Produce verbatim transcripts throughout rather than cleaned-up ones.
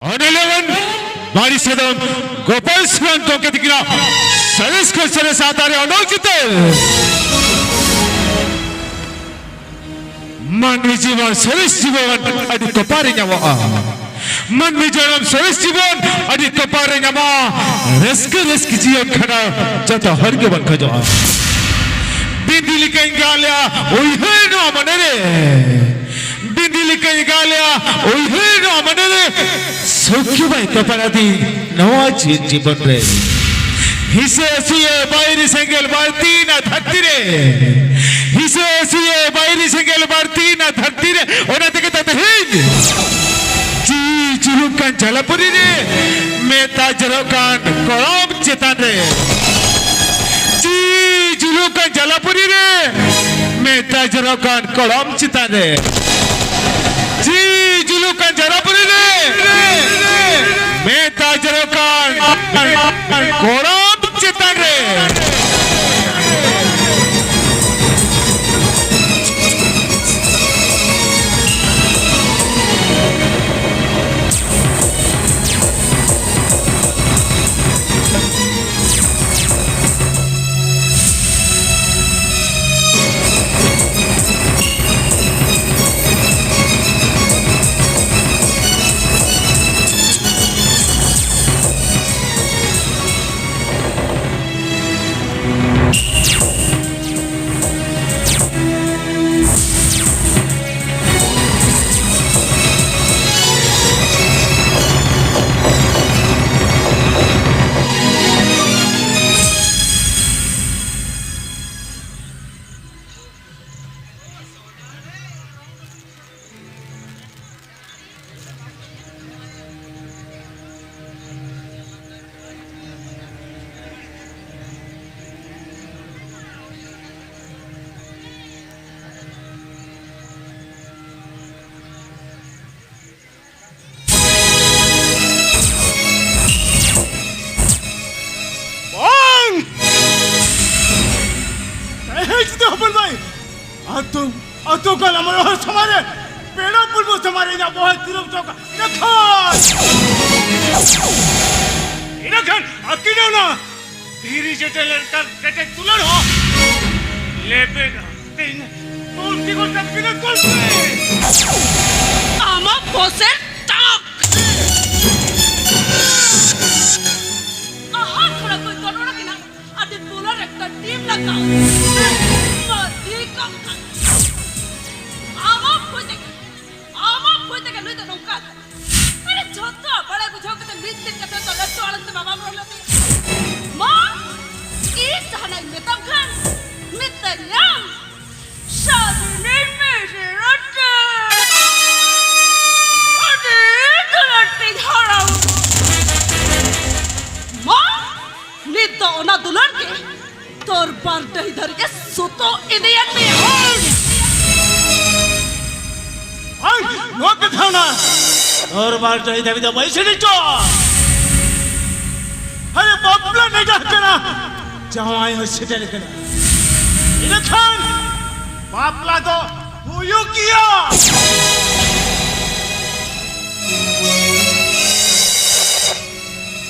ᱚᱱᱚᱞᱤᱭᱟᱹ ᱢᱟᱹᱱ ᱢᱟᱹᱨᱤ ᱥᱟᱫᱚᱢ ᱜᱳᱯᱟᱞ ᱥᱚᱨᱮᱱ ᱜᱚᱢᱠᱮ ᱛᱤᱠᱤᱱᱟᱜ ᱥᱚᱨᱮᱥ ᱠᱷᱚᱱ ᱥᱚᱨᱮᱥ ᱥᱟᱶᱛᱟ ᱨᱮ ᱚᱱᱚᱞ ᱪᱤᱛᱟᱹᱨ᱾ ᱢᱟᱹᱱᱢᱤ ᱡᱤᱵᱚᱱ ᱥᱚᱨᱮᱥ ᱡᱤᱵᱚᱱ ᱟᱹᱰᱤ ᱛᱚᱯᱟ ᱨᱮ ᱧᱟᱢᱚᱜᱼᱟ᱾ ᱢᱟᱹᱱᱢᱤ ᱡᱚᱱᱚᱢ ᱥᱚᱨᱮᱥ ᱡᱤᱵᱚᱱ ᱟᱹᱰᱤ ᱛᱚᱯᱟ ᱨᱮ ᱧᱟᱢᱚᱜᱼᱟ᱾ ᱨᱟᱹᱥᱠᱟᱹ ᱨᱟᱹᱥᱠᱟᱹ ᱡᱤᱭᱚᱱ ᱠᱷᱟᱸᱰᱟᱣ ᱡᱚᱛᱚ ᱦᱚᱲ ᱜᱮᱵᱚᱱ ᱠᱷᱚᱡᱚᱜᱼᱟ᱾ ᱵᱤᱱᱫᱤ ᱞᱮᱠᱟᱧ ᱜᱟᱞᱮᱜᱼᱟ ᱩᱭᱦᱟᱹᱨ ᱱᱚᱣᱟ ᱢᱚᱱᱮᱨᱮ᱾ ᱵᱤᱱᱫᱤ ᱞᱮᱠᱟᱧ ᱜᱟᱞᱮᱜᱼᱟ ᱩᱭᱦᱟᱹᱨ ᱱᱚᱣᱟ ᱢᱚᱱᱮᱨᱮ᱾ ᱥᱚᱠᱷᱤ ᱵᱟᱭ ᱛᱚᱯᱟᱲᱟᱫᱤᱧ ᱱᱚᱣᱟ ᱡᱤᱭᱚᱱ ᱡᱤᱵᱚᱱ ᱨᱮ᱾ ᱦᱤᱥᱟᱹ ᱥᱩᱭᱟᱹ ᱵᱟᱭᱨᱤ ᱥᱮᱸᱜᱮᱞ ᱵᱟᱹᱲᱛᱤᱭᱮᱱᱟ ᱫᱷᱟᱹᱨᱛᱤ ᱨᱮ᱾ ᱦᱤᱥᱟᱹ ᱥᱩᱭᱟᱹ ᱵᱟᱭᱨᱤ ᱥᱮᱸᱜᱮᱞ ᱵᱟᱹᱲᱛᱤᱭᱮᱱᱟ ᱫᱷᱟᱹᱨᱛᱤ ᱨᱮ᱾ ᱚᱱᱟ ᱛᱮᱜᱮ ᱛᱚ ᱛᱮᱦᱮᱧ ᱡᱤᱣᱤ ᱡᱩᱞᱩᱜ ᱠᱟᱱ ᱡᱟᱞᱟᱯᱩᱨᱤ ᱨᱮ ᱢᱮᱫ ᱫᱟᱜ ᱡᱚᱨᱚᱜ ᱠᱟᱱ ᱠᱚᱲᱟᱢ ᱪᱮᱛᱟᱱ ᱨᱮ᱾ ᱡᱤᱣᱤ ᱡᱩᱞᱩᱜ ᱠᱟᱱ ᱡᱟᱞᱟᱯᱩᱨᱤ ᱨᱮ ᱢᱮᱫ ᱫᱟᱜ ᱡᱚᱨᱚᱜ ᱠᱟᱱ ᱠᱚᱲᱟᱢ ᱪᱮᱛᱟᱱ ᱨᱮ᱾ ᱡᱤᱣᱤ ᱡᱩᱞᱩᱜ ᱠᱟᱱ ᱡᱟᱞᱟᱯᱩᱨᱤ ᱨᱮ ᱢᱮᱫ ᱫᱟᱜ ᱡᱚᱨᱚᱜ ᱠᱟᱱ ᱠᱚᱲᱟᱢ ᱪᱮᱛᱟᱱ ᱨᱮ᱾ ᱵᱟᱝ! ᱛᱮᱦᱮᱧ ᱫᱚ ᱦᱚᱯᱚᱱ ᱵᱷᱟᱭ, ᱟᱛᱳ, ᱟᱛᱳ ᱠᱟᱱᱟ ᱢᱚᱱᱳᱦᱚᱨ ᱥᱟᱢᱟᱝ ᱨᱮ, ᱯᱮᱲᱟ ᱯᱩᱨᱵᱚ ᱥᱟᱢᱟᱝ ᱨᱮ ᱤᱧᱟᱜ ᱵᱚᱦᱚᱜ ᱛᱤᱨᱩᱵ ᱦᱚᱪᱚ ᱠᱟᱜ ᱤᱧᱟᱹ ᱠᱷᱟᱱ᱾ ᱠᱷᱟᱱ ᱟᱹᱠᱤᱱᱟᱜ ᱚᱱᱟ ᱫᱷᱤᱨᱤ ᱡᱮᱴᱮ ᱞᱮᱠᱟ ᱠᱮᱴᱮᱡ ᱫᱩᱞᱟᱹᱲ ᱦᱚᱸ ᱞᱮᱵᱮᱫ ᱟᱛᱮᱧ ᱛᱩᱞ ᱛᱤᱸᱜᱩ ᱠᱟᱜ ᱠᱤᱱᱟ ᱜᱚᱞᱯᱮ᱾ ᱟᱢᱟᱜ ᱯᱚᱥᱮᱨ ᱴᱟᱠ᱾ ᱟᱦᱟ, ᱛᱷᱚᱲᱟ ᱠᱚ ᱫᱚᱱᱚᱲᱟ ᱠᱤᱱᱟ᱾ ᱟᱹᱰᱤ ᱫᱩᱞᱟᱹᱲ ᱮᱠᱴᱟ ᱴᱤᱢ ᱞᱟᱜᱟᱣ᱾ ᱢᱟᱹᱞᱤᱠ ᱟᱢ ᱠᱟᱱᱟ᱾ ᱟᱢᱟᱜ ᱵᱩᱡᱽ ᱛᱮᱜᱮ, ᱟᱢᱟᱜ ᱵᱩᱡᱽ ᱛᱮᱜᱮ ᱱᱩᱭ ᱫᱚ ᱱᱚᱝᱠᱟ ᱠᱟᱱᱟ᱾ ᱟᱨᱮ ᱡᱷᱚᱛᱚ ᱵᱟᱲᱟᱭ ᱵᱩᱡᱷᱟᱹᱣ ᱠᱟᱛᱮ ᱢᱤᱫ ᱫᱤᱱ ᱠᱟᱛᱮ ᱫᱚ ᱞᱟᱹᱴᱩ ᱟᱲᱟᱝ ᱛᱮ ᱵᱟᱵᱟᱢ ᱨᱚᱲ ᱞᱮᱫᱮ᱾ ᱢᱟ, ᱤᱧ ᱡᱟᱦᱟᱱᱟᱜ ᱤᱧ ᱢᱮᱛᱟᱢ ᱠᱷᱟᱱ ᱢᱮᱛᱟᱹᱧᱟᱢ᱾ ᱥᱟᱹᱨᱤ ᱱᱟᱹᱭ ᱢᱮᱨᱮ ᱨᱚᱴᱮ᱾ ᱟᱹᱰᱤ ᱫᱩᱞᱟᱹᱲ ᱛᱤᱧ ᱦᱟᱨᱟᱣ᱾ ᱢᱟ, ᱱᱤᱛ ᱫᱚ ᱚᱱᱟ ᱫᱩᱞᱟᱹᱲ ᱜᱮ ᱫᱚᱨᱵᱟᱨ ᱰᱟᱹᱦᱤ ᱫᱷᱟᱹᱨᱤᱡ ᱮ ᱥᱩᱛᱩᱜ ᱤᱫᱤᱭᱮᱫ ᱢᱮᱭᱟ᱾ ᱵᱟᱝ, ᱱᱚᱣᱟ ᱠᱟᱛᱷᱟ ᱚᱱᱟ ᱫᱚᱨᱵᱟᱨ ᱰᱟᱹᱦᱤ ᱫᱷᱟᱹᱵᱤᱡ ᱫᱚ ᱵᱟᱹᱧ ᱥᱮᱴᱮᱨ ᱦᱚᱪᱚ᱾ ᱟᱨᱮ, ᱵᱟᱯᱞᱟ ᱱᱮᱰᱟ ᱠᱟᱱᱟ, ᱡᱟᱶᱟᱭ ᱦᱚᱸ ᱥᱮᱴᱮᱨ ᱠᱟᱱᱟ, ᱤᱱᱟᱹᱠᱷᱟᱱ ᱵᱟᱯᱞᱟ ᱫᱚ ᱦᱩᱭᱩᱜ ᱜᱮᱭᱟ᱾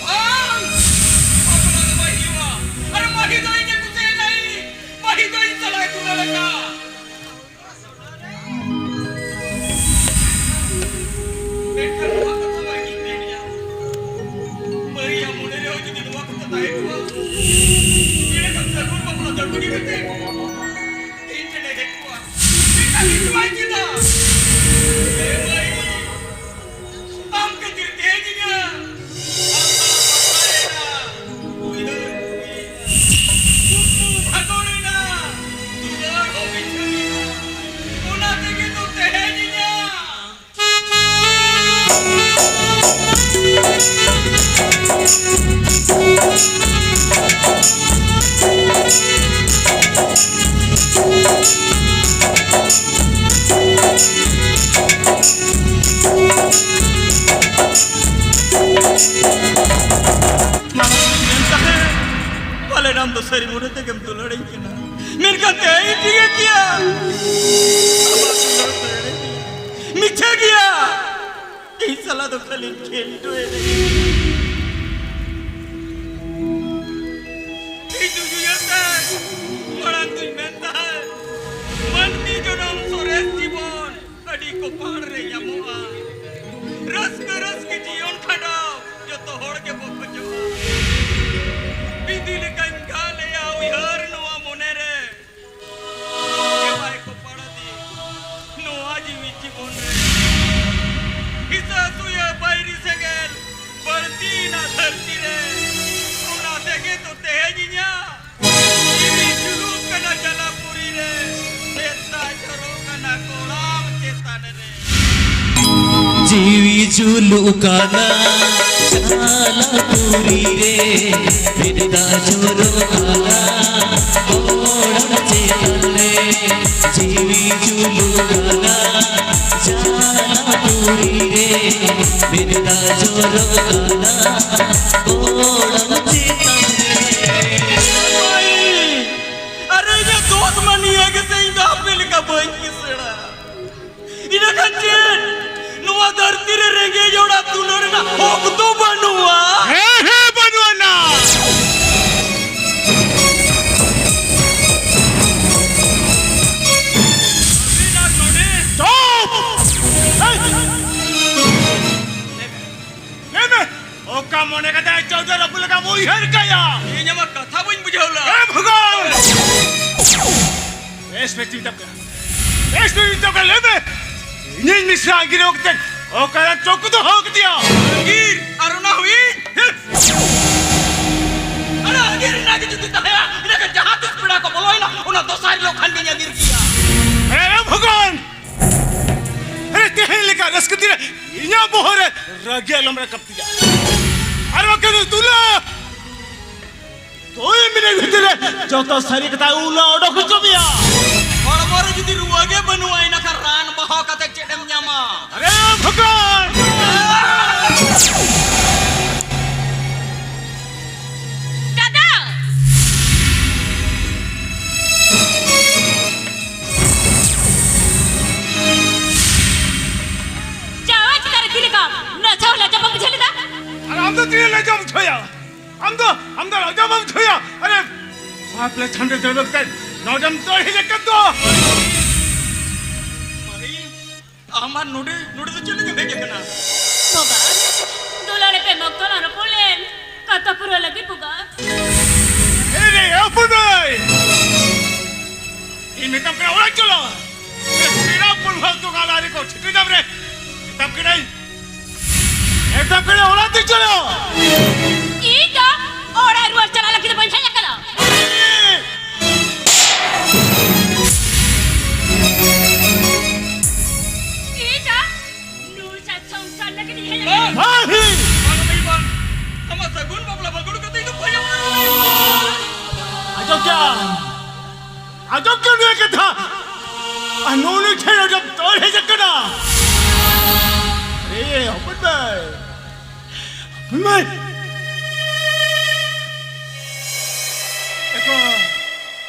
ᱵᱟᱝ! ᱵᱟᱯᱞᱟ ᱫᱚ ᱵᱟᱭ ᱦᱩᱭᱩᱜᱼᱟ᱾ ᱟᱨ ᱢᱟᱹᱦᱤ ᱫᱚ ᱤᱧᱮ ᱠᱩᱥᱤᱭᱟᱫᱟᱭ᱾ ᱢᱟᱹᱦᱤ ᱫᱚ ᱤᱧ ᱥᱟᱞᱟᱜ ᱮ ᱫᱩᱞᱟᱹᱲ ᱟᱠᱟᱫ᱾ ᱢᱮᱱᱠᱷᱟᱱ ᱱᱚᱣᱟ ᱠᱟᱛᱷᱟ ᱢᱟ ᱤᱧᱤᱧ ᱢᱮᱱᱮᱜᱼᱟ᱾ ᱢᱟᱹᱭᱟᱜ ᱢᱚᱱᱮ ᱨᱮᱦᱚᱸ ᱡᱩᱫᱤ ᱱᱚᱣᱟ ᱠᱟᱛᱷᱟ ᱛᱟᱦᱮᱸ ᱠᱚᱜᱼᱟ, ᱮᱸᱰᱮᱠᱷᱟᱱ ᱥᱟᱹᱜᱩᱱ ᱵᱟᱯᱞᱟ ᱫᱚ ᱵᱟᱹᱜᱤ ᱠᱟᱛᱮ ᱤᱧ ᱴᱷᱮᱱᱮ ᱦᱮᱡ ᱠᱚᱜᱼᱟ᱾ ᱢᱮᱱᱠᱷᱟᱱ ᱱᱤᱛ ᱢᱟ ᱪᱮᱫᱟᱜ? ᱮ ᱢᱟᱹᱭ, ᱟᱢ ᱠᱷᱟᱹᱛᱤᱨ ᱛᱮᱦᱮᱧ ᱤᱧᱟᱹᱜ ᱟᱥᱟ ᱵᱟᱯᱞᱟᱭᱮᱱᱟ᱾ ᱩᱭᱦᱟᱹᱨ ᱦᱩᱭᱮᱱᱟ᱾ ᱠᱩᱠᱢᱩ ᱵᱷᱟᱸᱫᱚᱲᱮᱱᱟ᱾ ᱫᱩᱞᱟᱹᱲ ᱦᱚᱸ ᱵᱤᱪᱷᱟᱹᱣᱮᱱᱟ᱾ ᱚᱱᱟ ᱛᱮᱜᱮ ᱛᱚ ᱛᱮᱦᱮᱧ ᱤᱧᱟᱹᱜ ᱢᱮᱱ ᱠᱟᱛᱮ ᱯᱟᱞᱮᱱ ᱟᱢ ᱫᱚ ᱥᱟᱹᱨᱤ ᱢᱚᱱᱮ ᱛᱮᱜᱮᱢ ᱫᱩᱞᱟᱹᱲᱤᱧ ᱠᱟᱱᱟ᱾ ᱢᱮᱱᱠᱷᱟᱱ ᱛᱮᱦᱮᱧ ᱴᱷᱤᱠᱟᱹ ᱠᱮᱭᱟ, ᱟᱢᱟᱜ ᱫᱩᱞᱟᱹᱲ ᱫᱚ ᱮᱲᱮ ᱜᱮᱭᱟ, ᱢᱤᱪᱷᱟᱹ ᱜᱮᱭᱟ᱾ ᱤᱧ ᱥᱟᱞᱟᱜ ᱫᱚ ᱠᱷᱟᱹᱞᱤ ᱠᱷᱮᱞᱰᱩ ᱮᱱᱮᱡ᱾ ᱠᱚᱯᱟᱲ ᱨᱮ ᱧᱟᱢᱚᱜᱼᱟ᱾ ᱨᱟᱹᱥᱠᱟᱹ ᱨᱟᱹᱥᱠᱟᱹ ᱡᱤᱭᱚᱱ ᱠᱷᱟᱸᱰᱟᱣ ᱡᱚᱛᱚ ᱦᱚᱲ ᱜᱮᱵᱚ ᱠᱷᱚᱡᱚᱜᱼᱟ᱾ ᱵᱤᱸᱫᱤ ᱞᱮᱠᱟᱧ ᱜᱟᱞᱮᱭᱟ ᱩᱭᱦᱟᱹᱨ ᱱᱚᱣᱟ ᱢᱚᱱᱮ ᱨᱮ᱾ ᱮ ᱵᱟᱭ ᱠᱚᱯᱟᱲ ᱫᱤ, ᱱᱚᱣᱟ ᱡᱤᱣᱤ ᱡᱤᱵᱚᱱ ᱨᱮ ᱦᱤᱥᱟᱹ ᱥᱩᱭᱟᱹ ᱵᱟᱭᱨᱤ ᱥᱮᱸᱜᱮᱞ ᱵᱟᱹᱲᱛᱤᱭᱮᱱᱟ ᱫᱷᱟᱹᱨᱛᱤ ᱨᱮ᱾ ᱚᱱᱟ ᱛᱮᱜᱮ ᱛᱚ ᱛᱮᱦᱮᱧ ᱤᱧᱟᱹᱜ ᱡᱤᱣᱤ ᱡᱩᱞᱩᱜ ᱠᱟᱱᱟ ᱡᱟᱞᱟᱯᱩᱨᱤ ᱨᱮ, ᱢᱮᱫ ᱫᱟᱜ ᱡᱚᱨᱚᱜ ᱠᱟᱱᱟ ᱠᱚᱲᱟᱢ ᱪᱮᱛᱟᱱ ᱨᱮ᱾ ᱡᱤᱣᱤ ᱡᱩᱞᱩᱜ ᱠᱟᱱᱟ ᱡᱟᱞᱟᱯᱩᱨᱤ ᱨᱮ, ᱢᱮᱫ ᱫᱟᱜ ᱡᱚᱨᱚᱜ ᱠᱟᱱᱟ ᱠᱚᱲᱟᱢ ᱪᱮᱛᱟᱱ ᱨᱮ᱾ ᱡᱤᱣᱤ ᱡᱩᱞᱩᱜ ᱠᱟᱱᱟ ᱡᱟᱞᱟᱯᱩᱨᱤ ᱨᱮ, ᱢᱮᱫ ᱫᱟᱜ ᱡᱚᱨᱚᱜ ᱠᱟᱱᱟ ᱠᱚᱲᱟᱢ ᱪᱮᱛᱟᱱ ᱨᱮ᱾ ᱵᱷᱟᱹᱭ, ᱟᱨᱮ ᱤᱧᱟᱹᱜ ᱫᱳᱥ ᱢᱟ ᱱᱤᱭᱟᱹ ᱜᱮᱥᱮ, ᱤᱧ ᱫᱚ ᱟᱯᱮ ᱞᱮᱠᱟ ᱵᱟᱹᱧ ᱠᱤᱥᱟᱹᱲᱟ᱾ ᱤᱱᱟᱹ ᱠᱷᱟᱱ ᱪᱮᱫ? ᱱᱚᱣᱟ ᱫᱷᱟᱹᱨᱛᱤ ᱨᱮ ᱨᱮᱸᱜᱮᱡ ᱦᱚᱲᱟᱜ ᱛᱩᱞᱟᱹ ᱨᱮᱱᱟᱜ ᱦᱚᱠ ᱫᱚ ᱵᱟᱹᱱᱩᱜᱼᱟ᱾ ᱦᱮᱸ, ᱦᱮᱸ, ᱵᱟᱹᱱᱩᱜ ᱟᱱᱟ᱾ ᱪᱩᱯ! ᱦᱮᱭ! ᱞᱟᱹᱭ ᱢᱮ, ᱚᱠᱟ ᱢᱚᱱᱮ ᱠᱟᱛᱮ ᱟᱡ ᱪᱚᱣᱫᱚᱨ ᱟᱹᱜᱩ ᱞᱮᱠᱟᱢ ᱩᱭᱦᱟᱹᱨ ᱠᱟᱭᱟ? ᱤᱧ ᱟᱢᱟᱜ ᱠᱟᱛᱷᱟ ᱵᱟᱹᱧ ᱵᱩᱡᱷᱟᱹᱣ ᱞᱮᱫᱟ᱾ ᱮ ᱵᱷᱚᱜᱚᱵᱟᱱ! ᱵᱮᱥ ᱵᱮᱥ ᱪᱤᱱᱛᱟᱹ ᱠᱟᱱᱟ, ᱵᱮᱥ ᱵᱮᱥ ᱪᱤᱱᱛᱟᱹ ᱠᱟᱱᱟ, ᱞᱟᱹᱭ ᱢᱮ, ᱤᱧᱤᱧ ᱢᱤᱥᱨᱟ ᱟᱸᱜᱤᱨ ᱚᱠᱛᱮ ᱚᱠᱟᱨᱮ ᱪᱚᱠ ᱫᱚᱦᱚ ᱠᱮᱫᱮᱭᱟ? ᱟᱸᱜᱤᱨ? ᱟᱨ ᱚᱱᱟ ᱦᱩᱭ? ᱟᱨ ᱟᱸᱜᱤᱨ ᱨᱮᱱᱟᱜ ᱜᱮ ᱡᱩᱫᱤ ᱛᱟᱦᱮᱸᱭᱟ, ᱤᱱᱟᱹᱠᱷᱟᱱ ᱡᱟᱦᱟᱸ ᱛᱤᱥ ᱯᱮᱲᱟ ᱠᱚ ᱵᱚᱞᱚᱭᱮᱱᱟ, ᱚᱱᱟ ᱫᱚᱥᱟᱨ ᱦᱤᱞᱳᱜ ᱠᱷᱟᱱ ᱜᱤᱧ ᱟᱸᱜᱤᱨ ᱠᱮᱭᱟ᱾ ᱮ ᱵᱷᱚᱜᱚᱵᱟᱱ! ᱟᱨᱮ, ᱛᱮᱦᱮᱧ ᱞᱮᱠᱟ ᱨᱟᱹᱥᱠᱟᱹ ᱫᱤᱱ ᱨᱮ ᱤᱧᱟᱹᱜ ᱵᱚᱦᱚᱜ ᱨᱮ ᱨᱟᱹᱜᱤ ᱟᱞᱚᱢ ᱨᱟᱠᱟᱵ ᱛᱤᱧᱟ᱾ ᱟᱨ ᱵᱟᱠᱷᱟᱱ ᱫᱩᱞᱟ ᱫᱩᱭ ᱢᱤᱱᱤᱴ ᱵᱷᱤᱛᱤᱨ ᱨᱮ ᱡᱚᱛᱚ ᱥᱟᱹᱨᱤ ᱠᱟᱛᱷᱟ ᱩᱞᱟ ᱚᱰᱚᱠ ᱦᱚᱪᱚ ᱢᱮᱭᱟ᱾ ᱦᱚᱲᱢᱚ ᱨᱮ ᱡᱩᱫᱤ ᱨᱩᱣᱟᱹ ᱜᱮ ᱵᱟᱹᱱᱩᱜᱼᱟ, ᱤᱱᱟᱹ ᱠᱷᱟᱱ ᱨᱟᱱ ᱵᱟᱦᱟ ᱠᱟᱛᱮ ᱪᱮᱫ ᱮᱢ ᱧᱟᱢᱟ? ᱟᱨᱮ ᱵᱷᱚᱜᱚᱵᱟᱱ! ᱫᱟᱫᱟ! ᱡᱟᱶᱟᱭ ᱪᱮᱛᱟᱱ ᱨᱮ ᱛᱤ ᱞᱮᱠᱟ ᱩᱱᱟᱹᱜ ᱪᱷᱟᱣ ᱞᱟᱡᱟ ᱵᱟᱢ ᱵᱩᱡᱷᱟᱹᱣ ᱞᱮᱫᱟ? ᱟᱨ ᱟᱢ ᱫᱚ ᱛᱤᱱᱟᱹᱜ ᱞᱟᱡᱟᱢ ᱵᱩᱡᱷᱟᱹᱣᱟ? ᱟᱢ ᱫᱚ, ᱟᱢ ᱫᱚ ᱞᱟᱡᱟ ᱵᱟᱢ ᱵᱩᱡᱷᱟᱹᱣᱟ? ᱟᱨᱮ, ᱵᱟᱯ ᱞᱮ ᱪᱷᱟᱱᱰᱮ ᱫᱟᱹᱲ ᱠᱟᱛᱮ ᱱᱚᱰᱮᱢ ᱫᱟᱹᱲ ᱦᱮᱡ ᱟᱠᱟᱱ ᱫᱚ᱾ ᱢᱟᱹᱭ, ᱟᱢ ᱟᱨ ᱱᱚᱰᱮ, ᱱᱚᱰᱮ ᱫᱚ ᱪᱮᱫ ᱞᱟᱹᱜᱤᱫ ᱮᱢ ᱦᱮᱡ ᱟᱠᱟᱱᱟ? ᱵᱚᱸᱜᱟ, ᱫᱩᱞᱟᱹᱲ ᱮᱯᱮᱢ ᱚᱠᱛᱚ ᱞᱟᱝ ᱨᱚᱯᱚᱲ ᱞᱮᱱ, ᱠᱟᱛᱷᱟ ᱯᱩᱨᱟᱹᱣ ᱞᱟᱹᱜᱤᱫ ᱵᱚᱸᱜᱟ᱾ ᱮ ᱨᱮ, ᱦᱚᱯᱚᱱ ᱫᱟᱹᱭ! ᱤᱧ ᱢᱮᱛᱟᱢ ᱠᱟᱱᱟ ᱚᱲᱟᱜ ᱪᱚᱞᱚ᱾ ᱯᱮᱲᱟ ᱯᱩᱨᱵᱷᱟᱹ ᱫᱚ ᱜᱟᱞᱟ ᱨᱮᱠᱚ ᱴᱷᱤᱠᱟᱹ ᱧᱟᱢ ᱨᱮ ᱢᱮᱛᱟᱢ ᱠᱟᱹᱱᱟᱹᱧ᱾ ᱢᱮᱛᱟᱢ ᱠᱟᱹᱱᱟᱹᱧ ᱚᱲᱟᱜ ᱛᱮ ᱪᱚᱞᱚ᱾ ᱤᱧ ᱫᱚ ᱚᱲᱟᱜ ᱨᱩᱣᱟᱹᱲ ᱪᱟᱞᱟᱜ ᱞᱟᱹᱜᱤᱫ ᱫᱚ ᱵᱟᱹᱧ ᱦᱮᱡ ᱟᱠᱟᱱᱟ᱾ ᱤᱧ ᱫᱚ ᱱᱩᱭ ᱥᱟᱶ ᱥᱚᱝᱥᱟᱨ ᱞᱟᱹᱜᱤᱫ ᱤᱧ ᱦᱮᱡ ᱟᱠᱟᱱᱟ᱾ ᱵᱟᱝ! ᱵᱟᱝ, ᱵᱟᱝ, ᱵᱟᱝ᱾ ᱟᱢᱟᱜ ᱥᱟᱹᱜᱩᱱ ᱵᱟᱯᱞᱟ ᱵᱟᱹᱜᱩᱲ ᱠᱟᱛᱮ ᱤᱧ ᱫᱚ ᱵᱟᱹᱧ ᱟᱯᱱᱟᱨ ᱫᱟᱲᱮᱭᱟᱜᱼᱟ᱾ ᱟᱸᱡᱚᱢ ᱠᱮᱜᱼᱟ? ᱟᱸᱡᱚᱢ ᱠᱮᱜᱼᱟ ᱱᱩᱭᱟᱜ ᱠᱟᱛᱷᱟ? ᱟᱨ ᱱᱩᱭ ᱴᱷᱮᱱ ᱟᱸᱡᱚᱢ ᱛᱚᱨ ᱦᱮᱡ ᱟᱠᱟᱱᱟ᱾ ᱮ, ᱦᱚᱯᱚᱱ ᱢᱟᱹᱭ᱾ ᱦᱚᱯᱚᱱ ᱢᱟᱹᱭ᱾ ᱮᱠᱷᱚᱱ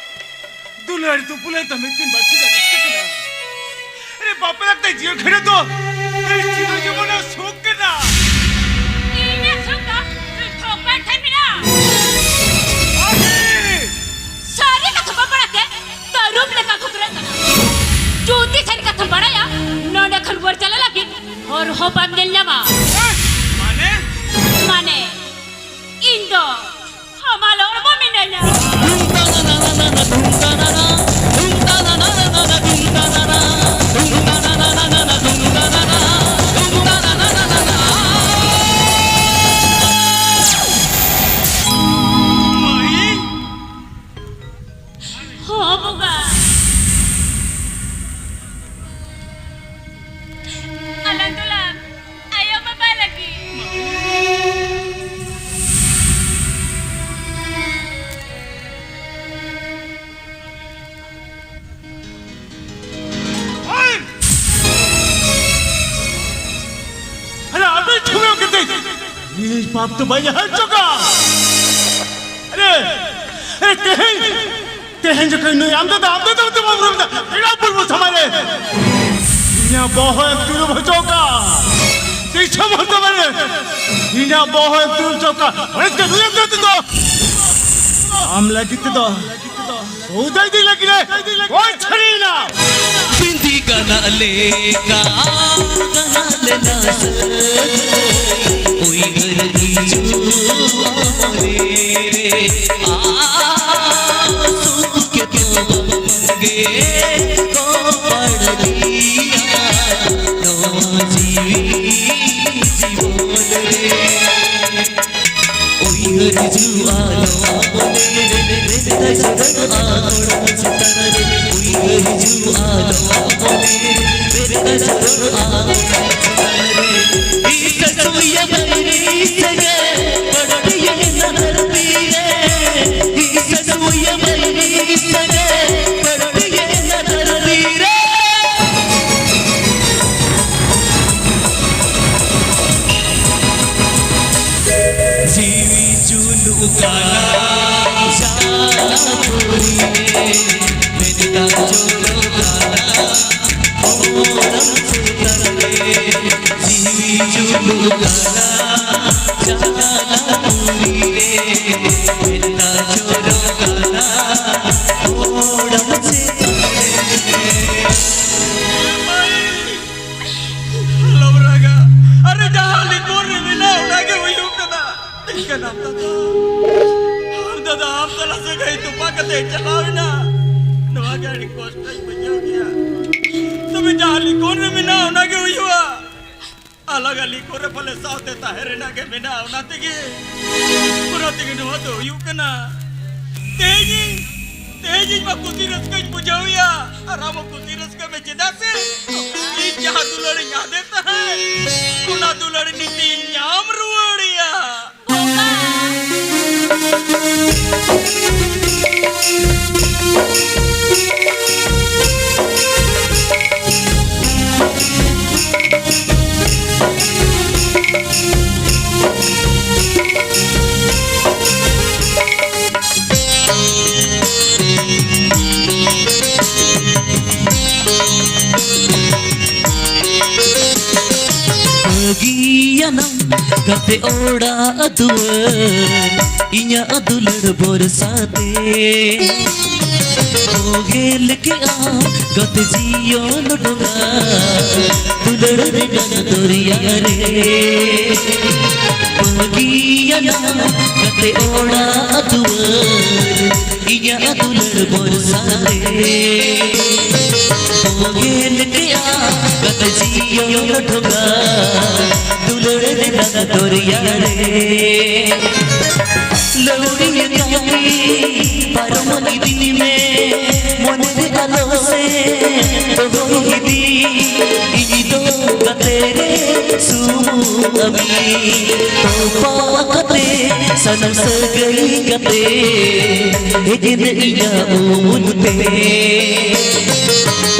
ᱫᱩᱞᱟᱹᱲ ᱫᱩᱯᱩᱞᱟᱹᱲ ᱫᱚ ᱢᱤᱫ ᱫᱤᱱ ᱵᱟᱹᱲᱛᱤ ᱫᱚ ᱨᱟᱹᱥᱠᱟᱹ ᱠᱟᱱᱟ᱾ ᱟᱨᱮ ᱵᱟᱯᱞᱟ ᱠᱟᱛᱮ ᱡᱤᱭᱚᱱ ᱠᱷᱟᱸᱰᱟᱣ ᱫᱚ ᱟᱹᱰᱤ ᱪᱤᱨᱚ ᱡᱤᱵᱚᱱᱟᱜ ᱥᱩᱠ ᱠᱟᱱᱟ᱾ ᱤᱧᱟᱹᱜ ᱥᱩᱠ ᱫᱚ ᱥᱩᱫᱷᱩ ᱚᱠᱚᱭ ᱴᱷᱮᱱ ᱢᱮᱱᱟᱜᱼᱟ? ᱟᱨᱮ! ᱥᱟᱹᱨᱤ ᱠᱟᱛᱷᱟ ᱠᱚ ᱵᱟᱲᱟᱭ ᱛᱮ ᱛᱟᱹᱨᱩᱵ ᱞᱮᱠᱟ ᱠᱚ ᱠᱷᱩᱠᱨᱟᱹᱜ ᱠᱟᱱᱟ᱾ ᱡᱩᱫᱤ ᱥᱟᱹᱨᱤ ᱠᱟᱛᱷᱟᱢ ᱵᱟᱲᱟᱭᱟ, ᱱᱚᱰᱮ ᱠᱷᱚᱱ ᱨᱩᱣᱟᱹᱲ ᱪᱟᱞᱟᱜ ᱞᱟᱹᱜᱤᱫ ᱦᱚᱨ ᱦᱚᱸ ᱵᱟᱢ ᱧᱮᱞ ᱧᱟᱢᱟ᱾ ᱢᱟᱱᱮ? ᱢᱟᱱᱮ, ᱤᱧ ᱫᱚ ᱦᱟᱢᱟᱞ ᱦᱚᱲᱢᱚ ᱢᱤᱱᱟᱹᱧᱟ᱾ ᱦᱚᱸ ᱵᱚᱸᱜᱟ, ᱟᱞᱟᱝ ᱫᱚᱞᱟᱝ ᱟᱭᱳ ᱵᱟᱵᱟ ᱞᱟᱹᱜᱤᱫ᱾ ᱦᱳᱭ! ᱟᱞᱮ ᱟᱯᱮ ᱪᱷᱩᱲᱟᱹᱣ ᱠᱟᱛᱮ ᱤᱧ ᱯᱟᱯ ᱫᱚ ᱵᱟᱹᱧ ᱦᱟᱹᱨ ᱦᱚᱪᱚ ᱠᱟᱜᱼᱟ᱾ ᱟᱨᱮ, ᱟᱨᱮ, ᱛᱮᱦᱮᱧ, ᱛᱮᱦᱮᱧ ᱡᱚᱠᱷᱚᱱ ᱱᱩᱭ ᱟᱢ ᱫᱟᱫᱟ, ᱟᱢ ᱫᱟᱫᱟ ᱢᱮᱱᱛᱮ ᱵᱟᱢ ᱩᱨᱩᱢ ᱮᱫᱟ, ᱯᱮᱲᱟ ᱯᱩᱨᱵᱚ ᱥᱟᱢᱟᱝ ᱨᱮ ᱤᱧᱟᱹᱜ ᱵᱚᱦᱚᱜ ᱮᱢ ᱫᱩᱲᱩᱵ ᱦᱚᱪᱚ ᱠᱟᱜᱼᱟ᱾ ᱫᱤᱥᱚᱢ ᱦᱚᱲ ᱥᱟᱢᱟᱝ ᱨᱮ ᱤᱧᱟᱹᱜ ᱵᱚᱦᱚᱜ ᱮᱢ ᱫᱩᱲᱩᱵ ᱦᱚᱪᱚ ᱠᱟᱜᱼᱟ᱾ ᱚᱱᱮ ᱪᱮ ᱱᱩᱭ ᱟᱢ ᱫᱟᱫᱟ ᱫᱚ ᱟᱢ ᱞᱟᱹᱜᱤᱫ ᱛᱮᱫᱚ ᱥᱚᱣᱫᱟ ᱤᱫᱤ ᱞᱟᱹᱜᱤᱫ ᱮ ᱜᱚᱡ ᱪᱷᱟᱹᱲᱤᱭᱮᱱᱟ᱾ ᱵᱤᱱᱫᱤ ᱜᱟᱱᱟᱜ ᱞᱮᱠᱟ ᱜᱟᱱᱟᱜ ᱞᱮᱱᱟ ᱥᱟᱹᱜᱟᱹᱭ, ᱩᱭᱦᱟᱹᱨ ᱦᱤᱡᱩᱜᱼᱟ ᱢᱚᱱᱮ ᱨᱮ᱾ ᱟᱥᱩᱠ ᱜᱮ ᱛᱚ ᱵᱟᱝ ᱜᱮ ᱠᱚ ᱯᱟᱲᱟᱜᱤᱭᱟ ᱱᱚᱣᱟ ᱡᱤᱣᱤ ᱡᱤᱵᱚᱱ ᱨᱮ᱾ ᱩᱭᱦᱟᱹᱨ ᱦᱤᱡᱩᱜᱼᱟ ᱱᱚᱣᱟ ᱢᱚᱱᱮ ᱨᱮ, ᱢᱮᱱᱛᱮ ᱡᱚᱨᱚᱜᱼᱟ ᱦᱚᱲᱢᱚ ᱪᱮᱛᱟᱱ ᱨᱮ᱾ ᱩᱭᱦᱟᱹᱨ ᱦᱤᱡᱩᱜᱼᱟ ᱱᱚᱣᱟ ᱢᱚᱱᱮ ᱨᱮ, ᱢᱮᱱᱛᱮ ᱡᱚᱨᱚᱜᱼᱟ ᱦᱚᱲᱢᱚ ᱪᱮᱛᱟᱱ ᱨᱮ᱾ ᱤᱥ ᱥᱩᱭᱟ ᱵᱟᱭᱨᱤ ᱥᱮ ᱜᱮ ᱯᱟᱲᱟᱜᱤᱭᱟ ᱱᱟ ᱫᱷᱟᱹᱨᱛᱤ ᱨᱮ᱾ ᱤᱥ ᱥᱩᱭᱟ ᱵᱟᱭᱨᱤ ᱥᱮ ᱜᱮ ᱯᱟᱲᱟᱜᱤᱭᱟ ᱱᱟ ᱫᱷᱟᱹᱨᱛᱤ ᱨᱮ᱾ ᱡᱤᱣᱤ ᱪᱩᱞᱩᱜ ᱠᱟᱱᱟ ᱡᱟᱞᱟ ᱯᱩᱨᱤ ᱨᱮ, ᱢᱮᱱᱛᱟ ᱪᱚᱞᱚ ᱠᱟᱱᱟ ᱦᱚᱲᱟᱜ ᱪᱮᱛᱟᱱ ᱨᱮ᱾ ᱡᱤᱣᱤ ᱪᱩᱞᱩᱜ ᱠᱟᱱᱟ ᱡᱟᱞᱟ ᱯᱩᱨᱤ ᱨᱮ, ᱢᱮᱱᱛᱟ ᱪᱚᱞᱚ ᱠᱟᱱᱟ ᱦᱚᱲᱟᱜ ᱪᱮᱛᱟᱱ ᱨᱮ᱾ ᱟᱞᱚᱢ ᱨᱟᱜᱟ᱾ ᱟᱨᱮ, ᱡᱟᱦᱟᱸ ᱞᱤᱠᱷᱚᱱ ᱨᱮ ᱢᱮᱱᱟᱜᱼᱟ, ᱚᱱᱟ ᱜᱮ ᱦᱩᱭᱩᱜ ᱠᱟᱱᱟ᱾ ᱴᱷᱤᱠ ᱠᱟᱱᱟ, ᱫᱟᱫᱟ᱾ ᱟᱢ ᱫᱟᱫᱟ, ᱟᱢ ᱥᱟᱞᱟᱜ ᱥᱟᱹᱜᱟᱹᱭ ᱛᱚᱯᱟ ᱠᱟᱛᱮ ᱪᱟᱞᱟᱣ ᱮᱱᱟ᱾ ᱱᱚᱣᱟ ᱜᱮ ᱟᱹᱰᱤ ᱠᱚᱥᱴᱚᱧ ᱵᱩᱡᱷᱟᱹᱣ ᱠᱮᱭᱟ᱾ ᱛᱚᱵᱮ ᱡᱟᱦᱟᱸ ᱞᱤᱠᱷᱚᱱ ᱨᱮ ᱢᱮᱱᱟᱜᱼᱟ, ᱚᱱᱟ ᱜᱮ ᱦᱩᱭᱩᱜᱼᱟ᱾ ᱟᱞᱟᱜ ᱟᱹᱞᱤ ᱠᱚᱨᱮ ᱯᱟᱞᱮ ᱥᱟᱶᱛᱮ ᱛᱟᱦᱮᱸ ᱨᱮᱱᱟᱜ ᱜᱮ ᱢᱮᱱᱟᱜᱼᱟ, ᱚᱱᱟ ᱛᱮᱜᱮ, ᱚᱱᱟ ᱛᱮᱜᱮ ᱱᱚᱣᱟ ᱫᱚ ᱦᱩᱭᱩᱜ ᱠᱟᱱᱟ᱾ ᱛᱮᱦᱮᱧ ᱤᱧ, ᱛᱮᱦᱮᱧ ᱤᱧ ᱢᱟ ᱠᱩᱥᱤ ᱨᱟᱹᱥᱠᱟᱹᱧ ᱵᱩᱡᱷᱟᱹᱣᱮᱭᱟ, ᱟᱨ ᱟᱢ ᱦᱚᱸ ᱠᱩᱥᱤ ᱨᱟᱹᱥᱠᱟᱹ ᱢᱮ, ᱪᱮᱫᱟᱜ ᱥᱮ ᱤᱧ ᱡᱟᱦᱟᱸ ᱫᱩᱞᱟᱹᱲ ᱤᱧ ᱟᱫᱮ ᱛᱟᱦᱮᱸᱫ, ᱚᱱᱟ ᱫᱩᱞᱟᱹᱲ ᱱᱤᱛ ᱤᱧ ᱧᱟᱢ ᱨᱩᱣᱟᱹᱲᱮᱭᱟ᱾ ᱵᱚᱸᱜᱟ᱾ ᱵᱟᱹᱜᱤᱭᱟᱱᱟᱢ ᱜᱟᱛᱮ ᱚᱲᱟᱜ ᱫᱩᱣᱟᱹᱨ ᱤᱧᱟᱹᱜ ᱫᱩᱞᱟᱹᱲ ᱵᱷᱚᱨᱥᱟ ᱛᱮ᱾ ᱵᱚᱦᱮᱞ ᱠᱮᱜᱼᱟ ᱜᱟᱛᱮ ᱡᱤᱭᱚᱱ ᱰᱷᱚᱸᱜᱟ ᱫᱩᱞᱟᱹᱲ ᱨᱮᱱᱟᱜ ᱫᱚᱨᱭᱟ ᱨᱮ᱾ ᱵᱟᱹᱜᱤᱭᱟᱱᱟ ᱜᱟᱛᱮ ᱚᱲᱟᱜ ᱫᱩᱣᱟᱹᱨ ᱤᱧᱟᱹᱜ ᱫᱩᱞᱟᱹᱲ ᱵᱷᱚᱨᱥᱟ ᱨᱮ᱾ ᱵᱚᱦᱮᱞ ᱠᱮᱜᱼᱟ ᱜᱟᱛᱮ ᱡᱤᱭᱚᱱ ᱰᱷᱚᱸᱜᱟ ᱫᱩᱞᱟᱹᱲ ᱨᱮᱱᱟᱜ ᱫᱚᱨᱭᱟ ᱨᱮ᱾ ᱞᱟᱹᱣᱲᱤᱭᱟᱹ ᱠᱟᱹᱢᱤ ᱯᱟᱨᱚᱢ ᱤᱫᱤ ᱢᱮ, ᱢᱚᱱᱮ ᱨᱮ ᱟᱞᱚ ᱥᱮ ᱫᱚᱦᱚ ᱤᱫᱤ᱾ ᱤᱧ ᱫᱚ ᱜᱟᱛᱮ ᱨᱮ ᱥᱩᱢᱩᱝ ᱟᱹᱢᱤ, ᱛᱚᱯᱟ ᱠᱟᱛᱮ ᱥᱟᱱᱟᱢ ᱥᱟᱹᱜᱟᱹᱭ ᱠᱟᱛᱮ ᱦᱮᱡ ᱮᱱ ᱤᱧᱟᱹᱜ ᱩᱢᱩᱞ ᱛᱮ᱾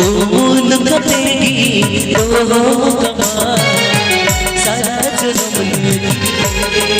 ᱩᱢᱩᱞ ᱠᱟᱛᱮ ᱜᱤᱧ ᱫᱚᱦᱚ ᱠᱟᱢᱟ ᱥᱟᱨᱟ ᱡᱚᱱᱚᱢ ᱞᱟᱹᱜᱤᱫ ᱛᱮ᱾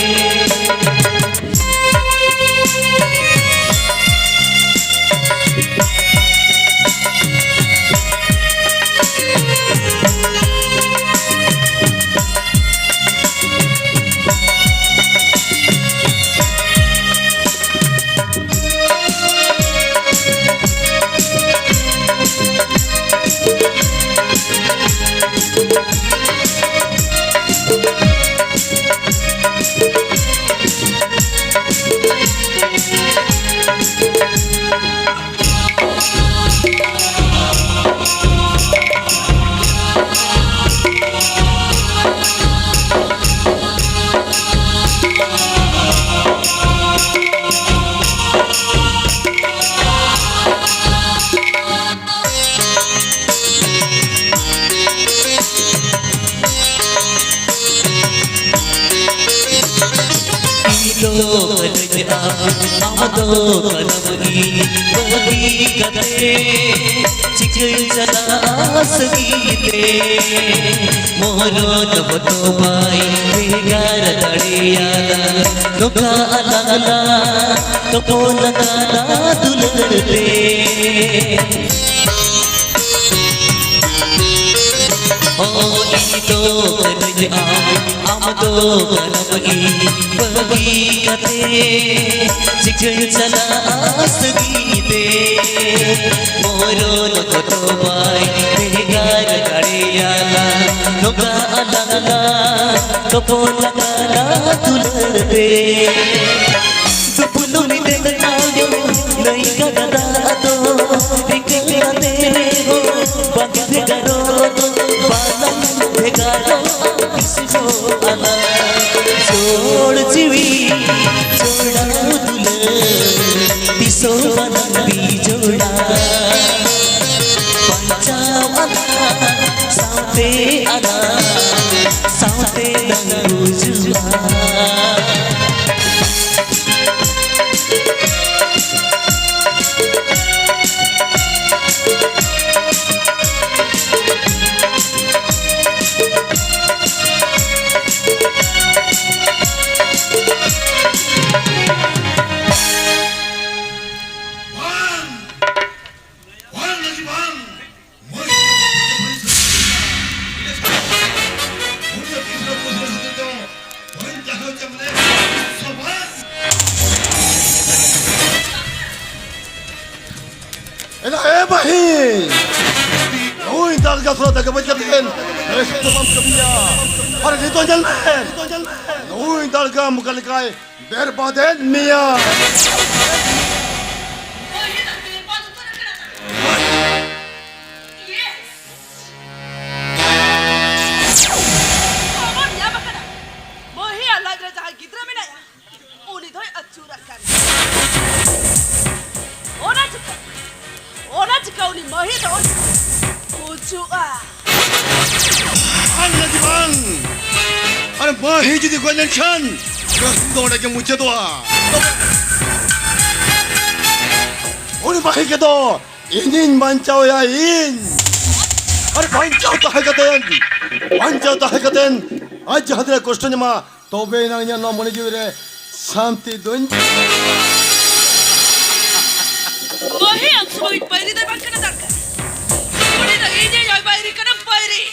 ᱤᱧ ᱫᱚ ᱠᱟᱹᱱᱟᱹᱧ ᱟᱢ, ᱟᱢ ᱫᱚ ᱠᱟᱱᱟᱢ ᱤᱧ, ᱵᱟᱹᱜᱤ ᱠᱟᱛᱮ ᱪᱤᱠᱟᱹᱧ ᱪᱟᱞᱟᱜᱼᱟ ᱥᱟᱹᱜᱤᱧ ᱛᱮ? ᱢᱚᱨᱚᱛ ᱦᱚᱸᱛᱚ ᱵᱟᱭ ᱵᱷᱮᱜᱟᱨ ᱫᱟᱲᱮᱭᱟᱫᱟ ᱱᱚᱝᱠᱟ ᱟᱞᱟᱝ ᱞᱟᱝ ᱛᱚᱯᱚᱞ ᱟᱠᱟᱱᱟ ᱫᱩᱞᱟᱹᱲ ᱛᱮ᱾ ᱚ, ᱤᱧ ᱫᱚ ᱠᱟᱹᱱᱟᱹᱧ ᱟᱢ, ᱟᱢ ᱫᱚ ᱠᱟᱱᱟᱢ ᱤᱧ, ᱵᱟᱹᱜᱤ ᱠᱟᱛᱮ ᱪᱤᱠᱟᱹᱧ ᱪᱟᱞᱟᱜᱼᱟ ᱥᱟᱹᱜᱤᱧ ᱛᱮ? ᱢᱚᱨᱚᱱ ᱠᱚᱫᱚ ᱵᱟᱭ ᱵᱷᱮᱜᱟᱨ ᱫᱟᱲᱮᱭᱟᱞᱟᱝ, ᱱᱚᱝᱠᱟ ᱟᱞᱟᱝ ᱞᱟᱝ ᱛᱚᱯᱚᱞ ᱟᱠᱟᱱᱟ ᱫᱩᱞᱟᱹᱲ ᱛᱮ᱾ ᱫᱩᱯᱩᱞᱩᱨᱤ ᱛᱮ ᱛᱟᱭᱚᱢ ᱱᱟᱹᱭ ᱜᱟᱰᱟ ᱫᱟᱜ ᱫᱚ ᱨᱤᱠᱟᱹ ᱠᱟᱛᱮ ᱨᱮᱦᱚᱸ ᱵᱟᱝ ᱵᱷᱮᱜᱟᱨᱚᱜ ᱫᱚ ᱵᱟᱞᱟᱝ ᱵᱷᱮᱜᱟᱨᱚᱜ ᱛᱤᱥ ᱦᱚᱸ ᱟᱞᱟᱝ᱾ ᱡᱳᱲ ᱡᱤᱣᱤ ᱡᱚᱲᱟᱣ ᱫᱩᱞᱟᱹᱲ ᱛᱤᱥ ᱦᱚᱸ ᱵᱟᱞᱟᱝ ᱵᱤᱡᱚᱲᱟ᱾ ᱵᱟᱧᱪᱟᱣ ᱟᱞᱟᱝ ᱥᱟᱶᱛᱮ ᱟᱞᱟᱝ ᱥᱟᱶᱛᱮ ᱞᱟᱝ ᱜᱩᱡᱩᱜᱼᱟ᱾ ᱮᱱᱟ, ᱮ ᱵᱟᱹᱦᱤ! ᱱᱩᱭ ᱫᱟᱲᱜᱟ ᱠᱷᱚᱱᱟᱜ ᱫᱟᱠᱟ ᱵᱟᱹᱡ ᱠᱟᱛᱮᱱ, ᱨᱮᱥ ᱫᱚ ᱵᱟᱢ ᱠᱟᱹᱢᱤᱭᱟ᱾ ᱟᱨ ᱱᱤᱛᱚᱜ ᱧᱮᱞ ᱢᱮ, ᱱᱩᱭ ᱫᱟᱲᱜᱟ ᱚᱱᱠᱟ ᱞᱮᱠᱟᱭ ᱵᱮᱨᱵᱟᱫᱮᱫ ᱢᱮᱭᱟ᱾ ᱠᱷᱚᱵᱚᱨ ᱧᱟᱢ ᱟᱠᱟᱱᱟ, ᱢᱟᱹᱦᱤᱭᱟᱜ ᱞᱟᱡ ᱨᱮ ᱡᱟᱦᱟᱸᱭ ᱜᱤᱫᱽᱨᱟᱹ ᱢᱮᱱᱟᱭᱟ, ᱩᱱᱤ ᱫᱚᱭ ᱟᱹᱪᱩᱨ ᱟᱠᱟᱱᱟ᱾ ᱚᱱᱟ ᱪᱤᱠᱟᱹ, ᱚᱱᱟ ᱪᱤᱠᱟᱹ ᱩᱱᱤ ᱢᱟᱹᱦᱤ ᱫᱚ ᱜᱩᱡᱩᱜᱼᱟ᱾ ᱵᱟᱝ ᱞᱟᱹᱜᱤᱫ ᱵᱟᱝ᱾ ᱟᱨ ᱢᱟᱹᱦᱤ ᱡᱩᱫᱤ ᱜᱚᱡ ᱞᱮᱱᱠᱷᱟᱱ, ᱠᱟᱹᱦᱱᱤ ᱫᱚ ᱚᱸᱰᱮ ᱜᱮ ᱢᱩᱪᱟᱹᱫᱚᱜᱼᱟ᱾ ᱩᱱᱤ ᱢᱟᱹᱦᱤ ᱜᱮ ᱫᱚ ᱤᱧᱤᱧ ᱵᱟᱧᱪᱟᱣᱮᱭᱟ, ᱤᱧ᱾ ᱟᱨ ᱵᱟᱧᱪᱟᱣ ᱛᱟᱦᱮᱸ ᱠᱟᱛᱮᱱ, ᱵᱟᱧᱪᱟᱣ ᱛᱟᱦᱮᱸ ᱠᱟᱛᱮᱱ ᱟᱡ ᱡᱟᱦᱟᱸ ᱛᱤᱱᱟᱹᱜ ᱠᱚᱥᱴᱚ ᱧᱟᱢᱟ, ᱛᱚᱵᱮ ᱮᱱᱟᱝ ᱤᱧᱟᱹᱜ ᱱᱚᱣᱟ ᱢᱚᱱᱮ ᱡᱤᱣᱤ ᱨᱮ ᱥᱟᱱᱛᱤ ᱫᱚᱧ᱾ ᱢᱟᱹᱦᱤ ᱟᱢ ᱥᱚᱢᱚᱭ ᱵᱟᱹᱭᱨᱤ ᱫᱚᱭ ᱵᱟᱝ ᱠᱟᱱᱟ ᱫᱟᱲᱠᱟ᱾ ᱩᱱᱤ ᱫᱚ ᱤᱧᱤᱡ ᱟᱭ ᱵᱟᱹᱭᱨᱤ ᱠᱟᱱᱟ, ᱵᱟᱹᱭᱨᱤ᱾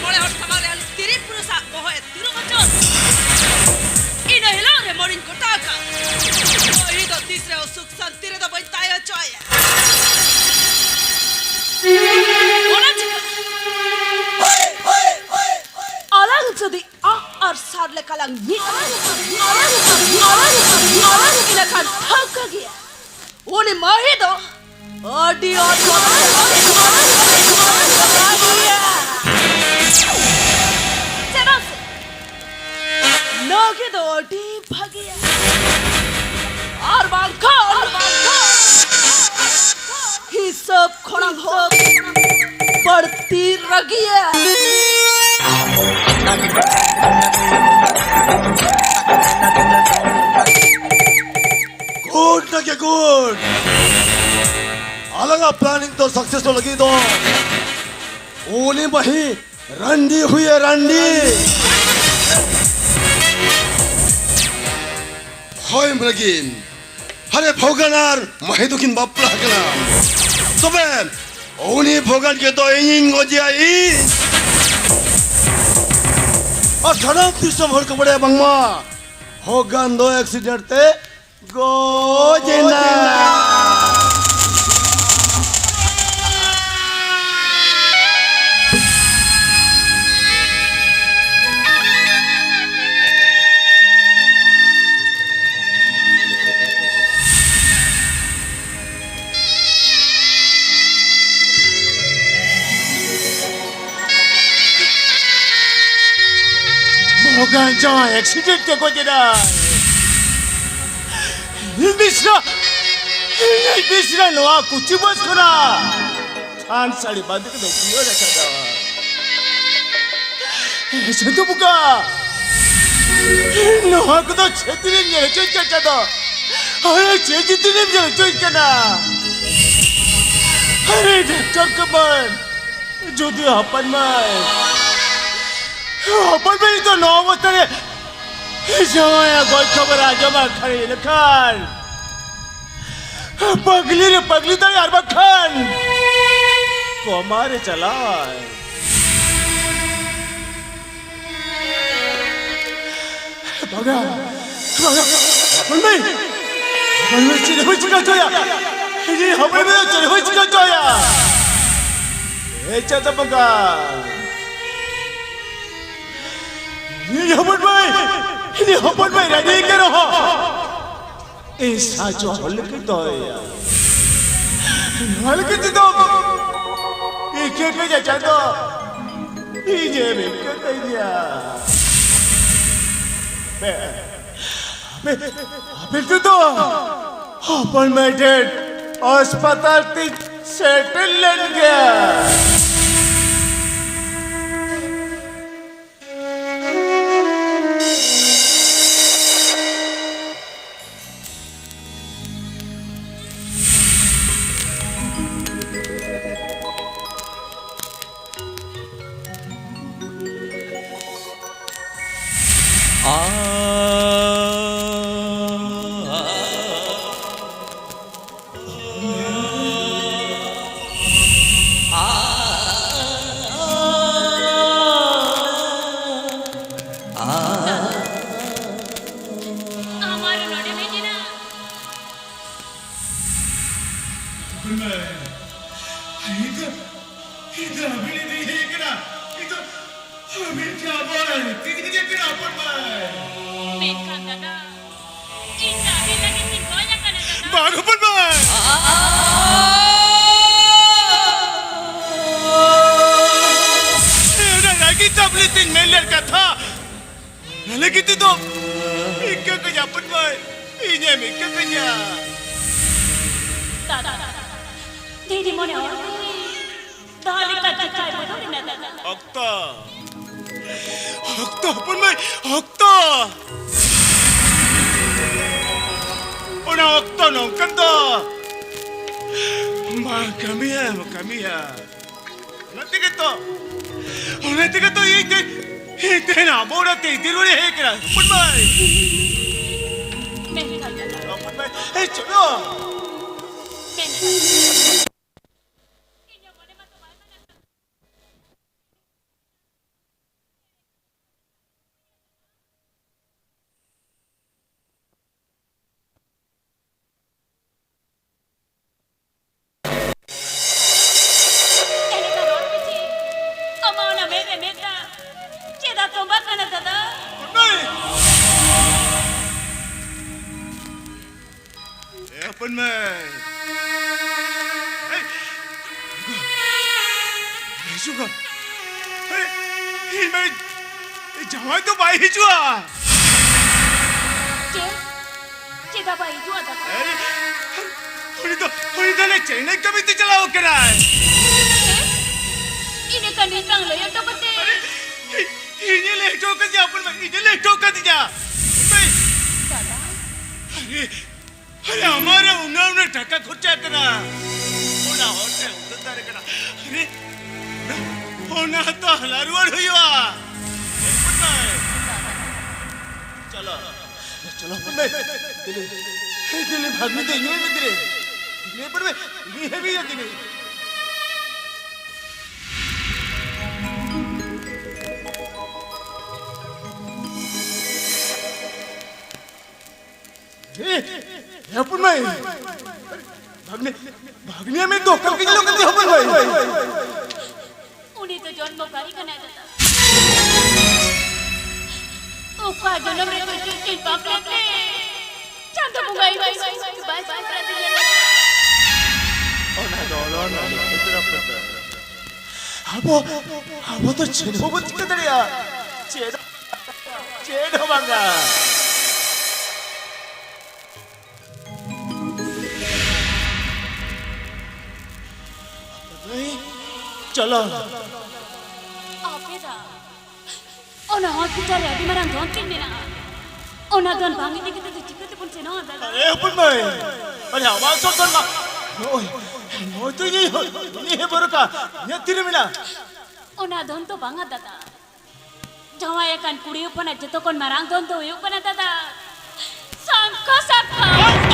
ᱢᱚᱬᱮ ᱦᱚᱲ ᱥᱟᱢᱟᱝ ᱨᱮ ᱟᱞᱮ ᱛᱤᱨᱤ ᱯᱩᱨᱩᱥᱟᱜ ᱵᱚᱦᱚᱜ ᱮ ᱛᱤᱨᱩᱵ ᱦᱚᱪᱚ᱾ ᱤᱱᱟᱹ ᱦᱤᱞᱳᱜ ᱨᱮ ᱢᱚᱬᱮᱧ ᱜᱚᱴᱟ ᱟᱠᱟᱫ᱾ ᱩᱱᱤ ᱫᱚ ᱛᱤᱥ ᱨᱮᱦᱚᱸ ᱥᱩᱠ ᱥᱟᱱᱛᱤ ᱨᱮᱫᱚ ᱵᱟᱹᱧ ᱛᱟᱦᱮᱸ ᱦᱚᱪᱚ ᱟᱭᱟ᱾ ᱚᱱᱟ ᱪᱤᱠᱟᱹ ᱟᱞᱟᱝ ᱡᱩᱫᱤ ᱟᱜ ᱟᱨ ᱥᱟᱨ ᱞᱮᱠᱟ ᱞᱟᱝ ᱢᱤᱫ, ᱟᱞᱟᱝ ᱡᱩᱫᱤ ᱟᱞᱟᱝ ᱡᱩᱫᱤ ᱟᱞᱟᱝ ᱤᱱᱟᱹ ᱠᱷᱟᱱ ᱴᱷᱟᱹᱣᱠᱟᱹ ᱜᱮᱭᱟ᱾ ᱩᱱᱤ ᱢᱟᱹᱦᱤ ᱫᱚ ᱟᱹᱰᱤ ᱟᱸᱴ ᱵᱷᱟᱹᱜᱤᱭᱟ᱾ ᱪᱮᱫᱟᱜ ᱥᱮ ᱱᱚᱣᱟ ᱜᱮ ᱫᱚ ᱟᱹᱰᱤ ᱵᱷᱟᱹᱜᱤᱭᱟ᱾ ᱟᱨ ᱵᱟᱝᱠᱷᱟᱱ ᱦᱤᱥᱟᱹᱵ ᱠᱷᱚᱱᱟᱜ ᱦᱚᱸ ᱵᱟᱹᱲᱛᱤ ᱨᱟᱹᱜᱤᱭᱟ᱾ ᱜᱩᱰ ᱱᱟᱜᱮ ᱜᱩᱰ᱾ ᱟᱞᱟᱝᱟᱜ ᱯᱞᱟᱱᱤᱝ ᱫᱚ ᱥᱟᱠᱥᱮᱥ ᱞᱟᱹᱜᱤᱫ ᱫᱚ ᱩᱱᱤ ᱢᱟᱹᱦᱤ ᱨᱟᱱᱰᱤ ᱦᱩᱭᱮ ᱨᱟᱱᱰᱤ᱾ ᱦᱳᱭ ᱢᱟᱹᱞᱤᱠᱤᱱ, ᱦᱟᱨᱮ ᱵᱷᱚᱜᱟᱱ ᱟᱨ ᱢᱟᱹᱦᱤ ᱫᱚᱠᱤᱱ ᱵᱟᱯᱞᱟ ᱟᱠᱟᱱᱟ᱾ ᱛᱚᱵᱮ ᱩᱱᱤ ᱵᱷᱚᱜᱟᱱ ᱜᱮ ᱫᱚ ᱤᱧᱤᱧ ᱜᱚᱡᱮᱭᱟ ᱤᱧ᱾ ᱟᱨ ᱥᱟᱱᱟᱢ ᱫᱤᱥᱚᱢ ᱦᱚᱲ ᱠᱚ ᱵᱟᱲᱟᱭᱟ ᱵᱟᱝᱢᱟ ᱵᱷᱚᱜᱟᱱ ᱫᱚ ᱮᱠᱥᱤᱰᱮᱱᱴ ᱛᱮ ᱜᱚᱡ ᱮᱱᱟ᱾ ᱵᱷᱚᱜᱟᱱ ᱡᱟᱶᱟᱭ ᱮᱠᱥᱤᱰᱮᱱᱴ ᱛᱮ ᱜᱚᱡ ᱮᱱᱟᱭ᱾ ᱤᱧ ᱵᱤᱥᱨᱟ, ᱤᱧ ᱵᱤᱥᱨᱟ ᱱᱚᱣᱟ ᱠᱩᱪᱤ ᱵᱟᱥ ᱠᱷᱚᱱᱟᱜ ᱛᱷᱟᱱ ᱥᱟᱹᱲᱤ ᱵᱟᱸᱫᱮ ᱠᱟᱛᱮ ᱡᱤᱭᱚᱱ ᱟᱠᱟᱫᱟ᱾ ᱪᱟᱸᱫᱚ ᱵᱚᱸᱜᱟ, ᱱᱚᱣᱟ ᱠᱚᱫᱚ ᱪᱮᱫ ᱫᱤᱱᱮᱢ ᱧᱮᱞ ᱦᱚᱪᱚᱧ ᱠᱟᱱᱟ ᱪᱟᱸᱫᱚ? ᱟᱨ ᱪᱮᱫ ᱫᱤᱱᱮᱢ ᱧᱮᱞ ᱦᱚᱪᱚᱧ ᱠᱟᱱᱟ? ᱟᱨᱮ ᱰᱟᱠᱛᱟᱨ ᱠᱟᱢᱟᱞ, ᱡᱩᱫᱤ ᱦᱚᱯᱚᱱ ᱢᱟᱹᱭ, ᱦᱚᱯᱚᱱ ᱢᱟᱹᱭ ᱱᱤᱛᱚᱜ ᱱᱚᱣᱟ ᱚᱵᱚᱥᱛᱟ ᱨᱮ ᱡᱟᱶᱟᱭᱟᱜ ᱜᱚᱡ ᱠᱷᱚᱵᱚᱨ ᱟᱸᱡᱚᱢᱟ ᱠᱷᱟᱱ, ᱤᱱᱟᱹᱠᱷᱟᱱ ᱯᱟᱜᱽᱞᱤ ᱨᱮ ᱯᱟᱜᱽᱞᱤ ᱫᱟᱲᱮ, ᱟᱨ ᱵᱟᱝᱠᱷᱟᱱ ᱠᱚᱢᱟ ᱨᱮ ᱪᱟᱞᱟᱜᱼᱟᱭ᱾ ᱵᱟᱝᱟ, ᱵᱟᱝᱟ, ᱦᱚᱯᱚᱱ ᱢᱟᱹᱭ, ᱦᱚᱯᱚᱱ ᱢᱟᱹᱭ, ᱪᱮᱫ ᱦᱚᱸ ᱵᱟᱹᱧ ᱪᱤᱠᱟᱹ ᱦᱚᱪᱚᱭᱟ᱾ ᱤᱧ ᱦᱚᱯᱚᱱ ᱢᱟᱹᱭ ᱪᱮᱫ ᱦᱚᱸ ᱵᱟᱹᱧ ᱪᱤᱠᱟᱹ ᱦᱚᱪᱚᱭᱟ᱾ ᱮ ᱪᱟᱸᱫᱚ ᱵᱚᱸᱜᱟ, ᱤᱧ ᱦᱚᱯᱚᱱ ᱢᱟᱹᱭ, ᱤᱧ ᱦᱚᱯᱚᱱ ᱢᱟᱹᱭ ᱨᱟᱹᱜᱤ ᱠᱟᱱ ᱨᱮᱦᱚᱸ, ᱤᱧ ᱥᱟᱪᱚ ᱦᱚᱲ ᱞᱮᱠᱟᱧ ᱫᱚᱦᱚᱭᱮᱭᱟ᱾ ᱱᱚᱣᱟ ᱞᱟᱹᱜᱤᱫ ᱛᱮᱫᱚ ᱤᱠᱟᱹ ᱠᱟᱹᱧᱟ ᱪᱟᱸᱫᱚ, ᱤᱧᱮᱢ ᱤᱠᱟᱹ ᱠᱟᱹᱧᱟ᱾ ᱟᱯᱮ, ᱟᱯᱮ, ᱟᱯᱮ ᱛᱮᱫᱚ ᱦᱚᱯᱚᱱ ᱢᱟᱹᱭ ᱴᱷᱮᱱ ᱦᱟᱥᱯᱟᱛᱟᱞ ᱛᱮᱧ ᱥᱮᱴᱮᱨ ᱞᱮᱱ ᱜᱮ᱾ ᱟᱢ ᱟᱨ ᱱᱚᱰᱮᱢ ᱦᱮᱡ ᱮᱱᱟ? ᱦᱚᱯᱚᱱ ᱢᱟᱹᱭ, ᱤᱧ ᱫᱚ, ᱤᱧ ᱫᱚ ᱟᱹᱵᱤᱱ ᱞᱟᱹᱜᱤᱫ ᱤᱧ ᱦᱮᱡ ᱟᱠᱟᱱᱟ᱾ ᱤᱧ ᱫᱚ ᱟᱹᱵᱤᱱ ᱴᱷᱮᱱ ᱟᱵᱚ ᱨᱤᱛᱤ ᱜᱤᱧ ᱦᱮᱡ ᱟᱠᱟᱱᱟ, ᱦᱚᱯᱚᱱ ᱢᱟᱹᱭ᱾ ᱢᱮᱱᱠᱷᱟᱱ ᱫᱟᱫᱟ, ᱤᱧ ᱫᱚ ᱟᱹᱵᱤᱱ ᱞᱟᱹᱜᱤᱫ ᱤᱧ ᱜᱚᱡ ᱟᱠᱟᱱᱟ, ᱫᱟᱫᱟ᱾ ᱵᱟᱝ, ᱦᱚᱯᱚᱱ ᱢᱟᱹᱭ᱾ ᱚᱱᱟ ᱨᱟᱹᱜᱤ ᱛᱟᱵ ᱞᱟᱹᱜᱤᱫ ᱤᱧ ᱢᱮᱱ ᱞᱮᱫ ᱠᱟᱛᱷᱟ, ᱚᱱᱟ ᱞᱟᱹᱜᱤᱫ ᱛᱮᱫᱚ ᱤᱠᱟᱹ ᱠᱟᱹᱧᱟ, ᱦᱚᱯᱚᱱ ᱢᱟᱹᱭ, ᱤᱧᱮᱢ ᱤᱠᱟᱹ ᱠᱟᱹᱧᱟ᱾ ᱫᱟᱫᱟ, ᱫᱤᱫᱤ ᱢᱚᱱᱮ ᱦᱚᱭ ᱫᱟᱜ ᱞᱮᱠᱟ ᱪᱤᱠᱟᱹᱭ ᱵᱚᱫᱚᱞ ᱮᱱᱟ, ᱫᱟᱫᱟ᱾ ᱚᱠᱛᱚ, ᱚᱠᱛᱚ, ᱦᱚᱯᱚᱱ ᱢᱟᱹᱭ, ᱚᱠᱛᱚ᱾ ᱚᱱᱟ ᱚᱠᱛᱚ ᱱᱚᱝᱠᱟᱱ ᱫᱚ ᱵᱟᱝ ᱠᱟᱹᱢᱤᱭᱟ, ᱵᱟᱝ ᱠᱟᱹᱢᱤᱭᱟ᱾ ᱚᱱᱟ ᱛᱮᱜᱮ ᱛᱚ, ᱚᱱᱟ ᱛᱮᱜᱮ ᱛᱚ ᱤᱧ ᱛᱮ, ᱤᱧ ᱛᱮ ᱟᱵᱚ ᱚᱲᱟᱜ ᱛᱮ ᱤᱫᱤ ᱨᱩᱣᱟᱹᱲ ᱦᱮᱡ ᱠᱟᱱᱟ᱾ ᱦᱚᱯᱚᱱ ᱢᱟᱹᱭ᱾ ᱢᱮᱱᱠᱷᱟᱱ ᱫᱟᱫᱟ, ᱦᱚᱯᱚᱱ ᱢᱟᱹᱭ, ᱮ, ᱪᱚᱞᱚ᱾ ᱢᱮᱱᱠᱷᱟᱱ ᱤᱧᱟᱹᱜ ᱢᱚᱱᱮ ᱢᱟ ᱛᱚ ᱵᱟᱭ ᱢᱟᱱᱟᱜ ᱠᱟᱱᱟ᱾ ᱦᱚᱯᱚᱱ ᱢᱟᱹᱭ᱾ ᱮᱭ, ᱦᱤᱡᱩᱜ ᱠᱟᱱ᱾ ᱮᱭ, ᱤᱧ ᱢᱟᱹᱭ, ᱡᱟᱶᱟᱭ ᱫᱚ ᱵᱟᱭ ᱦᱤᱡᱩᱜᱼᱟ᱾ ᱪᱮᱫ? ᱪᱮᱫᱟᱜ ᱵᱟᱭ ᱦᱤᱡᱩᱜᱼᱟ, ᱫᱟᱫᱟ? ᱮᱭ, ᱩᱱᱤ ᱫᱚ, ᱩᱱᱤ ᱫᱚ ᱚᱱᱮ ᱪᱮᱱᱱᱟᱭ ᱠᱟᱹᱢᱤ ᱛᱮ ᱪᱟᱞᱟᱣ ᱠᱟᱱᱟᱭ᱾ ᱪᱮᱫ? ᱤᱱᱟᱹ ᱠᱷᱟᱱ ᱤᱧ ᱵᱟᱝ ᱞᱟᱹᱭ ᱦᱚᱴᱚ ᱠᱟᱛᱮ? ᱤᱧᱮ ᱞᱟᱹᱭ ᱦᱚᱴᱚ ᱠᱟᱫᱤᱧᱟ, ᱦᱚᱯᱚᱱ ᱢᱟᱹᱭ, ᱤᱧᱮ ᱞᱟᱹᱭ ᱦᱚᱴᱚ ᱠᱟᱫᱤᱧᱟ᱾ ᱢᱟᱹᱭ᱾ ᱫᱟᱫᱟ᱾ ᱟᱨᱮ, ᱟᱨᱮ, ᱟᱢᱟᱜ ᱨᱮ ᱩᱱᱟᱹᱜ, ᱩᱱᱟᱹᱜ ᱴᱟᱠᱟ ᱠᱷᱚᱨᱪᱟ ᱠᱟᱱᱟ, ᱚᱱᱟ ᱦᱚᱲ ᱴᱷᱮᱱ ᱩᱫᱷᱟᱹᱨ ᱫᱟᱨᱮ ᱠᱟᱱᱟ᱾ ᱟᱨᱮ, ᱚᱱᱟ, ᱚᱱᱟ ᱦᱚᱸᱛᱚ ᱦᱟᱞᱟ ᱨᱩᱣᱟᱹᱲ ᱦᱩᱭᱩᱜᱼᱟ᱾ ᱦᱚᱯᱚᱱ ᱢᱟᱹᱭ᱾ ᱪᱚᱞᱚ, ᱪᱚᱞᱚ, ᱦᱚᱯᱚᱱ ᱢᱟᱹᱭ᱾ ᱫᱮᱞᱮ, ᱫᱮᱞᱮ, ᱵᱷᱟᱜᱽᱱᱤ ᱫᱚ ᱤᱧ ᱦᱚᱸ ᱤᱫᱤ ᱨᱮ᱾ ᱫᱮᱞᱮ, ᱦᱚᱯᱚᱱ ᱢᱟᱹᱭ, ᱤᱧ ᱦᱚᱸ ᱤᱫᱤ ᱨᱮ᱾ ᱮ, ᱦᱚᱯᱚᱱ ᱢᱟᱹᱭ᱾ ᱵᱷᱟᱜᱽᱱᱤ, ᱵᱷᱟᱜᱽᱱᱤ ᱟᱢᱮ ᱫᱚ ᱚᱠᱟ ᱞᱮᱠᱟ ᱧᱮᱞᱚᱜ ᱠᱟᱱ ᱛᱤᱧᱟ, ᱦᱚᱯᱚᱱ ᱢᱟᱹᱭ? ᱩᱱᱤ ᱫᱚ ᱡᱚᱱᱢᱚ ᱠᱟᱹᱨᱤ ᱠᱟᱱᱟᱭ, ᱫᱟᱫᱟ᱾ ᱚᱠᱟ ᱡᱚᱱᱚᱢ ᱨᱮ ᱫᱚ ᱪᱮᱫ ᱪᱮᱫ ᱵᱟᱯᱞᱟ ᱛᱮ ᱪᱟᱸᱫᱚ ᱵᱚᱸᱜᱟ ᱤᱧ ᱫᱚ ᱵᱟᱭ ᱥᱚᱦᱚᱨ ᱟᱹᱫᱤᱧᱟ, ᱫᱟᱫᱟ᱾ ᱚᱱᱟ ᱫᱚ ᱚᱱᱟ ᱫᱚ ᱯᱩᱛᱨᱟ ᱯᱩᱛᱨᱟ᱾ ᱟᱵᱚ, ᱟᱵᱚ ᱫᱚ ᱪᱮᱫ ᱦᱚᱸ ᱵᱟᱵᱚᱱ ᱪᱤᱠᱟᱹ ᱫᱟᱲᱮᱭᱟᱜᱼᱟ᱾ ᱪᱮᱫ, ᱪᱮᱫ ᱦᱚᱸ ᱵᱟᱝᱟ᱾ ᱪᱚᱞᱚ᱾ ᱟᱯᱮ ᱫᱚ ᱚᱱᱟ ᱦᱚᱥᱯᱤᱴᱟᱞ ᱨᱮ ᱟᱹᱰᱤ ᱢᱟᱨᱟᱝ ᱫᱷᱚᱱ ᱛᱤᱧ ᱢᱮᱱᱟᱜᱼᱟ᱾ ᱚᱱᱟ ᱫᱷᱚᱱ ᱵᱟᱝ ᱤᱫᱤ ᱠᱟᱛᱮ ᱫᱚ ᱪᱤᱠᱟᱹ ᱛᱮᱵᱚᱱ ᱥᱮᱱᱚᱜᱼᱟ, ᱫᱟᱫᱟ? ᱟᱨᱮ ᱦᱚᱯᱚᱱ ᱢᱟᱹᱭ, ᱟᱨᱮ ᱟᱢᱟᱜ ᱥᱚᱨᱫᱚᱱ ᱢᱟ ᱱᱚᱜᱼᱚᱭ, ᱱᱚᱜᱼᱚᱭ ᱛᱚ ᱤᱧᱤᱡ, ᱤᱧᱤᱡ ᱦᱮᱸ ᱵᱚᱨᱚᱠᱟ, ᱤᱧᱟᱹᱜ ᱛᱤᱨᱮ ᱢᱮᱱᱟᱜᱼᱟ᱾ ᱚᱱᱟ ᱫᱷᱚᱱ ᱫᱚ ᱵᱟᱝᱟ, ᱫᱟᱫᱟ᱾ ᱡᱟᱶᱟᱭ ᱟᱠᱟᱱ ᱠᱩᱲᱤ ᱦᱚᱯᱚᱱᱟᱜ ᱡᱚᱛᱚ ᱠᱷᱚᱱ ᱢᱟᱨᱟᱝ ᱫᱷᱚᱱ ᱫᱚ ᱦᱩᱭᱩᱜ ᱠᱟᱱᱟ, ᱫᱟᱫᱟ, ᱥᱚᱝᱠᱷᱚ ᱥᱟᱠᱚᱢ᱾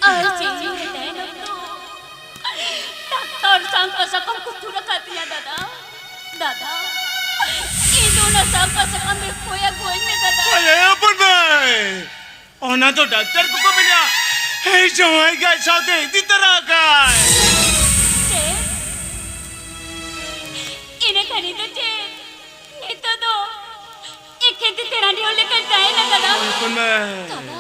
ᱟᱨ ᱪᱤᱱ ᱡᱚᱨᱮ ᱛᱟᱦᱮᱱ ᱚᱠᱛᱚ ᱰᱟᱠᱛᱚᱨ ᱥᱟᱝᱠᱷᱚ ᱥᱟᱠᱚᱢ ᱠᱚ ᱛᱩᱫ ᱟᱠᱟᱫ ᱛᱤᱧᱟ, ᱫᱟᱫᱟ᱾ ᱫᱟᱫᱟ, ᱤᱧ ᱫᱚ ᱚᱱᱟ ᱥᱟᱶᱛᱟ ᱥᱟᱠᱟᱢ ᱨᱮ ᱠᱷᱚᱭ ᱟᱹᱜᱩᱣᱟᱹᱧ ᱢᱮ, ᱫᱟᱫᱟ᱾ ᱟᱞᱮ ᱦᱚᱯᱚᱱ ᱢᱟᱹᱭ, ᱚᱱᱟ ᱫᱚ ᱰᱟᱠᱛᱟᱨ ᱠᱚᱠᱚ ᱢᱮᱱᱟ, ᱮᱭ ᱡᱟᱶᱟᱭ ᱜᱮ ᱟᱡ ᱥᱟᱶᱛᱮ ᱤᱫᱤ ᱛᱟᱨᱟ ᱠᱟᱭ᱾ ᱪᱮᱫ? ᱤᱱᱟᱹ ᱠᱷᱟᱱ ᱤᱧ ᱫᱚ ᱪᱮᱫ? ᱱᱤᱛᱚᱜ ᱫᱚ ᱮᱠᱷᱮᱱ ᱛᱤ ᱛᱮ ᱨᱟᱺᱰᱤ ᱦᱚᱲ ᱞᱮᱠᱟᱧ ᱛᱟᱦᱮᱱᱟ, ᱫᱟᱫᱟ᱾ ᱦᱚᱯᱚᱱ ᱢᱟᱹᱭ᱾ ᱫᱟᱫᱟ,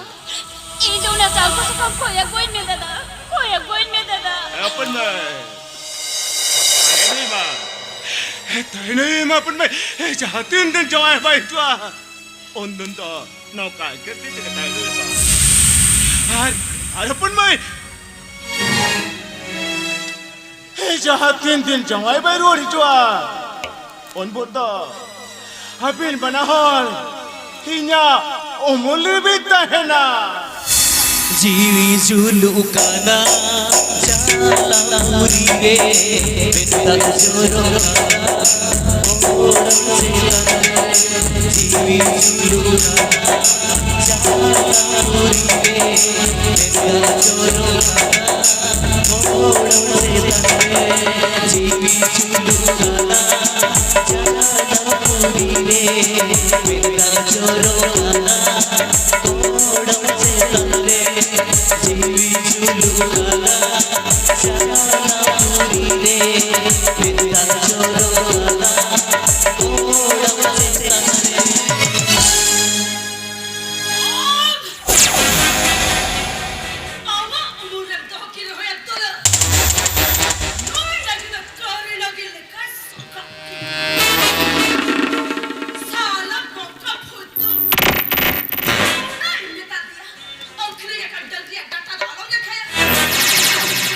ᱤᱧ ᱫᱚ ᱚᱱᱟ ᱥᱟᱶᱛᱟ ᱥᱟᱠᱟᱢ ᱠᱷᱚᱭ ᱟᱹᱜᱩᱣᱟᱹᱧ ᱢᱮ, ᱫᱟᱫᱟ᱾ ᱠᱷᱚᱭ ᱟᱹᱜᱩᱣᱟᱹᱧ ᱢᱮ, ᱫᱟᱫᱟ᱾ ᱦᱚᱯᱚᱱ ᱢᱟᱹᱭ᱾ ᱛᱟᱦᱮᱱᱟᱹᱧ ᱢᱟ᱾ ᱛᱟᱦᱮᱱᱟᱹᱧ ᱢᱟ, ᱦᱚᱯᱚᱱ ᱢᱟᱹᱭ᱾ ᱡᱟᱦᱟᱸ ᱛᱤᱱ ᱫᱤᱱ ᱡᱟᱶᱟᱭ ᱵᱟᱭ ᱦᱤᱡᱩᱜᱼᱟ, ᱩᱱ ᱫᱤᱱ ᱫᱚ ᱱᱚᱝᱠᱟ ᱜᱮ ᱛᱤ ᱛᱮᱜᱮ ᱛᱟᱦᱮᱱ ᱦᱩᱭᱩᱜᱼᱟ᱾ ᱟᱨ, ᱟᱨ ᱦᱚᱯᱚᱱ ᱢᱟᱹᱭ, ᱡᱟᱦᱟᱸ ᱛᱤᱱ ᱫᱤᱱ ᱡᱟᱶᱟᱭ ᱵᱟᱭ ᱨᱩᱣᱟᱹᱲ ᱦᱤᱡᱩᱜᱼᱟ, ᱩᱱ ᱵᱷᱳᱨ ᱫᱚ ᱟᱹᱵᱤᱱ ᱵᱟᱱᱟ ᱦᱚᱲ ᱤᱧᱟᱜ ᱩᱢᱩᱞ ᱨᱮᱵᱤᱱ ᱛᱟᱦᱮᱱᱟ᱾ ᱡᱤᱣᱤ ᱡᱩᱞᱩᱜ ᱠᱟᱱᱟ ᱪᱟᱞᱟ ᱯᱩᱨᱤ ᱨᱮ, ᱢᱮᱫ ᱫᱟᱜ ᱡᱚᱨᱚᱜ ᱠᱟᱱᱟ ᱵᱚᱦᱚᱜ ᱪᱮᱛᱟᱱ ᱨᱮ᱾ ᱡᱤᱣᱤ ᱡᱩᱞᱩᱜ ᱠᱟᱱᱟ ᱪᱟᱞᱟ ᱯᱩᱨᱤ ᱨᱮ, ᱢᱮᱫ ᱫᱟᱜ ᱡᱚᱨᱚᱜ ᱠᱟᱱᱟ ᱵᱚᱦᱚᱜ ᱪᱮᱛᱟᱱ ᱨᱮ᱾ ᱡᱤᱣᱤ ᱡᱩᱞᱩᱜ ᱠᱟᱱᱟ ᱪᱟᱞᱟ ᱯᱩᱨᱤ ᱨᱮ, ᱢᱮᱫ ᱫᱟᱜ ᱡᱚᱨᱚᱜ ᱠᱟᱱᱟ ᱵᱚᱦᱚᱜ ᱪᱮᱛᱟᱱ ᱨᱮ᱾ ᱡᱤᱣᱤ ᱡᱩᱞᱩᱜ ᱠᱟᱱᱟ ᱪᱟᱞᱟ ᱯᱩᱨᱤ ᱨᱮ, ᱢᱮᱫ ᱫᱟᱜ ᱡᱚᱨᱚᱜ ᱠᱟᱱᱟ ᱵᱚᱦᱚᱜ ᱪᱮᱛᱟᱱ ᱨᱮ᱾ ᱟᱢᱟᱜ ᱩᱢᱩᱞ ᱨᱮᱢ ᱫᱚᱦᱚ ᱠᱤᱱ ᱨᱮᱦᱚᱸ ᱮᱠᱫᱚᱢ ᱱᱩᱭ ᱞᱟᱹᱜᱤᱫ ᱫᱚ ᱠᱟᱹᱨᱤ ᱞᱟᱹᱜᱤᱫ ᱞᱮᱠᱟ ᱥᱚᱠᱟᱜ ᱠᱤᱱ᱾ ᱥᱟᱞᱟ ᱵᱚᱠᱟ ᱯᱷᱩᱨᱛᱩ᱾ ᱚᱱᱟᱧ ᱢᱮᱛᱟ ᱫᱮᱭᱟ, ᱟᱹᱠᱷᱨᱤᱧ ᱟᱠᱟᱱ ᱰᱟᱹᱝᱨᱤᱭᱟᱜ ᱰᱟᱴᱟ ᱫᱚ ᱟᱞᱚᱢ ᱞᱮᱠᱷᱟᱭᱟ᱾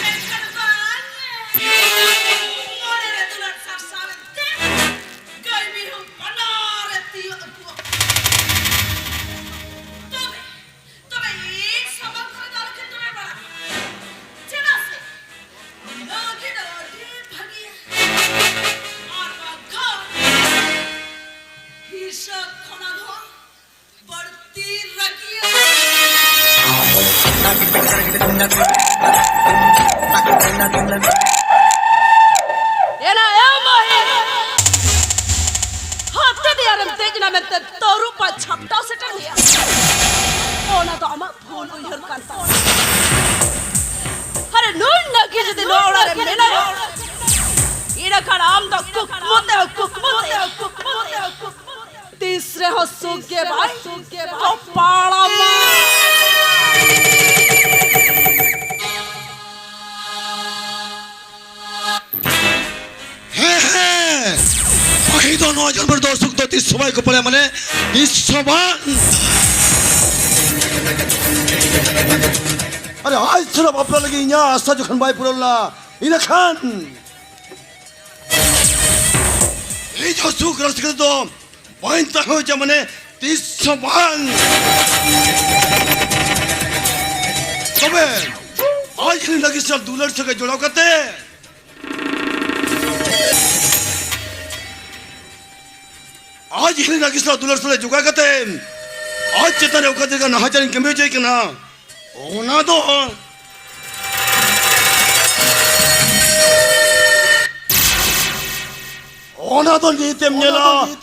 ᱢᱮᱱᱠᱷᱟᱱ ᱵᱟᱝ, ᱢᱚᱱᱮ ᱨᱮ ᱫᱩᱞᱟᱹᱲ ᱥᱟᱨᱥᱟᱣ ᱮᱱᱛᱮ ᱜᱟᱹᱭ ᱢᱤᱦᱩ ᱵᱟᱱᱟᱨ ᱮ ᱛᱤᱭᱳᱜ ᱟᱹᱜᱩ ᱟᱠᱟᱫ᱾ ᱛᱚᱵᱮ, ᱛᱚᱵᱮ ᱤᱧ ᱥᱟᱢᱟᱝ ᱠᱚᱨᱮ ᱫᱚ ᱟᱞᱚ ᱠᱤᱱ ᱫᱚᱢᱮ ᱵᱟᱲᱟᱜᱼᱟ᱾ ᱪᱮᱫᱟᱜ ᱥᱮ ᱱᱚᱣᱟ ᱠᱤᱱ ᱟᱹᱰᱤ ᱵᱷᱟᱹᱜᱤᱭᱟ᱾ ᱟᱨ ᱵᱟᱝᱠᱷᱟᱱ ᱦᱤᱥᱟᱹᱵ ᱠᱷᱚᱱᱟᱜ ᱦᱚᱸ ᱵᱟᱹᱲᱛᱤ ᱨᱟᱹᱜᱤᱭᱟ᱾ ᱮᱱᱟ ᱮ ᱢᱟᱹᱦᱤ᱾ ᱢᱮᱱᱛᱮ ᱛᱟᱹᱨᱩᱵ ᱟᱜ ᱪᱷᱟᱯᱴᱟ ᱥᱮᱴᱮᱨ ᱦᱩᱭᱩᱜᱼᱟ᱾ ᱚᱱᱟ ᱫᱚ ᱟᱢᱟᱜ ᱵᱷᱩᱞ ᱩᱭᱦᱟᱹᱨ ᱠᱟᱱ ᱛᱟᱢᱟ᱾ ᱟᱨᱮ, ᱱᱩᱭ ᱱᱟᱹᱜᱤ ᱡᱩᱫᱤ ᱱᱚᱣᱟ ᱚᱲᱟᱜ ᱨᱮ ᱢᱮᱱᱟᱭᱟ, ᱤᱱᱟᱹᱠᱷᱟᱱ ᱟᱢ ᱫᱚ ᱠᱩᱠᱢᱩ ᱛᱮ, ᱠᱩᱠᱢᱩ ᱛᱮ, ᱠᱩᱠᱢᱩ ᱛᱮ, ᱛᱤᱥ ᱨᱮᱦᱚᱸ ᱥᱩᱠ ᱜᱮ ᱵᱟᱭ ᱛᱚᱯᱟᱲᱟᱢᱟ᱾ ᱦᱮᱸ, ᱦᱮᱸ᱾ ᱯᱟᱹᱦᱤ ᱫᱚ ᱱᱚᱣᱟ ᱡᱚᱱᱢᱚ ᱨᱮᱫᱚ ᱥᱩᱠ ᱫᱚ ᱛᱤᱥ ᱦᱚᱸ ᱵᱟᱭ ᱠᱚᱯᱟᱲᱟ, ᱢᱟᱱᱮ ᱛᱤᱥ ᱦᱚᱸ ᱵᱟᱝ᱾ ᱟᱨᱮ, ᱟᱡ ᱥᱟᱞᱟᱜ ᱵᱟᱯᱞᱟ ᱞᱟᱹᱜᱤᱫ ᱤᱧᱟᱹᱜ ᱟᱥᱟ ᱡᱚᱠᱷᱚᱱ ᱵᱟᱭ ᱯᱩᱨᱟᱹᱣ ᱞᱮᱱᱟ, ᱤᱱᱟᱹᱠᱷᱟᱱ ᱤᱧ ᱦᱚᱸ ᱥᱩᱠ ᱨᱟᱹᱥᱠᱟᱹ ᱫᱚ ᱵᱟᱹᱧ ᱛᱟᱦᱮᱸ ᱦᱚᱪᱚ, ᱢᱟᱱᱮ ᱛᱤᱥ ᱦᱚᱸ ᱵᱟᱝ᱾ ᱛᱚᱵᱮ ᱟᱡ ᱦᱤᱞᱤ ᱱᱟᱹᱜᱤ ᱥᱟᱞᱟᱜ ᱫᱩᱞᱟᱹᱲ ᱥᱟᱹᱜᱟᱹᱭ ᱡᱚᱲᱟᱣ ᱠᱟᱛᱮ, ᱟᱡ ᱦᱤᱞᱤ ᱱᱟᱹᱜᱤ ᱥᱟᱞᱟᱜ ᱫᱩᱞᱟᱹᱲ ᱥᱟᱹᱜᱟᱹᱭ ᱡᱚᱜᱟᱣ ᱠᱟᱛᱮ, ᱟᱡ ᱪᱮᱛᱟᱱ ᱨᱮ ᱚᱠᱟ ᱞᱮᱠᱟ ᱱᱟᱦᱟᱪᱟᱨᱤᱧ ᱠᱟᱹᱢᱤ ᱦᱚᱪᱚᱭ ᱠᱟᱱᱟ, ᱚᱱᱟ ᱫᱚ, ᱚᱱᱟ ᱫᱚ ᱱᱤᱛᱮᱢ ᱧᱮᱞᱟ᱾ ᱱᱤᱛ᱾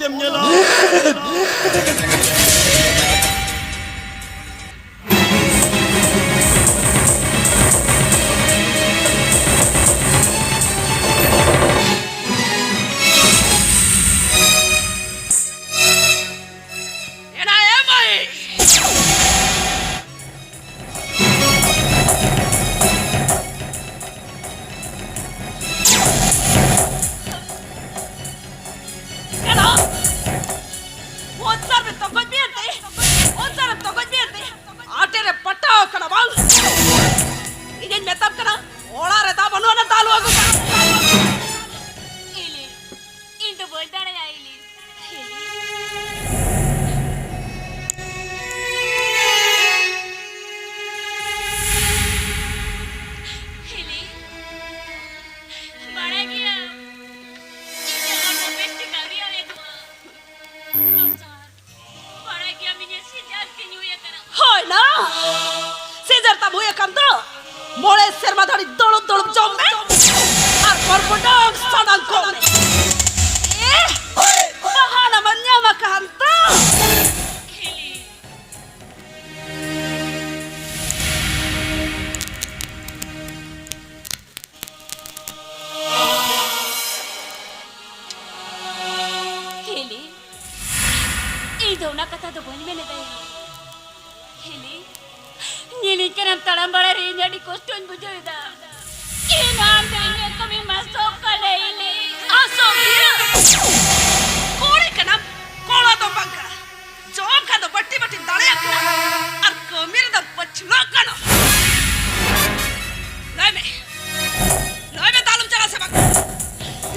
ᱮᱱᱟ ᱮ ᱢᱟᱹᱭ᱾ ᱮᱱᱟ᱾ ᱚᱱᱥᱟᱨ ᱨᱮ ᱛᱚᱠᱚᱡ ᱢᱮᱱᱛᱮ, ᱚᱱᱥᱟᱨ ᱨᱮ ᱛᱚᱠᱚᱡ ᱢᱮᱱᱛᱮ, ᱟᱴᱮ ᱨᱮ ᱯᱟᱴᱟᱣ ᱠᱟᱱᱟ ᱵᱟᱝ? ᱤᱧᱤᱧ ᱢᱮᱛᱟᱢ ᱠᱟᱱᱟ, ᱚᱲᱟᱜ ᱨᱮ ᱫᱟᱜ ᱵᱟᱹᱱᱩᱜᱼᱟ, ᱚᱱᱟ ᱫᱟᱜ ᱞᱩ ᱟᱹᱜᱩ ᱠᱟᱜ ᱢᱮ᱾ ᱤᱞᱤ, ᱤᱧ ᱫᱚ ᱵᱟᱹᱧ ᱫᱟᱲᱮᱭᱟᱜᱼᱟ, ᱤᱞᱤ᱾ ᱦᱤᱞᱤ, ᱵᱟᱲᱟᱭ ᱜᱮᱭᱟᱢ, ᱤᱧᱟᱹᱜ ᱦᱚᱲᱢᱚ ᱵᱮᱥ ᱴᱷᱤᱠ ᱟᱹᱣᱨᱤ ᱟᱞᱮ ᱠᱚᱣᱟ᱾ ᱫᱚᱥᱟᱨ, ᱵᱟᱲᱟᱭ ᱜᱮᱭᱟᱢ, ᱤᱧᱟᱹᱜ ᱥᱤᱡᱟᱨ ᱛᱤᱧ ᱦᱩᱭ ᱟᱠᱟᱱᱟ᱾ ᱦᱳᱭ ᱱᱟ, ᱥᱤᱡᱟᱨ ᱛᱟᱢ ᱦᱩᱭ ᱟᱠᱟᱱ ᱫᱚ, ᱢᱚᱬᱮ ᱥᱮᱨᱢᱟ ᱫᱷᱟᱹᱨᱤᱡ ᱫᱩᱲᱩᱵ ᱫᱩᱲᱩᱵ ᱡᱚᱢ ᱢᱮ ᱟᱨ ᱯᱚᱨ ᱯᱚᱴᱚᱢ ᱥᱟᱱᱟᱢ ᱠᱚᱢ ᱢᱮ᱾ ᱮ, ᱵᱟᱦᱟᱱᱟ ᱢᱟ ᱧᱟᱢ ᱟᱠᱟᱱ᱾ ᱛᱟᱲᱟᱢ ᱵᱟᱲᱟᱭ ᱨᱮ ᱤᱧ ᱟᱹᱰᱤ ᱠᱚᱥᱴᱚᱧ ᱵᱩᱡᱷᱟᱹᱣ ᱮᱫᱟ᱾ ᱤᱧ ᱟᱢ ᱴᱷᱮᱱ ᱤᱧᱟᱹᱜ ᱠᱟᱹᱢᱤ ᱢᱟ ᱥᱚᱠ ᱠᱟᱱᱟ ᱤᱞᱤ᱾ ᱟᱥᱚᱠ ᱜᱮᱭᱟ? ᱠᱚᱲᱟ ᱠᱟᱱᱟᱢ, ᱠᱚᱲᱟ ᱫᱚ ᱵᱟᱝ ᱠᱟᱱᱟ᱾ ᱡᱚᱢ ᱠᱷᱟᱱ ᱫᱚ ᱵᱟᱹᱴᱤ ᱵᱟᱹᱴᱤᱢ ᱫᱟᱲᱮᱭᱟᱜ ᱠᱟᱱᱟ, ᱟᱨ ᱠᱟᱹᱢᱤ ᱨᱮᱫᱚ ᱯᱟᱹᱪᱷᱞᱟᱹᱜ ᱠᱟᱱᱟ᱾ ᱞᱟᱹᱭ ᱢᱮ, ᱞᱟᱹᱭ ᱢᱮ, ᱫᱟᱞᱚᱢ ᱪᱟᱞᱟᱜ ᱥᱮ ᱵᱟᱝ?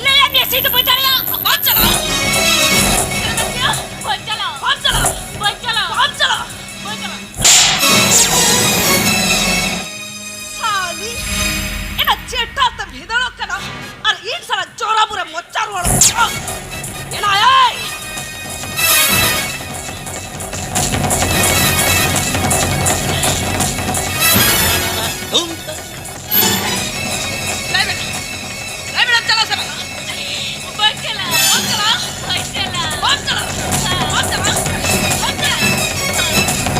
ᱞᱟᱹᱭᱟᱢ ᱢᱮ, ᱥᱤ ᱫᱚ ᱵᱟᱹᱧ ᱫᱟᱲᱮᱭᱟᱜᱼᱟ᱾ ᱵᱟᱢ ᱪᱟᱞᱟᱜᱼᱟ? ᱪᱮᱫ ᱮᱢ ᱢᱮᱱ ᱠᱮᱫᱟ? ᱵᱟᱹᱧ ᱪᱟᱞᱟᱜᱼᱟ᱾ ᱵᱟᱢ ᱪᱟᱞᱟᱜᱼᱟ? ᱵᱟᱹᱧ ᱪᱟᱞᱟᱜᱼᱟ᱾ ᱵᱟᱢ ᱪᱟᱞᱟᱜᱼᱟ? ᱵᱟᱹᱧ ᱪᱟᱞᱟᱜᱼᱟ᱾ ᱥᱟᱞᱤ, ᱮᱱᱟ ᱪᱮᱴᱟ ᱛᱮᱢ ᱵᱷᱤᱸᱫᱟᱹᱲᱚᱜ ᱠᱟᱱᱟ ᱟᱨ ᱤᱧ ᱥᱟᱞᱟᱜ ᱡᱚᱨᱟ ᱵᱩᱨᱮ ᱢᱚᱪᱟ ᱨᱩᱣᱟᱹᱲᱚᱜ ᱠᱟᱱᱟ᱾ ᱮᱱᱟ, ᱮᱭ! ᱞᱟᱹᱭ ᱢᱮ, ᱞᱟᱹᱭ ᱢᱮ, ᱪᱟᱞᱟᱜ ᱥᱮ ᱵᱟᱝ? ᱵᱟᱹᱧ ᱪᱟᱞᱟᱜᱼᱟ᱾ ᱵᱟᱢ ᱪᱟᱞᱟᱜᱼᱟ? ᱵᱟᱹᱧ ᱪᱟᱞᱟᱜᱼᱟ᱾ ᱵᱟᱢ ᱪᱟᱞᱟᱜᱼᱟ? ᱵᱟᱢ ᱪᱟᱞᱟᱜᱼᱟ? ᱵᱟᱢ ᱪᱟᱞᱟᱜᱼᱟ?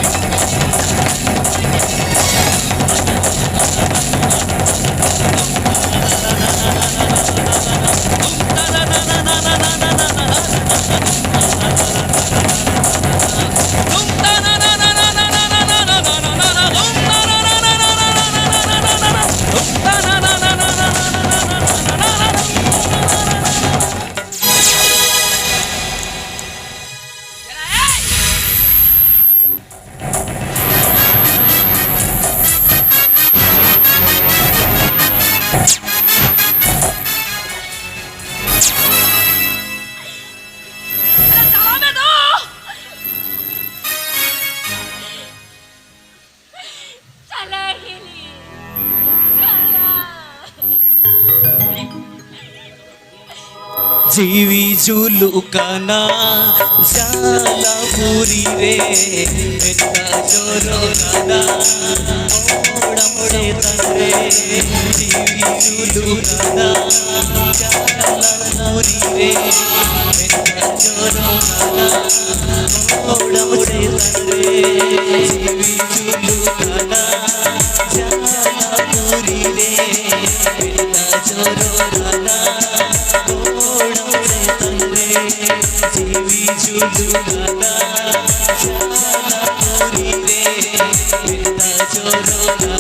ᱪᱟᱞᱟᱜ ᱦᱤᱞᱤ, ᱪᱟᱞᱟᱜ᱾ ᱡᱤᱣᱤ ᱡᱩᱞᱩᱜ ᱠᱟᱱᱟ ᱡᱟᱞᱟ ᱯᱩᱨᱤ ᱨᱮ, ᱢᱮᱫ ᱫᱟᱜ ᱡᱚᱨᱚᱜ ᱠᱟᱱᱟ ᱢᱚᱲᱟ ᱢᱚᱲᱟ ᱛᱟᱞᱮ᱾ ᱡᱤᱣᱤ ᱡᱩᱞᱩᱜ ᱠᱟᱱᱟ ᱡᱟᱞᱟ ᱯᱩᱨᱤ ᱨᱮ, ᱢᱮᱫ ᱫᱟᱜ ᱡᱚᱨᱚᱜ ᱠᱟᱱᱟ ᱢᱚᱲᱟ ᱢᱚᱲᱟ ᱛᱟᱞᱮ᱾ ᱡᱤᱣᱤ ᱡᱩᱞᱩᱜ ᱠᱟᱱᱟ ᱡᱟᱞᱟ ᱯᱩᱨᱤ ᱨᱮ, ᱢᱮᱫ ᱫᱟᱜ ᱡᱚᱨᱚᱜ ᱠᱟᱱᱟ ᱢᱚᱲᱟ ᱢᱚᱲᱟ ᱛᱟᱞᱮ᱾ ᱡᱤᱣᱤ ᱡᱩᱞᱩᱜ ᱠᱟᱱᱟ ᱡᱟᱞᱟ ᱯᱩᱨᱤ ᱨᱮ, ᱢᱮᱫ ᱫᱟᱜ ᱡᱚᱨᱚᱜ ᱠᱟᱱᱟ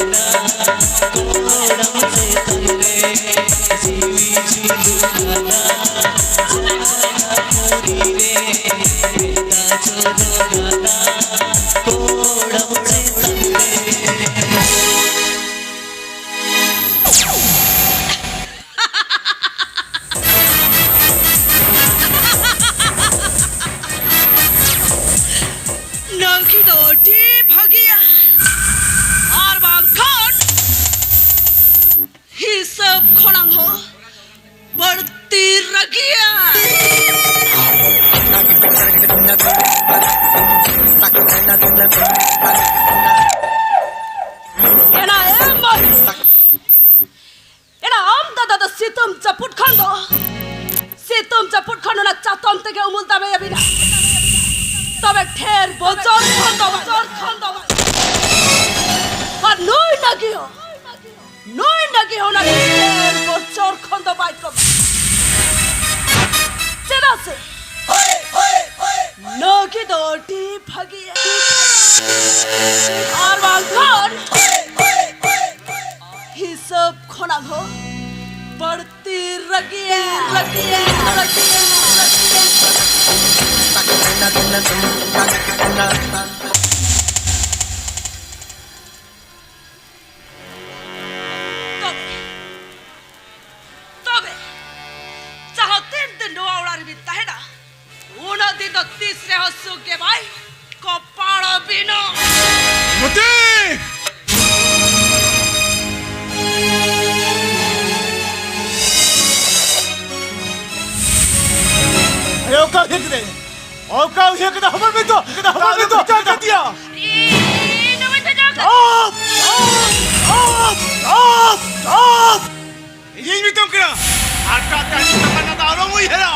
ᱡᱟᱹᱯᱩᱫ ᱠᱷᱚᱱ ᱫᱚ, ᱥᱤᱛᱩᱝ ᱡᱟᱹᱯᱩᱫ ᱠᱷᱚᱱ ᱚᱱᱟ ᱪᱟᱛᱚᱢ ᱛᱮᱜᱮ ᱩᱢᱩᱞ ᱫᱟᱲᱮᱭᱟᱵᱤᱱᱟ᱾ ᱛᱚᱵᱮ ᱰᱷᱮᱨ ᱵᱚᱪᱷᱚᱨ ᱠᱷᱚᱱ ᱫᱚ ᱵᱟᱝ, ᱵᱚᱪᱷᱚᱨ ᱠᱷᱚᱱ ᱫᱚ ᱵᱟᱝ᱾ ᱟᱨ ᱱᱩᱭ ᱱᱟᱹᱜᱤ ᱦᱚᱸ, ᱱᱩᱭ ᱱᱟᱹᱜᱤ ᱦᱚᱸ ᱚᱱᱟ ᱰᱷᱮᱨ ᱵᱚᱪᱷᱚᱨ ᱠᱷᱚᱱ ᱫᱚ ᱵᱟᱭ ᱠᱚᱢᱟ᱾ ᱪᱮᱫᱟᱜ ᱥᱮ ᱱᱟᱹᱜᱤ ᱫᱚ ᱟᱹᱰᱤ ᱵᱷᱟᱹᱜᱤᱭᱟ᱾ ᱟᱨ ᱵᱟᱝᱠᱷᱟᱱ ᱦᱤᱥᱟᱹᱵ ᱠᱷᱚᱱᱟᱜ ᱦᱚᱸ ᱵᱟᱹᱲᱛᱤ ᱨᱟᱹᱜᱤᱭᱟ, ᱨᱟᱹᱜᱤᱭᱟ, ᱨᱟᱹᱜᱤᱭᱟ, ᱨᱟᱹᱜᱤᱭᱟ᱾ ᱛᱚᱵᱮ, ᱛᱚᱵᱮ, ᱡᱟᱦᱟᱸ ᱛᱤᱱ ᱫᱤᱱ ᱱᱚᱣᱟ ᱚᱲᱟᱜ ᱨᱮᱵᱤᱱ ᱛᱟᱦᱮᱱᱟ, ᱩᱱᱟᱹᱜ ᱫᱤᱱ ᱫᱚ ᱛᱤᱥ ᱨᱮᱦᱚᱸ ᱥᱩᱠ ᱜᱮ ᱵᱟᱭ ᱠᱚᱯᱟᱲ ᱟᱹᱵᱤᱱᱟ᱾ ᱢᱚᱛᱤ! ᱮ, ᱚᱠᱟ ᱩᱭᱦᱟᱹᱨ ᱠᱮᱫᱟᱭ? ᱚᱠᱟ ᱩᱭᱦᱟᱹᱨ ᱠᱮᱫᱟ? ᱦᱚᱯᱚᱱ ᱢᱮ ᱛᱚ, ᱦᱚᱯᱚᱱ ᱢᱮ ᱛᱚ, ᱚᱠᱟ ᱠᱮᱫᱮᱭᱟ? ᱤᱧ ᱫᱚ ᱵᱟᱹᱧ ᱵᱷᱮᱡᱟ ᱟᱠᱟᱫ᱾ Of! Of! Of! Of! Of! ᱤᱧᱤᱧ ᱢᱮᱛᱟᱢ ᱠᱟᱱᱟ, ᱟᱨ ᱠᱟᱛᱮ ᱟᱹᱰᱤ ᱠᱟᱛᱷᱟ ᱫᱚ ᱟᱞᱚᱢ ᱩᱭᱦᱟᱹᱨᱟ᱾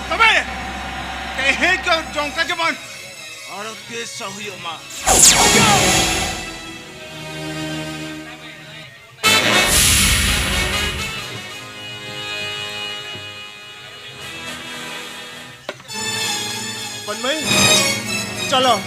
ᱛᱚᱵᱮ ᱛᱮᱦᱮᱧ ᱠᱷᱚᱱ ᱱᱚᱝᱠᱟ ᱡᱮᱢᱚᱱ ᱟᱨᱚ ᱛᱤᱥ ᱦᱚᱸ ᱦᱩᱭᱩᱜ ᱢᱟ᱾ ᱦᱚᱯᱚᱱ ᱢᱟᱹᱭ, ᱪᱚᱞᱚ᱾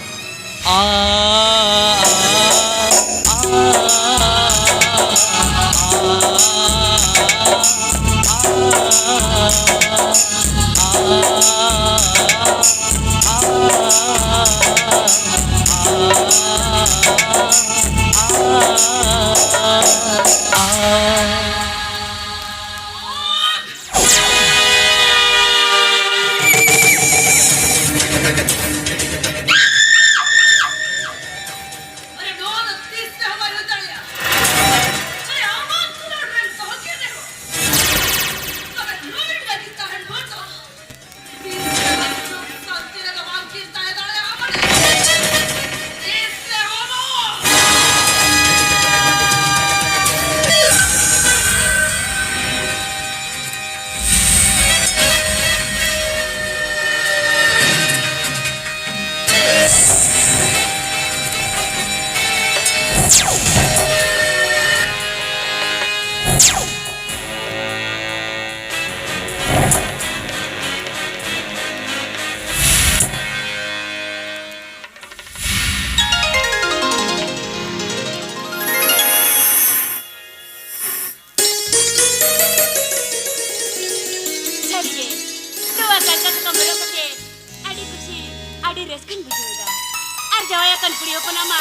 ᱠᱩᱲᱤ ᱦᱚᱯᱚᱱᱟᱜ ᱢᱟ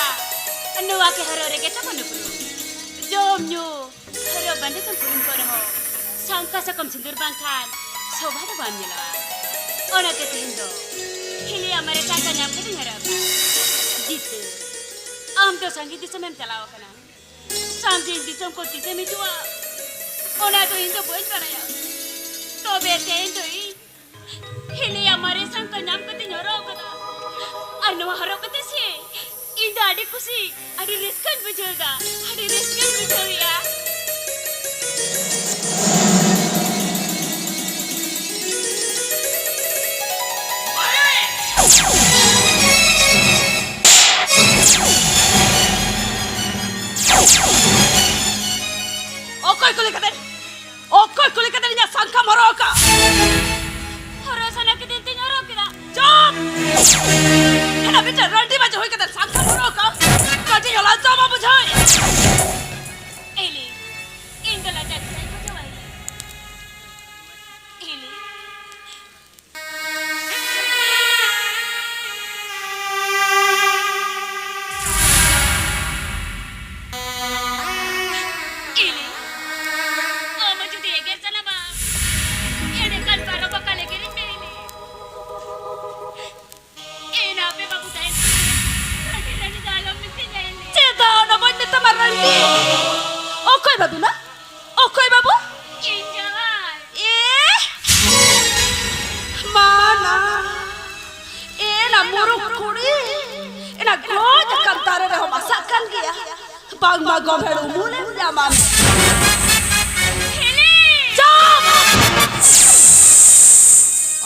ᱱᱚᱣᱟ ᱠᱚ ᱦᱚᱨᱚᱜ ᱨᱮᱜᱮ ᱛᱟᱵᱚᱱ ᱩᱯᱨᱩᱢ᱾ ᱡᱚᱢ ᱧᱩ, ᱦᱚᱨᱚᱜ ᱵᱟᱸᱫᱮ ᱛᱟᱢ ᱯᱩᱨᱩᱱ ᱠᱚᱜ ᱨᱮᱦᱚᱸ, ᱥᱟᱝᱠᱟ ᱥᱟᱠᱚᱢ ᱥᱤᱸᱫᱩᱨ ᱵᱟᱝᱠᱷᱟᱱ ᱥᱚᱵᱷᱟ ᱫᱚ ᱵᱟᱢ ᱧᱮᱞᱚᱜᱼᱟ᱾ ᱚᱱᱟᱛᱮ ᱛᱮᱦᱮᱧ ᱫᱚ ᱦᱤᱞᱤᱭᱟᱜ ᱢᱟᱨᱮ ᱥᱟᱝᱠᱟ ᱧᱟᱢ ᱠᱟᱛᱮᱧ ᱦᱚᱨᱚᱜ ᱟᱠᱟᱫᱼᱟ᱾ ᱡᱤᱛᱟᱹ, ᱟᱢ ᱫᱚ ᱥᱟᱺᱜᱤᱧ ᱫᱤᱥᱚᱢᱮᱢ ᱪᱟᱞᱟᱣ ᱟᱠᱟᱱᱟ᱾ ᱥᱟᱺᱜᱤᱧ ᱫᱤᱥᱚᱢ ᱠᱚ ᱛᱤᱥᱮᱢ ᱦᱤᱡᱩᱜᱼᱟ, ᱚᱱᱟ ᱫᱚ ᱤᱧ ᱫᱚ ᱵᱟᱹᱧ ᱵᱟᱲᱟᱭᱟ᱾ ᱛᱚᱵᱮ ᱛᱮᱦᱮᱧ ᱫᱚ ᱤᱧ ᱦᱤᱞᱤᱭᱟᱜ ᱢᱟᱨᱮ ᱥᱟᱝᱠᱟ ᱧᱟᱢ ᱠᱟᱛᱮᱧ ᱦᱚᱨᱚᱜ ᱟᱠᱟᱫᱟ᱾ ᱟᱨ ᱱᱚᱣᱟ ᱦᱚᱨᱚᱜ ᱠᱟᱛᱮ ᱥᱮ ᱤᱧ ᱫᱚ ᱟᱹᱰᱤ ᱠᱩᱥᱤ, ᱟᱹᱰᱤ ᱨᱟᱹᱥᱠᱟᱹᱧ ᱵᱩᱡᱷᱟᱹᱣ ᱮᱫᱟ, ᱟᱹᱰᱤ ᱨᱟᱹᱥᱠᱟᱹᱧ ᱵᱩᱡᱷᱟᱹᱣ ᱮᱫᱟ᱾ ᱚᱠᱚᱭ ᱠᱩᱞᱤ ᱠᱟᱛᱮ? ᱚᱠᱚᱭ ᱠᱩᱞᱤ ᱠᱟᱛᱮ ᱤᱧᱟᱜ ᱥᱟᱝᱠᱷᱟᱢ ᱦᱚᱨᱚᱜ ᱟᱠᱟᱫ? ᱦᱚᱨᱚᱜ ᱥᱟᱱᱟ ᱠᱤᱫᱤᱧ ᱛᱤᱧ ᱦᱚᱨᱚᱜ ᱠᱮᱫᱟ᱾ ᱪᱩᱯ! ᱦᱮᱱᱟ ᱢᱤᱫᱴᱮᱱ ᱨᱟᱺᱰᱤ ᱵᱟᱡᱮ ᱦᱩᱭ ᱠᱟᱛᱮ ᱥᱟᱝᱠᱷᱟᱢ ᱦᱚᱨᱚᱜ ᱟᱠᱟᱫ? ᱠᱟᱹᱴᱤᱡ ᱦᱚᱸ ᱞᱟᱡᱟᱣ ᱵᱟᱢ ᱵᱩᱡᱷᱟᱹᱣ? ᱮᱞᱤ, ᱤᱧ ᱫᱚ ᱞᱟᱡᱟᱣ ᱜᱮ ᱵᱟᱹᱧ ᱵᱩᱡᱷᱟᱹᱣᱟ, ᱮᱞᱤ᱾ ᱮᱞᱤ᱾ ᱮᱞᱤ, ᱟᱢ ᱡᱩᱫᱤ ᱮᱜᱮᱨ ᱥᱟᱱᱟᱢᱟ, ᱮᱸᱰᱮᱠᱷᱟᱱ ᱵᱟᱨᱚ ᱵᱟᱠᱟ ᱞᱮᱜᱮᱨᱤᱧ ᱢᱮ, ᱮᱞᱤ᱾ ᱮᱱ ᱟᱯᱮ ᱵᱟᱹᱵᱩ ᱛᱟᱦᱮᱱ ᱨᱟᱹᱱᱤ ᱨᱟᱹᱱᱤ ᱫᱚ ᱟᱞᱚᱢ ᱢᱤᱛᱟᱹᱧᱟ, ᱮᱞᱤ᱾ ᱪᱮᱫᱟᱜ ᱚᱱᱟ ᱵᱟᱹᱧ ᱢᱮᱛᱟᱢᱟ, ᱨᱟᱹᱱᱤ? ᱚᱠᱚᱭ ᱵᱟᱹᱵᱩ ᱱᱟ? ᱚᱠᱚᱭ ᱵᱟᱹᱵᱩ? ᱤᱧ ᱡᱟᱶᱟᱭ᱾ ᱮ! ᱢᱟᱱᱟ᱾ ᱮ ᱱᱟ ᱢᱩᱨᱩᱠ ᱠᱩᱲᱤ, ᱮ ᱱᱟ ᱜᱚᱡ ᱟᱠᱟᱱ ᱫᱟᱨᱮ ᱨᱮᱦᱚᱸ ᱵᱟᱥᱟᱜ ᱠᱟᱱ ᱜᱮᱭᱟ᱾ ᱵᱟᱝᱢᱟ ᱜᱚᱢᱦᱮᱲ ᱩᱢᱩᱞᱮᱢ ᱧᱟᱢᱟ᱾ ᱦᱤᱞᱤ! ᱪᱩᱯ!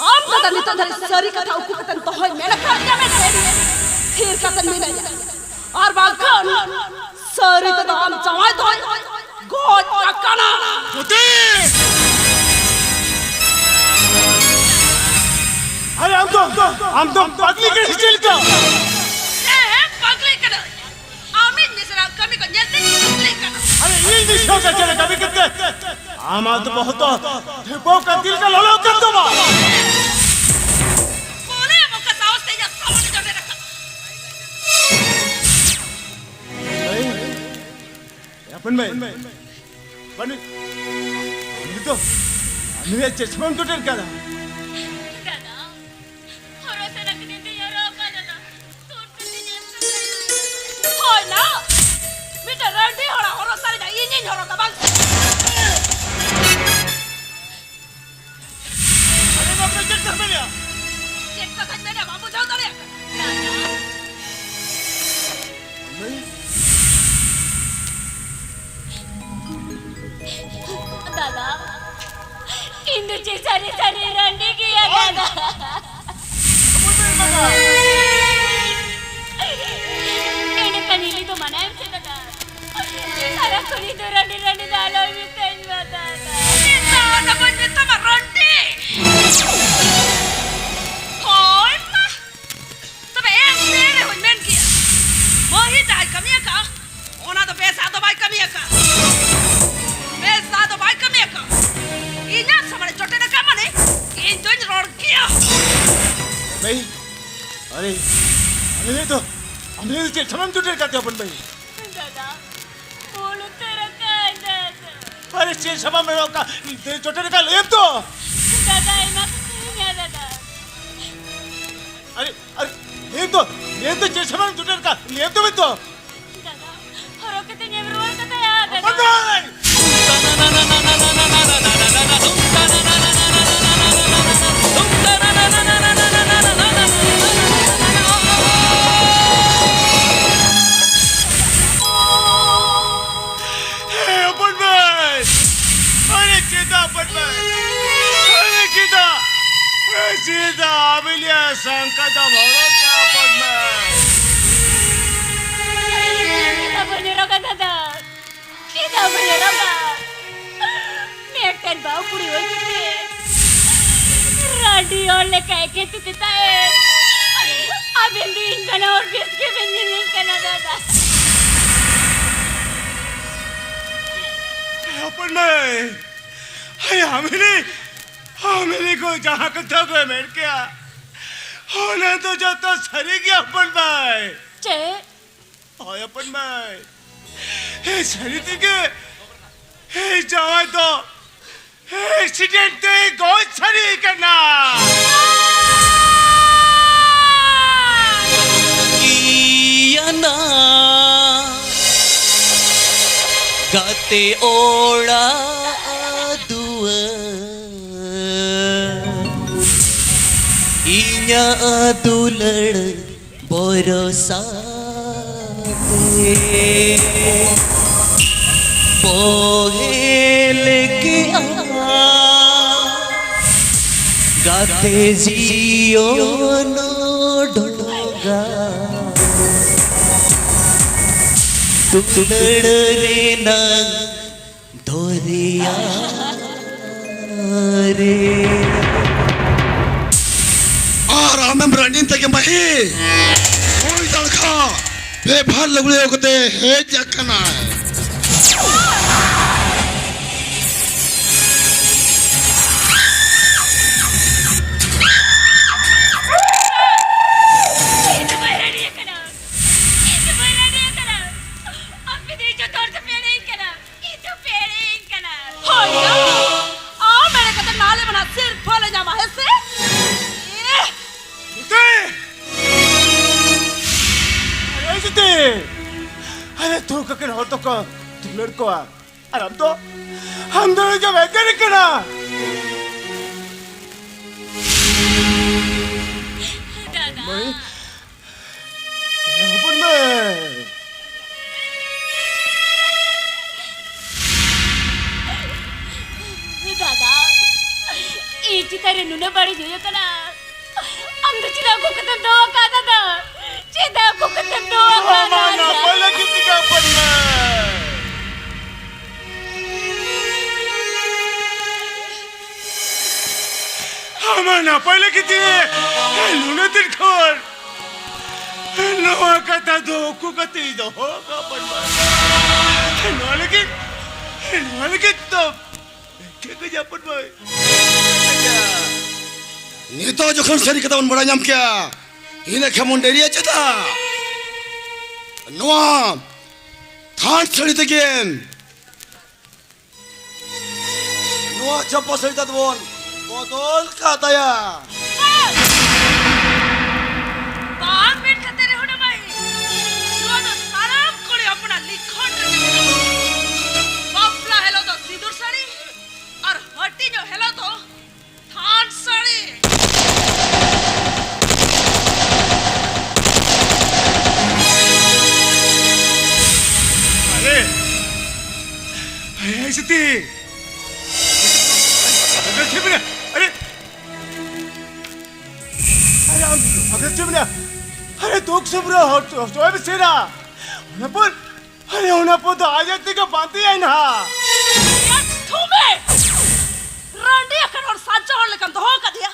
ᱟᱢ ᱫᱟᱫᱟ ᱱᱤᱛᱚᱜ ᱫᱷᱟᱹᱨᱤᱡ ᱥᱟᱹᱨᱤ ᱠᱟᱛᱷᱟ ᱩᱠᱩ ᱠᱟᱛᱮᱢ ᱫᱚᱦᱚᱭ ᱢᱮᱱ ᱟᱠᱟᱫ ᱜᱮᱭᱟ ᱢᱮᱱᱛᱮ ᱛᱷᱤᱨ ᱠᱟᱛᱮ ᱢᱤᱱᱟᱹᱧᱟ᱾ ᱟᱨ ᱵᱟᱝᱠᱷᱟᱱ ᱥᱟᱹᱨᱤ ᱛᱮᱫᱚ ᱟᱢ ᱡᱟᱶᱟᱭ ᱫᱚᱭ ᱜᱚᱡ ᱟᱠᱟᱱᱟ᱾ ᱯᱩᱛᱤ! ᱟᱨᱮ ᱟᱢ ᱫᱚ, ᱟᱢ ᱫᱚ ᱯᱟᱜᱽᱞᱤ ᱠᱟᱱᱟᱢ ᱪᱮᱫ ᱞᱮᱠᱟ? ᱦᱮᱸ, ᱦᱮᱸ, ᱯᱟᱜᱽᱞᱤ ᱠᱟᱱᱟᱹᱧ᱾ ᱟᱢᱤᱡ ᱢᱤᱥᱨᱟ ᱠᱟᱹᱢᱤ ᱠᱚ ᱧᱮᱞ ᱛᱮᱧ ᱯᱟᱜᱽᱞᱤ ᱠᱟᱱᱟ᱾ ᱟᱨᱮ ᱤᱧ ᱢᱤᱥᱨᱟ ᱠᱟᱹᱢᱤ ᱠᱟᱛᱮ ᱟᱢᱟᱜ ᱫᱚ ᱵᱚᱦᱚᱜ ᱫᱚ ᱰᱷᱤᱯᱟᱹᱣ ᱠᱟᱛᱮ ᱞᱮᱠᱟ ᱞᱚᱞᱚ ᱩᱛᱟᱹᱨ ᱛᱟᱢᱟ᱾ ᱠᱚᱞᱮ ᱮᱢᱚᱜ ᱠᱟᱱ ᱥᱟᱦᱚᱥ ᱛᱮ ᱤᱧᱟᱜ ᱥᱟᱢᱟᱝ ᱡᱚᱴᱮᱫ ᱟᱠᱟᱫ᱾ ᱢᱮᱱ ᱢᱮ᱾ ᱵᱟᱹᱱᱩ-, ᱩᱱᱤ ᱫᱚ ᱟᱢ ᱪᱮᱫ ᱥᱚᱢᱚᱭ ᱡᱚᱴᱮᱫ ᱠᱟᱫᱟ? ᱫᱟᱫᱟ, ᱦᱚᱨᱚ ᱥᱟᱱᱟ ᱠᱤᱫᱤᱧ ᱛᱮ ᱦᱚᱨᱚ ᱚᱠᱟ ᱫᱟᱫᱟ? ᱛᱩᱨ ᱠᱟᱛᱮ ᱧᱮᱞ ᱠᱟᱫᱟ᱾ ᱦᱳᱭ ᱱᱟ, ᱢᱤᱫᱴᱟᱝ ᱨᱟᱺᱰᱤ ᱦᱚᱲᱟᱜ ᱦᱚᱨᱚ ᱥᱟᱱᱟ ᱤᱧᱤᱧ ᱦᱚᱨᱚᱜᱟ ᱵᱟᱝ? ᱟᱞᱮ ᱫᱚ ᱟᱯᱮ ᱪᱮᱫ ᱠᱟᱛᱷᱟ ᱢᱮᱱᱮᱜᱼᱟ? ᱪᱮᱫ ᱠᱟᱛᱷᱟᱧ ᱢᱮᱱᱮᱜᱼᱟ ᱵᱟᱢ ᱵᱩᱡᱷᱟᱹᱣ ᱫᱟᱲᱮᱭᱟᱜ ᱠᱟᱱᱟ? ᱫᱟᱫᱟ᱾ ᱢᱟᱹᱭ᱾ ᱫᱟᱫᱟ, ᱤᱧ ᱫᱚ ᱪᱮᱫ ᱥᱟᱹᱨᱤ ᱥᱟᱹᱨᱤ ᱨᱟᱺᱰᱤ ᱜᱮᱭᱟ ᱫᱟᱫᱟ᱾ ᱟᱵᱚ ᱫᱚ ᱮᱢᱟᱢᱟ᱾ ᱮᱸᱰᱮᱠᱷᱟᱱ ᱤᱧ ᱫᱚ ᱢᱟᱱᱟᱭᱮᱢ ᱥᱮ ᱫᱟᱫᱟ? ᱥᱟᱨᱟ ᱠᱩᱞᱦᱤ ᱫᱚ ᱨᱟᱺᱰᱤ ᱨᱟᱺᱰᱤ ᱫᱚ ᱟᱞᱚᱭ ᱢᱮᱛᱟᱹᱧ ᱢᱟ ᱫᱟᱫᱟ᱾ ᱪᱮᱫᱟᱜ ᱚᱱᱟ ᱵᱟᱹᱧ ᱢᱮᱛᱟᱢᱟ ᱨᱟᱺᱰᱤ? ᱦᱳᱭ ᱢᱟ᱾ ᱛᱚᱵᱮ ᱮᱱᱛᱮ ᱨᱮᱦᱚᱸᱧ ᱢᱮᱱ ᱜᱮᱭᱟ, ᱢᱟᱹᱦᱤ ᱡᱟᱦᱟᱸᱭ ᱠᱟᱹᱢᱤ ᱟᱠᱟᱫᱼᱟ, ᱚᱱᱟ ᱫᱚ ᱵᱮᱥᱟᱜ ᱫᱚ ᱵᱟᱭ ᱠᱟᱹᱢᱤ ᱟᱠᱟᱫᱼᱟ᱾ ᱵᱮᱥᱟᱜ ᱫᱚ ᱵᱟᱭ ᱠᱟᱹᱢᱤ ᱟᱠᱟᱫᱼᱟ᱾ ᱤᱧᱟᱹᱜ ᱥᱟᱢᱟᱝ ᱨᱮ ᱡᱚᱴᱮᱫ ᱟᱠᱟᱫ ᱢᱟᱱᱮ ᱤᱧ ᱫᱚᱧ ᱨᱚᱲ ᱜᱮᱭᱟ᱾ ᱵᱷᱟᱹᱭ, ᱟᱨᱮ, ᱟᱢ ᱞᱟᱹᱭ ᱫᱚ, ᱟᱢ ᱞᱟᱹᱭ ᱫᱚ ᱪᱮᱫ ᱥᱟᱢᱟᱝ ᱡᱚᱴᱮᱫ ᱟᱠᱟᱫ ᱛᱟᱵᱚᱱ ᱵᱷᱟᱹᱭ? ᱫᱟᱫᱟ, ᱵᱷᱩᱞ ᱩᱛᱟᱹᱨ ᱟᱠᱟᱫ ᱫᱟᱫᱟ᱾ ᱟᱨᱮ ᱪᱮᱫ ᱥᱟᱢᱟᱝ ᱨᱚᱲ ᱟᱠᱟᱫ, ᱡᱚᱴᱮᱫ ᱟᱠᱟᱫ ᱞᱟᱹᱭ ᱫᱚ᱾ ᱫᱟᱫᱟ, ᱮᱢᱟ ᱠᱟᱹᱫᱤᱧᱟ ᱫᱟᱫᱟ᱾ ᱟᱨᱮ, ᱟᱨᱮ, ᱞᱟᱹᱭ ᱫᱚ, ᱞᱟᱹᱭ ᱫᱚ ᱪᱮᱫ ᱥᱟᱢᱟᱝ ᱡᱚᱴᱮᱫ ᱟᱠᱟᱫ ᱞᱟᱹᱭ ᱫᱚ ᱵᱷᱟᱹᱭ ᱫᱚ᱾ ᱫᱟᱫᱟ, ᱦᱚᱨᱚᱜ ᱠᱟᱛᱮᱧ ᱮᱢ ᱨᱩᱣᱟᱹᱲ ᱠᱟᱛᱟᱭᱟ, ᱫᱟᱫᱟ᱾ ᱵᱟᱰᱟᱭ! ᱦᱮᱸ, ᱦᱚᱯᱚᱱ ᱵᱷᱟᱹᱭ! ᱟᱨᱮ ᱪᱮᱫᱟᱜ ᱦᱚᱯᱚᱱ ᱵᱷᱟᱹᱭ? ᱟᱨᱮ ᱪᱮᱫᱟᱜ? ᱪᱮᱫᱟᱜ ᱟᱹᱵᱤᱱᱤᱭᱟᱜ ᱥᱟᱝᱠᱟ ᱫᱚᱢ ᱦᱚᱨᱚᱜ ᱠᱮᱫᱟ ᱦᱚᱯᱚᱱ ᱵᱷᱟᱹᱭ? ᱪᱮᱫᱟᱜ ᱵᱟᱹᱧ ᱦᱚᱨᱚᱜᱟ ᱫᱟᱫᱟ? ᱪᱮᱫᱟᱜ ᱵᱟᱹᱧ ᱦᱚᱨᱚᱜᱟ? ᱢᱤᱫᱴᱮᱱ ᱵᱟᱹᱦᱩ ᱠᱩᱲᱤ ᱦᱩᱭ ᱠᱟᱛᱮ ᱨᱟᱺᱰᱤ ᱦᱚᱲ ᱞᱮᱠᱟ ᱮᱠᱮᱱ ᱛᱤ ᱛᱮ ᱛᱟᱦᱮᱸ᱾ ᱟᱵᱮᱱ ᱫᱚ ᱤᱧ ᱠᱟᱱᱟ ᱦᱚᱲ ᱵᱮᱥ ᱜᱮ ᱵᱮᱱ ᱧᱮᱞᱤᱧ ᱠᱟᱱᱟ ᱫᱟᱫᱟ᱾ ᱦᱚᱯᱚᱱ ᱢᱟᱹᱭ, ᱦᱟᱭ ᱦᱟᱢᱤᱞᱤ, ᱦᱟᱢᱤᱞᱤ ᱠᱚ ᱡᱟᱦᱟᱸ ᱠᱟᱛᱷᱟ ᱠᱚ ᱢᱮᱱ ᱠᱮᱭᱟ, ᱚᱱᱟ ᱫᱚ ᱡᱚᱛᱚ ᱥᱟᱹᱨᱤ ᱜᱮᱭᱟ ᱦᱚᱯᱚᱱ ᱢᱟᱹᱭ᱾ ᱪᱮᱫ? ᱦᱳᱭ ᱦᱚᱯᱚᱱ ᱢᱟᱹᱭ, ᱥᱟᱹᱨᱤ ᱛᱮᱜᱮ ᱡᱟᱶᱟᱭ ᱫᱚ ᱮᱠᱥᱤᱰᱮᱱᱴ ᱛᱮ ᱜᱚᱡ ᱥᱟᱹᱨᱤ ᱠᱟᱱᱟ᱾ ᱤᱭᱟᱱᱟ ᱜᱟᱛᱮ ᱚᱲᱟᱜ ᱫᱩᱣᱟᱹᱨ, ᱤᱧᱟᱜ ᱫᱩᱞᱟᱹᱲ ᱵᱷᱚᱨᱥᱟ ᱛᱮ ᱵᱚᱦᱮᱞ ᱠᱮᱜᱼᱟ ᱜᱟᱛᱮ ᱡᱤᱭᱚᱱ ᱰᱷᱚᱸᱜᱟ᱾ ᱫᱩᱞᱟᱹᱲ ᱨᱮᱱᱟᱝ ᱫᱚᱨᱭᱟ ᱨᱮ᱾ ᱟᱨ ᱟᱢᱮᱢ ᱨᱟᱹᱱᱤ ᱛᱮᱜᱮ ᱢᱟᱹᱦᱤ ᱦᱩᱭ ᱫᱟᱲᱮ ᱠᱷᱟᱱ ᱵᱮᱵᱷᱟᱨ ᱞᱩᱜᱽᱲᱤ ᱠᱟᱛᱮ ᱦᱮᱡ ᱟᱠᱟᱱᱟᱭ᱾ ᱤᱧ ᱫᱚ ᱵᱟᱹᱧ ᱨᱟᱹᱱᱤ ᱟᱠᱟᱱᱟ᱾ ᱤᱧ ᱫᱚ ᱵᱟᱹᱧ ᱨᱟᱹᱱᱤ ᱟᱠᱟᱱᱟ᱾ ᱟᱯᱮ ᱫᱚ ᱤᱧ ᱡᱚᱛᱚ ᱦᱚᱲ ᱫᱚ ᱯᱮᱲᱮᱧ ᱠᱟᱱᱟ᱾ ᱤᱧ ᱫᱚ ᱯᱮᱲᱮᱧ ᱠᱟᱱᱟ᱾ ᱦᱳᱭ ᱭᱟ, ᱟᱢ ᱮᱲᱮ ᱠᱟᱛᱮ ᱱᱟᱞᱮ ᱢᱟᱱᱟ ᱥᱤᱨᱯᱷᱟᱹ ᱞᱮ ᱧᱟᱢᱟ, ᱦᱮᱸ ᱥᱮ? ᱮᱦ! ᱡᱩᱛᱤ! ᱟᱨᱮ ᱡᱩᱛᱤ! ᱟᱞᱮ ᱛᱩ ᱠᱟᱠᱮᱱ ᱦᱚᱲ ᱫᱚᱠᱚ ᱫᱩᱞᱟᱹᱲ ᱠᱚᱣᱟ᱾ ᱟᱨ ᱟᱢ ᱫᱚ, ᱟᱢ ᱫᱚ ᱡᱟᱢᱟᱭ ᱠᱟᱹᱨᱤ ᱠᱟᱱᱟ᱾ ᱫᱟᱫᱟ᱾ ᱢᱟᱹᱭ, ᱦᱚᱯᱚᱱ ᱢᱟᱹᱭ᱾ ᱫᱟᱫᱟ, ᱤᱧ ᱪᱮᱛᱟᱱ ᱨᱮ ᱱᱩᱱᱟᱹᱜ ᱵᱟᱹᱲᱤᱡ ᱦᱩᱭ ᱟᱠᱟᱱᱟ᱾ ᱟᱢ ᱫᱚ ᱪᱮᱫᱟᱜ ᱩᱠᱩ ᱠᱟᱛᱮᱢ ᱫᱚᱦᱚ ᱟᱠᱟᱫ ᱫᱟᱫᱟ? ᱪᱮᱫᱟᱜ ᱩᱠᱩ ᱠᱟᱛᱮᱢ ᱫᱚᱦᱚ ᱟᱠᱟᱫ ᱟᱢᱟᱜ ᱫᱟᱫᱟ? ᱱᱟᱯᱟᱭ ᱞᱟᱹᱜᱤᱫ ᱛᱮᱜᱮ ᱦᱚᱯᱚᱱ ᱢᱟᱹᱭ᱾ ᱟᱢᱟᱜ ᱱᱟᱯᱟᱭ ᱞᱟᱹᱜᱤᱫ ᱛᱮ ᱱᱩᱱᱟᱹᱜ ᱫᱤᱱ ᱠᱷᱚᱱ ᱱᱚᱣᱟ ᱠᱟᱛᱷᱟ ᱫᱚ ᱩᱠᱩ ᱠᱟᱛᱮ ᱤᱧ ᱫᱚᱦᱚ ᱟᱠᱟᱫ ᱵᱟᱹᱱᱩᱜᱼᱟ᱾ ᱱᱚᱣᱟ ᱞᱟᱹᱜᱤᱫ, ᱱᱚᱣᱟ ᱞᱟᱹᱜᱤᱫ ᱫᱚ ᱴᱷᱤᱠ ᱜᱮ ᱡᱟᱹᱯᱩᱫ ᱵᱷᱟᱹᱭ᱾ ᱱᱤᱛᱚᱜ ᱡᱚᱠᱷᱚᱱ ᱥᱟᱹᱨᱤ ᱠᱟᱛᱷᱟ ᱵᱚᱱ ᱵᱟᱲᱟᱭ ᱧᱟᱢ ᱠᱮᱜᱼᱟ, ᱤᱱᱟᱹ ᱠᱷᱟᱱ ᱵᱚᱱ ᱰᱮᱨᱤᱭᱟ ᱪᱮᱫᱟᱜ? ᱱᱚᱣᱟ ᱛᱷᱟᱱ ᱥᱟᱹᱲᱤ ᱛᱮᱜᱮᱢ ᱱᱚᱣᱟ ᱪᱟᱢᱯᱟ ᱥᱟᱹᱲᱤ ᱛᱟᱫᱚ ᱵᱚᱱ ᱵᱚᱫᱚᱞ ᱠᱟᱫᱟᱭᱟ᱾ ᱵᱟᱝ ᱢᱮᱱ ᱠᱟᱛᱮ ᱨᱮᱦᱚᱸ ᱱᱟ ᱢᱟᱹᱭ, ᱱᱚᱣᱟ ᱫᱚ ᱥᱟᱱᱟᱢ ᱠᱩᱲᱤ ᱦᱚᱯᱚᱱᱟᱜ ᱞᱤᱠᱷᱚᱱ ᱨᱮ ᱢᱮᱱᱟᱜᱼᱟ᱾ ᱵᱟᱯᱞᱟ ᱦᱤᱞᱳᱜ ᱫᱚ ᱥᱤᱸᱫᱩᱨ ᱥᱟᱹᱲᱤ ᱟᱨ ᱦᱟᱹᱴᱤᱧᱚᱜ ᱦᱤᱞᱳᱜ ᱫᱚ ᱛᱷᱟᱱ ᱥᱟᱹᱲᱤ᱾ ᱟᱨᱮ, ᱟᱨᱮ, ᱥᱤᱛᱤ᱾ ᱟᱨᱮ, ᱪᱮᱫ ᱢᱮᱱᱟ? ᱟᱨᱮ, ᱟᱨᱮ, ᱟᱢ ᱟᱜᱮ ᱪᱮᱫ ᱢᱮᱱᱟ? ᱟᱨᱮ, ᱫᱩᱠ ᱥᱩᱵᱨᱟ ᱦᱚᱲ ᱛᱚ, ᱛᱚ, ᱮᱢ ᱥᱮᱱᱟ᱾ ᱚᱱᱟ ᱯᱚᱨ, ᱟᱨᱮ, ᱚᱱᱟ ᱯᱚᱨ ᱫᱚ ᱟᱡ ᱟᱡ ᱛᱮᱜᱮ ᱵᱟᱸᱫᱮᱭᱟᱭ ᱱᱟᱦᱟᱜ᱾ ᱭᱟ, ᱛᱷᱩᱢᱮ! ᱨᱟᱺᱰᱤ ᱟᱠᱟᱱ ᱦᱚᱲ ᱥᱟᱡᱟ ᱦᱚᱲ ᱞᱮᱠᱟᱢ ᱫᱚᱦᱚ ᱟᱠᱟᱫᱮᱭᱟ᱾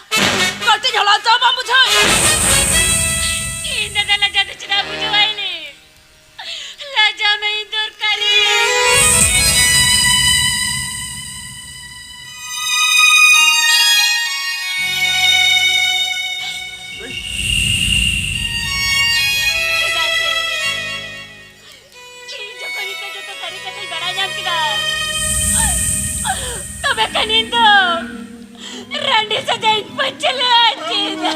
ᱠᱟᱹᱴᱤᱡ ᱦᱚᱸ ᱞᱟᱡᱟᱣ ᱵᱟᱢ ᱵᱩᱡᱷᱟᱹᱣᱮᱫᱼᱟ? ᱤᱧ ᱫᱟᱫᱟ ᱞᱟᱡᱟᱣ ᱫᱚ ᱪᱮᱫᱟᱜ ᱵᱩᱡᱷᱟᱹᱣᱟᱭ ᱞᱮ? ᱞᱟᱡᱟᱣ ᱢᱮ ᱤᱧ ᱫᱚᱨᱠᱟᱨᱤ᱾ ᱪᱮᱫᱟᱜ ᱥᱮ ᱤᱧ ᱡᱚᱠᱷᱚᱱ ᱱᱤᱛᱚᱜ ᱡᱚᱛᱚ ᱥᱟᱹᱨᱤ ᱠᱟᱛᱷᱟᱧ ᱵᱟᱲᱟᱭ ᱧᱟᱢ ᱠᱮᱫᱟ, ᱛᱚᱵᱮ ᱠᱷᱟᱱ ᱤᱧ ᱫᱚ ᱨᱟᱺᱰᱤ ᱥᱟᱡᱟᱣ ᱤᱧ ᱯᱟᱹᱪᱷᱞᱟᱹ ᱠᱮᱫᱟ᱾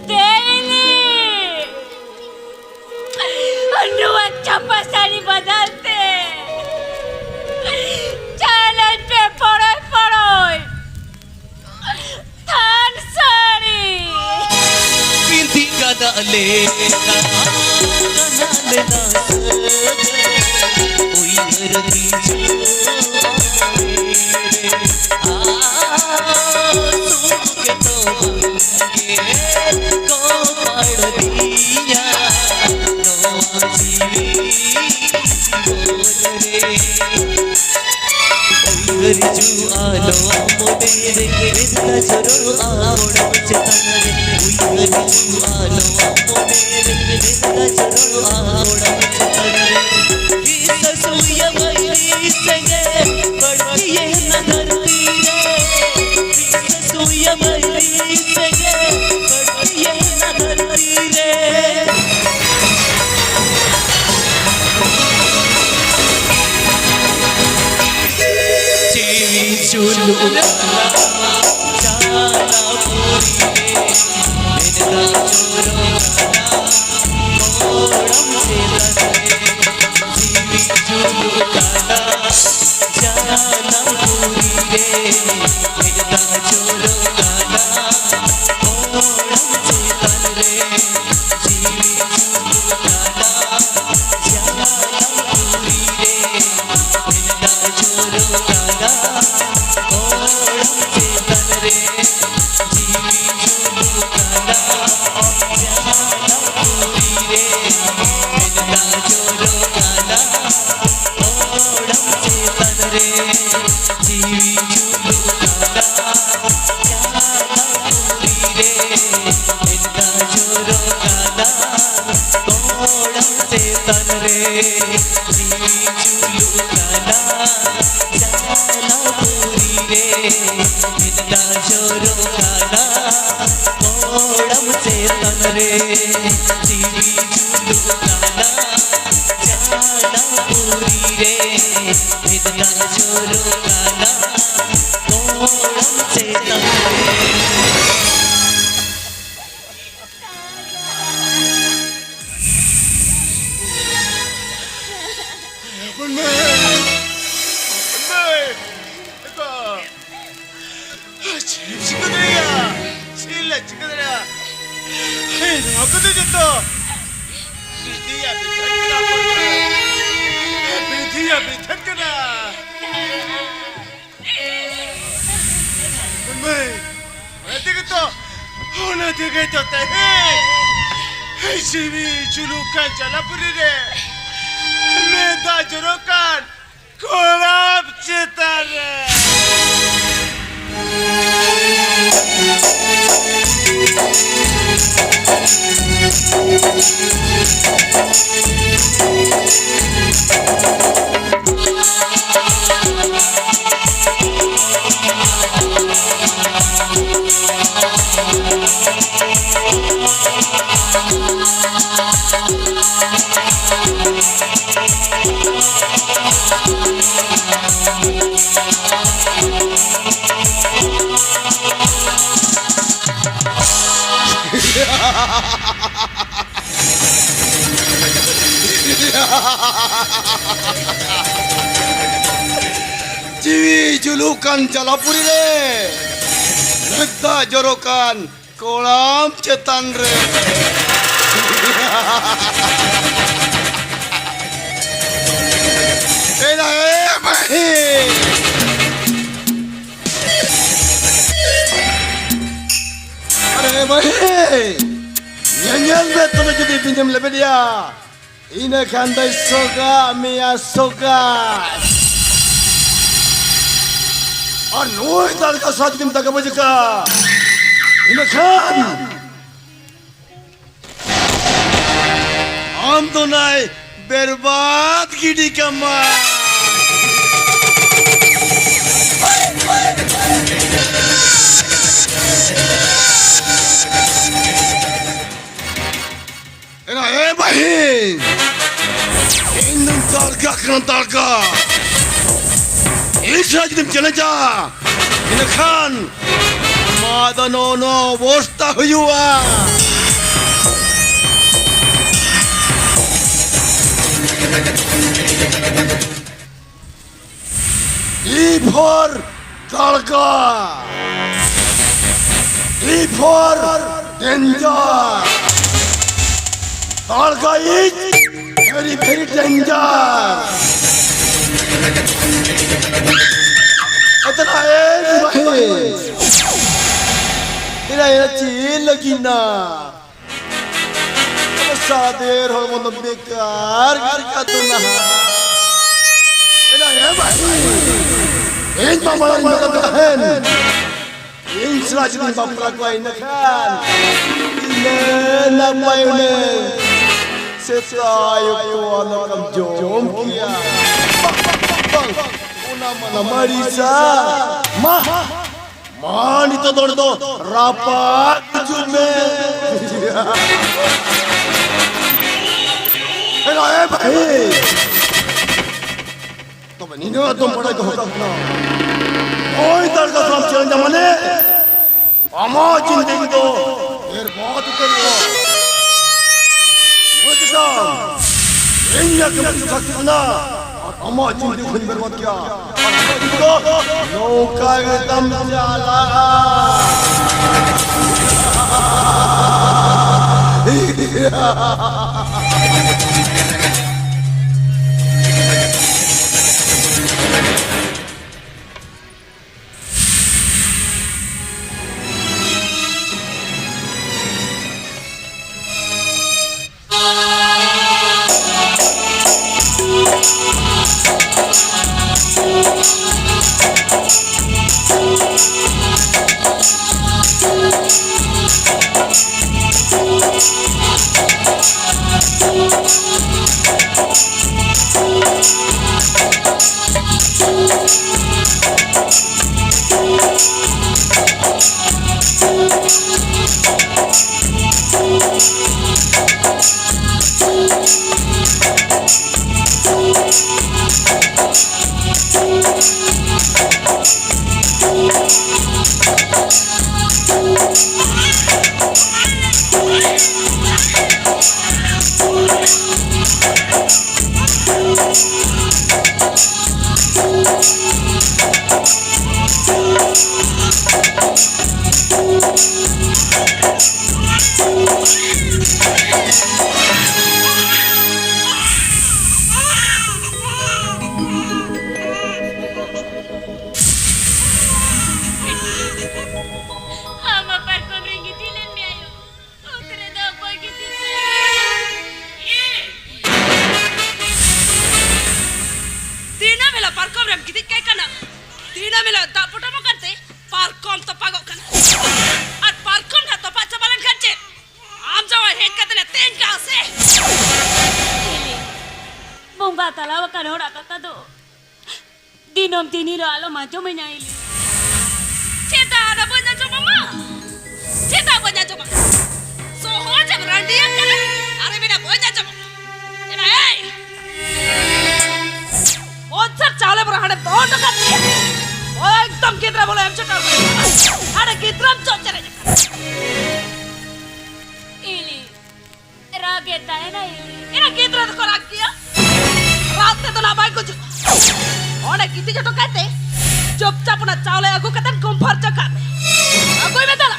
ᱫᱮ ᱵᱤᱞᱤ! ᱱᱚᱣᱟ ᱪᱟᱢᱯᱟ ᱥᱟᱹᱲᱤ ᱵᱚᱫᱚᱞ ᱛᱮ ᱪᱟᱞᱟᱜ ᱯᱮ ᱯᱚᱲᱚᱭ ᱯᱚᱲᱚᱭ ᱛᱷᱟᱱ ᱥᱟᱹᱲᱤ᱾ ᱵᱤᱱᱛᱤ ᱠᱟᱫᱟ ᱞᱮ ᱠᱟᱱᱟ ᱞᱮᱱᱟ ᱥᱟᱹᱜᱟᱹᱭ, ᱩᱭᱦᱟᱹᱨ ᱦᱤᱡᱩᱜ ᱟᱢ ᱨᱮ, ᱟᱨ ᱥᱩᱠ ᱫᱚ ᱵᱟᱝ ᱜᱮ ᱠᱚᱯᱟᱲ ᱫᱤᱧᱟ ᱱᱚᱣᱟ ᱡᱤᱣᱤ ᱡᱤᱵᱚᱱ ᱨᱮ᱾ ᱩᱭᱦᱟᱹᱨ ᱦᱤᱡᱩᱜᱼᱟ ᱱᱚᱣᱟ ᱢᱚᱱᱮ ᱨᱮ, ᱢᱮᱫ ᱫᱟᱜ ᱡᱚᱨᱚᱜᱼᱟ ᱜᱚᱲᱟᱢ ᱪᱮᱛᱟᱱ ᱨᱮ᱾ ᱩᱭᱦᱟᱹᱨ ᱦᱤᱡᱩᱜᱼᱟ ᱱᱚᱣᱟ ᱢᱚᱱᱮ ᱨᱮ, ᱢᱮᱫ ᱫᱟᱜ ᱡᱚᱨᱚᱜᱼᱟ ᱜᱚᱲᱟᱢ ᱪᱮᱛᱟᱱ ᱨᱮ᱾ ᱦᱤᱥᱟᱹ ᱥᱩᱭᱟ ᱵᱟᱹᱭᱨᱤ ᱪᱩᱞᱩᱜ ᱠᱟᱱᱟ ᱡᱟᱱᱟᱯᱩᱨᱤ ᱨᱮ, ᱢᱮᱱᱫᱟ ᱡᱚᱨᱚᱜ ᱠᱟᱱᱟ ᱠᱚᱲᱟᱢ ᱪᱮᱛᱟᱱ ᱨᱮ᱾ ᱡᱤᱣᱤ ᱪᱩᱞᱩᱜ ᱠᱟᱱᱟ ᱡᱟᱱᱟᱯᱩᱨᱤ ᱨᱮ, ᱢᱮᱱᱫᱟ ᱡᱚᱨᱚᱜ ᱠᱟᱱᱟ ᱠᱚᱲᱟᱢ ᱪᱮᱛᱟᱱ ᱨᱮ᱾ ᱡᱤᱣᱤ ᱪᱩᱞᱩᱜ ᱠᱟᱱᱟ ᱡᱟᱱᱟᱯᱩᱨᱤ ᱨᱮ᱾ ᱪᱮᱛᱟᱱ ᱨᱮ ᱡᱤᱣᱤ ᱪᱩᱞᱩᱜ ᱠᱟᱱᱟ, ᱡᱟᱱᱟᱯᱩᱨᱤ ᱨᱮ ᱢᱮᱱᱫᱟ ᱡᱚᱨᱚᱜ ᱠᱟᱱᱟ᱾ ᱠᱚᱲᱟᱢ ᱪᱮᱛᱟᱱ ᱨᱮ ᱡᱤᱣᱤ ᱪᱩᱞᱩᱜ ᱠᱟᱱᱟ, ᱡᱟᱱᱟᱯᱩᱨᱤ ᱨᱮ ᱢᱮᱱᱫᱟ ᱡᱚᱨᱚᱜ ᱠᱟᱱᱟ᱾ ᱠᱚᱲᱟᱢ ᱪᱮᱛᱟᱱ ᱨᱮ᱾ ᱦᱚᱯᱚᱱ ᱢᱟᱹᱭ! ᱦᱚᱯᱚᱱ ᱢᱟᱹᱭ! ᱮ ᱜᱚ! ᱪᱮᱫ ᱮᱢ ᱪᱤᱠᱟᱹ ᱫᱟᱲᱮᱭᱟᱜᱼᱟ? ᱪᱮᱫ ᱞᱮ ᱪᱤᱠᱟᱹ ᱫᱟᱲᱮᱭᱟᱜᱼᱟ? ᱦᱮᱸ, ᱱᱚᱣᱟ ᱠᱚᱫᱚ ᱡᱚᱛᱚ ᱵᱤᱫᱷᱤᱭᱟᱜ ᱵᱤᱫᱷᱟᱱ ᱠᱟᱱᱟ, ᱦᱚᱯᱚᱱ ᱢᱟᱹᱭ᱾ ᱵᱤᱫᱷᱤᱭᱟᱜ ᱵᱤᱫᱷᱟᱱ ᱠᱟᱱᱟ᱾ ᱦᱚᱯᱚᱱ ᱢᱟᱹᱭ, ᱚᱱᱟ ᱛᱮᱜᱮ ᱛᱚ, ᱚᱱᱟ ᱛᱮᱜᱮ ᱛᱚ ᱛᱮᱦᱮᱧ ᱡᱤᱣᱤ ᱪᱩᱞᱩᱜ ᱠᱟᱱ ᱡᱟᱱᱟᱯᱩᱨᱤ ᱨᱮ ᱢᱮᱫ ᱫᱟᱜ ᱡᱚᱨᱚᱜ ᱠᱟᱱ ᱠᱚᱲᱟᱢ ᱪᱮᱛᱟᱱ ᱨᱮ᱾ ᱞᱩᱜ ᱠᱟᱱ ᱡᱟᱞᱟᱯᱩᱨᱤ ᱨᱮ ᱢᱮᱫ ᱫᱟᱜ ᱡᱚᱨᱚᱜ ᱠᱟᱱ ᱠᱚᱲᱟᱢ ᱪᱮᱛᱟᱱ ᱨᱮ᱾ ᱮᱱᱟ ᱮ ᱵᱟᱹᱦᱤ᱾ ᱟᱨᱮ ᱵᱟᱹᱦᱤ, ᱧᱮᱧᱮᱞ ᱢᱮ ᱛᱚᱵᱮ ᱡᱩᱫᱤ ᱵᱤᱧᱮᱢ ᱞᱮᱵᱮᱫᱮᱭᱟ᱾ ᱤᱱᱟᱹ ᱠᱷᱟᱱ ᱫᱚᱭ ᱥᱚᱜᱟᱜ ᱢᱮᱭᱟ, ᱥᱚᱜᱟᱜ᱾ ᱟᱨ ᱱᱩᱭ ᱫᱟᱲᱜᱟ ᱥᱟᱶ ᱡᱩᱫᱤᱢ ᱫᱟᱜᱟ ᱵᱟᱹᱡᱤ ᱠᱟᱜᱼᱟ, ᱤᱱᱟᱹ ᱠᱷᱟᱱ ᱟᱢ ᱫᱚ ᱱᱟᱭ ᱵᱮᱨᱵᱟᱫ ᱜᱤᱰᱤ ᱠᱟᱢᱟ᱾ ᱮᱱᱟ, ᱮ ᱵᱟᱹᱦᱤ, ᱤᱧ ᱫᱚᱧ ᱫᱟᱲᱜᱟ ᱠᱟᱱᱟ, ᱫᱟᱲᱜᱟ᱾ ᱤᱧ ᱥᱟᱶ ᱡᱩᱫᱤᱢ ᱪᱮᱞᱮᱧᱡᱟ, ᱤᱱᱟᱹᱠᱷᱟᱱ ᱟᱢᱟᱜ ᱫᱚ ᱱᱚᱜᱼᱚ ᱱᱚᱣᱟ ᱚᱵᱚᱥᱛᱟ ᱦᱩᱭᱩᱜᱼᱟ᱾ E for ᱫᱟᱲᱜᱟ, D for danger, ᱫᱟᱲᱜᱟ is very, very danger. ᱟᱫᱚ ᱱᱟᱜ ᱮ ᱵᱟᱹᱦᱤ, ᱮᱱᱟ, ᱮᱱᱟ ᱪᱮᱫ ᱞᱟᱹᱜᱤᱫ ᱱᱟ? ᱥᱟᱫᱮᱨ ᱦᱚᱲᱢᱚ ᱫᱚ ᱵᱮᱠᱟᱨ ᱜᱮ ᱠᱟᱛᱚ ᱱᱟᱦᱟᱜ᱾ ᱮᱱᱟ ᱦᱮ ᱵᱟᱹᱦᱤ, ᱤᱧ ᱢᱟ ᱢᱟᱲᱟᱝ ᱤᱧ ᱢᱮᱛᱟᱫ ᱛᱟᱦᱮᱱ, ᱤᱧ ᱥᱟᱞᱟᱜ ᱡᱩᱫᱤᱢ ᱵᱟᱯᱞᱟ ᱠᱚᱣᱟ, ᱤᱱᱟᱹ ᱠᱷᱟᱱ ᱤᱱᱟᱹ ᱱᱟᱯᱟᱭ ᱩᱱᱟᱹ ᱥᱮᱛᱟᱭ ᱚᱠᱛᱚ ᱟᱞᱚᱢ ᱡᱚᱢ ᱠᱮᱭᱟ᱾ ᱵᱟᱝ, ᱵᱟᱝ, ᱵᱟᱝ, ᱵᱟᱝ, ᱚᱱᱟ ᱢᱟ ᱱᱟᱢᱟᱲᱤ ᱥᱟ᱾ ᱢᱟ, ᱢᱟ, ᱱᱤᱛᱚᱜ ᱫᱚ ᱚᱸᱰᱮ ᱫᱚ ᱨᱟᱯᱟᱜ ᱦᱤᱡᱩᱜ ᱢᱮ᱾ ᱮ ᱵᱷᱟᱹᱭ, ᱛᱚᱵᱮ ᱱᱤᱱᱟᱹᱜ ᱫᱚᱢ ᱵᱟᱲᱟᱭ ᱫᱚᱦᱚ ᱠᱟᱜ ᱠᱟᱱᱟ, ᱱᱚᱜᱼᱚᱭ ᱫᱟᱲᱜᱟ ᱥᱟᱢ ᱪᱮᱞᱮᱧᱡᱟ ᱢᱟᱱᱮ ᱟᱢᱟᱜ ᱡᱤᱱᱫᱮᱜᱤ ᱫᱚ ᱵᱮᱨᱵᱟᱫ ᱩᱛᱟᱹᱨᱚᱜᱼᱟ᱾ ᱵᱩᱡᱽ ᱠᱮᱫᱟᱢ? ᱤᱧ ᱞᱟᱹᱜᱤᱫ ᱥᱟᱹᱠᱷᱤ ᱠᱟᱱᱟ᱾ ᱟᱢᱟᱜ ᱡᱤᱱᱫᱮᱜᱤ ᱠᱷᱚᱱ ᱵᱚᱨᱵᱟᱫ ᱠᱮᱭᱟ᱾ ᱱᱚᱝᱠᱟ ᱜᱮ ᱛᱟᱢ ᱪᱟᱞᱟᱜᱼᱟ᱾ ᱟᱢ ᱢᱟ ᱯᱟᱨᱠᱚᱢ ᱨᱮᱧ ᱜᱤᱛᱤᱡ ᱞᱮᱱ ᱢᱮ ᱟᱭᱳ᱾ ᱚᱛ ᱨᱮᱫᱚ ᱚᱠᱚᱭ ᱜᱤᱛᱤᱡ ᱥᱟᱱᱟᱭᱮᱭᱟ? ᱫᱤᱱᱟᱹᱢ ᱦᱤᱞᱳᱜ ᱯᱟᱨᱠᱚᱢ ᱨᱮᱢ ᱜᱤᱛᱤᱡ ᱠᱟᱭ ᱠᱟᱱᱟ, ᱫᱤᱱᱟᱹᱢ ᱦᱤᱞᱳᱜ ᱫᱟᱜ ᱯᱚᱴᱚᱢᱚᱜ ᱠᱟᱱᱛᱮ ᱯᱟᱨᱠᱚᱢ ᱛᱚᱯᱟᱜᱚᱜ ᱠᱟᱱᱟ᱾ ᱟᱨ ᱯᱟᱨᱠᱚᱢ ᱱᱟᱜ ᱛᱚᱯᱟᱜ ᱪᱟᱵᱟ ᱞᱮᱱᱠᱷᱟᱱ ᱪᱮᱫ ᱟᱢ ᱡᱟᱶᱟᱭ ᱦᱮᱡ ᱠᱟᱛᱮ ᱮ ᱛᱮᱧ ᱠᱟᱜᱼᱟ ᱥᱮ? ᱵᱚᱸᱜᱟ ᱛᱟᱞᱟ ᱟᱠᱟᱱ ᱦᱚᱲᱟᱜ ᱠᱟᱛᱷᱟ ᱫᱚ ᱫᱤᱱᱟᱹᱢ ᱫᱤᱱ ᱦᱤᱞᱳᱜ ᱟᱞᱚᱢ ᱟᱸᱡᱚᱢᱟᱹᱧᱟ ᱤᱞᱤ᱾ ᱪᱮᱫᱟᱜ ᱟᱫᱚ ᱵᱟᱹᱧ ᱟᱸᱡᱚᱢᱟᱢᱟ? ᱪᱮᱫᱟᱜ ᱵᱟᱹᱧ ᱟᱸᱡᱚᱢᱟ? ᱥᱚᱦᱚᱡ ᱮᱢ ᱨᱟᱺᱰᱤᱭᱟᱹᱜ ᱠᱟᱱᱟ᱾ ᱟᱨᱮ ᱢᱮᱱᱟ ᱵᱟᱹᱧ ᱟᱸᱡᱚᱢᱟ᱾ ᱮᱱᱟ, ᱮᱭ! ᱵᱚᱪᱷᱚᱨ ᱪᱟᱣᱞᱮ ᱵᱚᱨᱟ ᱦᱟᱸᱰᱮ ᱫᱚᱦᱚ ᱦᱚᱴᱚ ᱠᱟᱜ ᱛᱤᱧᱟᱹ᱾ ᱚ, ᱮᱠᱫᱚᱢ ᱜᱤᱫᱽᱨᱟᱹ ᱵᱚᱞᱮ ᱮᱢ ᱪᱷᱩᱴᱟᱹᱣ ᱠᱟᱱᱟ᱾ ᱦᱟᱸᱰᱮ ᱜᱤᱫᱽᱨᱟᱹᱢ ᱪᱚᱜ ᱪᱮᱨᱮᱡ ᱟᱠᱟᱱᱟ᱾ ᱤᱞᱤ᱾ ᱨᱟᱜ ᱮ ᱛᱟᱦᱮᱱᱟ ᱤᱞᱤ᱾ ᱮᱱᱟ ᱜᱤᱫᱽᱨᱟᱹ ᱫᱚᱠᱚ ᱨᱟᱜ ᱜᱮᱭᱟ᱾ ᱨᱟᱜ ᱛᱮᱫᱚ ᱱᱟ ᱵᱟᱭ ᱜᱩᱡᱩᱜ᱾ ᱤᱫᱤ ᱦᱚᱴᱚ ᱠᱟᱭᱛᱮ ᱪᱩᱯᱪᱟᱯ ᱚᱱᱟ ᱪᱟᱣᱞᱮ ᱟᱹᱜᱩ ᱠᱟᱛᱮ ᱜᱚᱢ ᱯᱷᱟᱨᱪᱟ ᱠᱟᱜ ᱢᱮ᱾ ᱟᱹᱜᱩᱭ ᱢᱮ ᱫᱟᱫᱟ᱾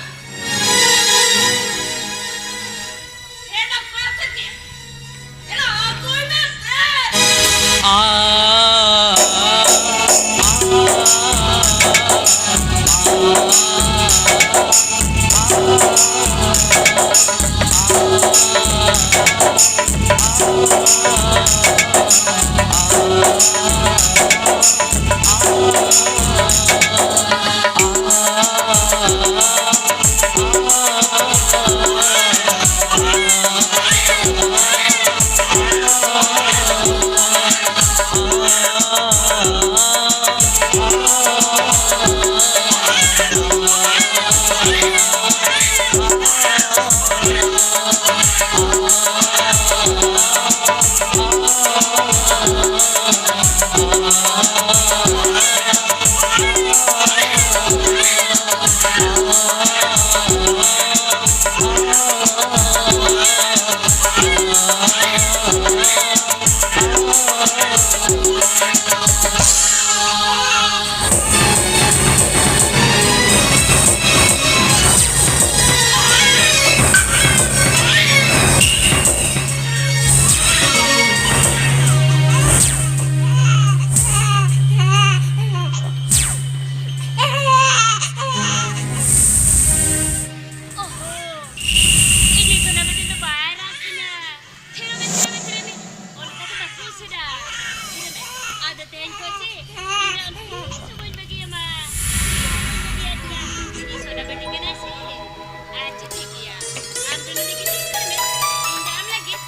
ᱚᱦᱚ, ᱤᱧ ᱥᱚᱱᱟ ᱵᱤᱴᱤ ᱫᱚ ᱵᱟᱭ ᱨᱟᱜ ᱠᱟᱱᱟ᱾ ᱛᱷᱤᱨ ᱢᱮ, ᱛᱷᱤᱨ ᱢᱮ, ᱛᱷᱤᱨ ᱢᱮ᱾ ᱚᱱᱠᱟ ᱫᱚ ᱵᱟᱠᱚ ᱩᱥᱟᱹᱨᱟ᱾ ᱛᱷᱤᱨ ᱢᱮ᱾ ᱟᱫᱚ ᱛᱮᱦᱮᱧ ᱠᱷᱚᱱ ᱥᱮ ᱤᱧ ᱫᱚ ᱟᱢ ᱫᱚ ᱛᱤᱥ ᱦᱚᱸ ᱵᱟᱹᱧ ᱵᱟᱹᱜᱤᱭᱟᱢᱟ᱾ ᱤᱧ ᱫᱚ ᱵᱟᱹᱧ ᱵᱟᱹᱜᱤᱭᱟᱢᱟ᱾ ᱤᱧ ᱥᱚᱱᱟ ᱵᱤᱴᱤ ᱠᱟᱱᱟᱭ ᱥᱮ᱾ ᱟᱪᱪᱷᱟ, ᱴᱷᱤᱠ ᱜᱮᱭᱟ᱾ ᱟᱢ ᱫᱚ ᱱᱚᱰᱮ ᱜᱤᱛᱤᱡ ᱩᱛᱟᱹᱨ ᱢᱮ᱾ ᱤᱧ ᱫᱚ ᱟᱢ ᱞᱟᱹᱜᱤᱫ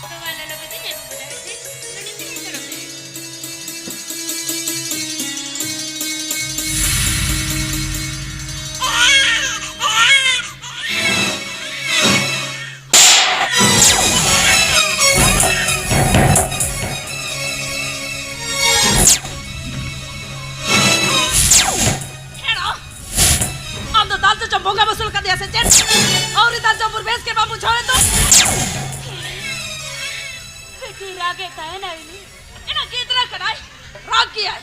ᱛᱚᱣᱟ ᱞᱚᱞᱚ ᱠᱟᱛᱮᱧ ᱟᱹᱜᱩ ᱠᱟᱫᱟ, ᱦᱮᱸ ᱥᱮ? ᱱᱚᱰᱮ ᱜᱤᱛᱤᱡ ᱩᱛᱟᱹᱨᱚᱜ ᱢᱮ᱾ ᱦᱮᱲᱚ, ᱟᱢ ᱫᱚ ᱫᱟᱞ ᱪᱚᱪᱚᱢ ᱵᱚᱸᱜᱟ ᱵᱟᱹᱥᱩᱞ ᱠᱟᱫᱮᱭᱟ ᱥᱮ ᱪᱮᱫ? ᱟᱹᱣᱨᱤ ᱫᱟᱞ ᱪᱚᱢ ᱵᱷᱳᱨ ᱵᱮᱥ ᱜᱮ ᱵᱟᱢ ᱵᱩᱡᱷᱟᱹᱣ ᱮᱫ ᱫᱚ? ᱵᱤᱴᱤ ᱨᱟᱜ ᱮᱫ ᱛᱟᱦᱮᱱᱟᱭ ᱩᱱᱤ᱾ ᱮᱱᱟ ᱜᱤᱫᱽᱨᱟᱹ ᱠᱟᱱᱟᱭ, ᱨᱟᱜ ᱜᱮᱭᱟᱭ᱾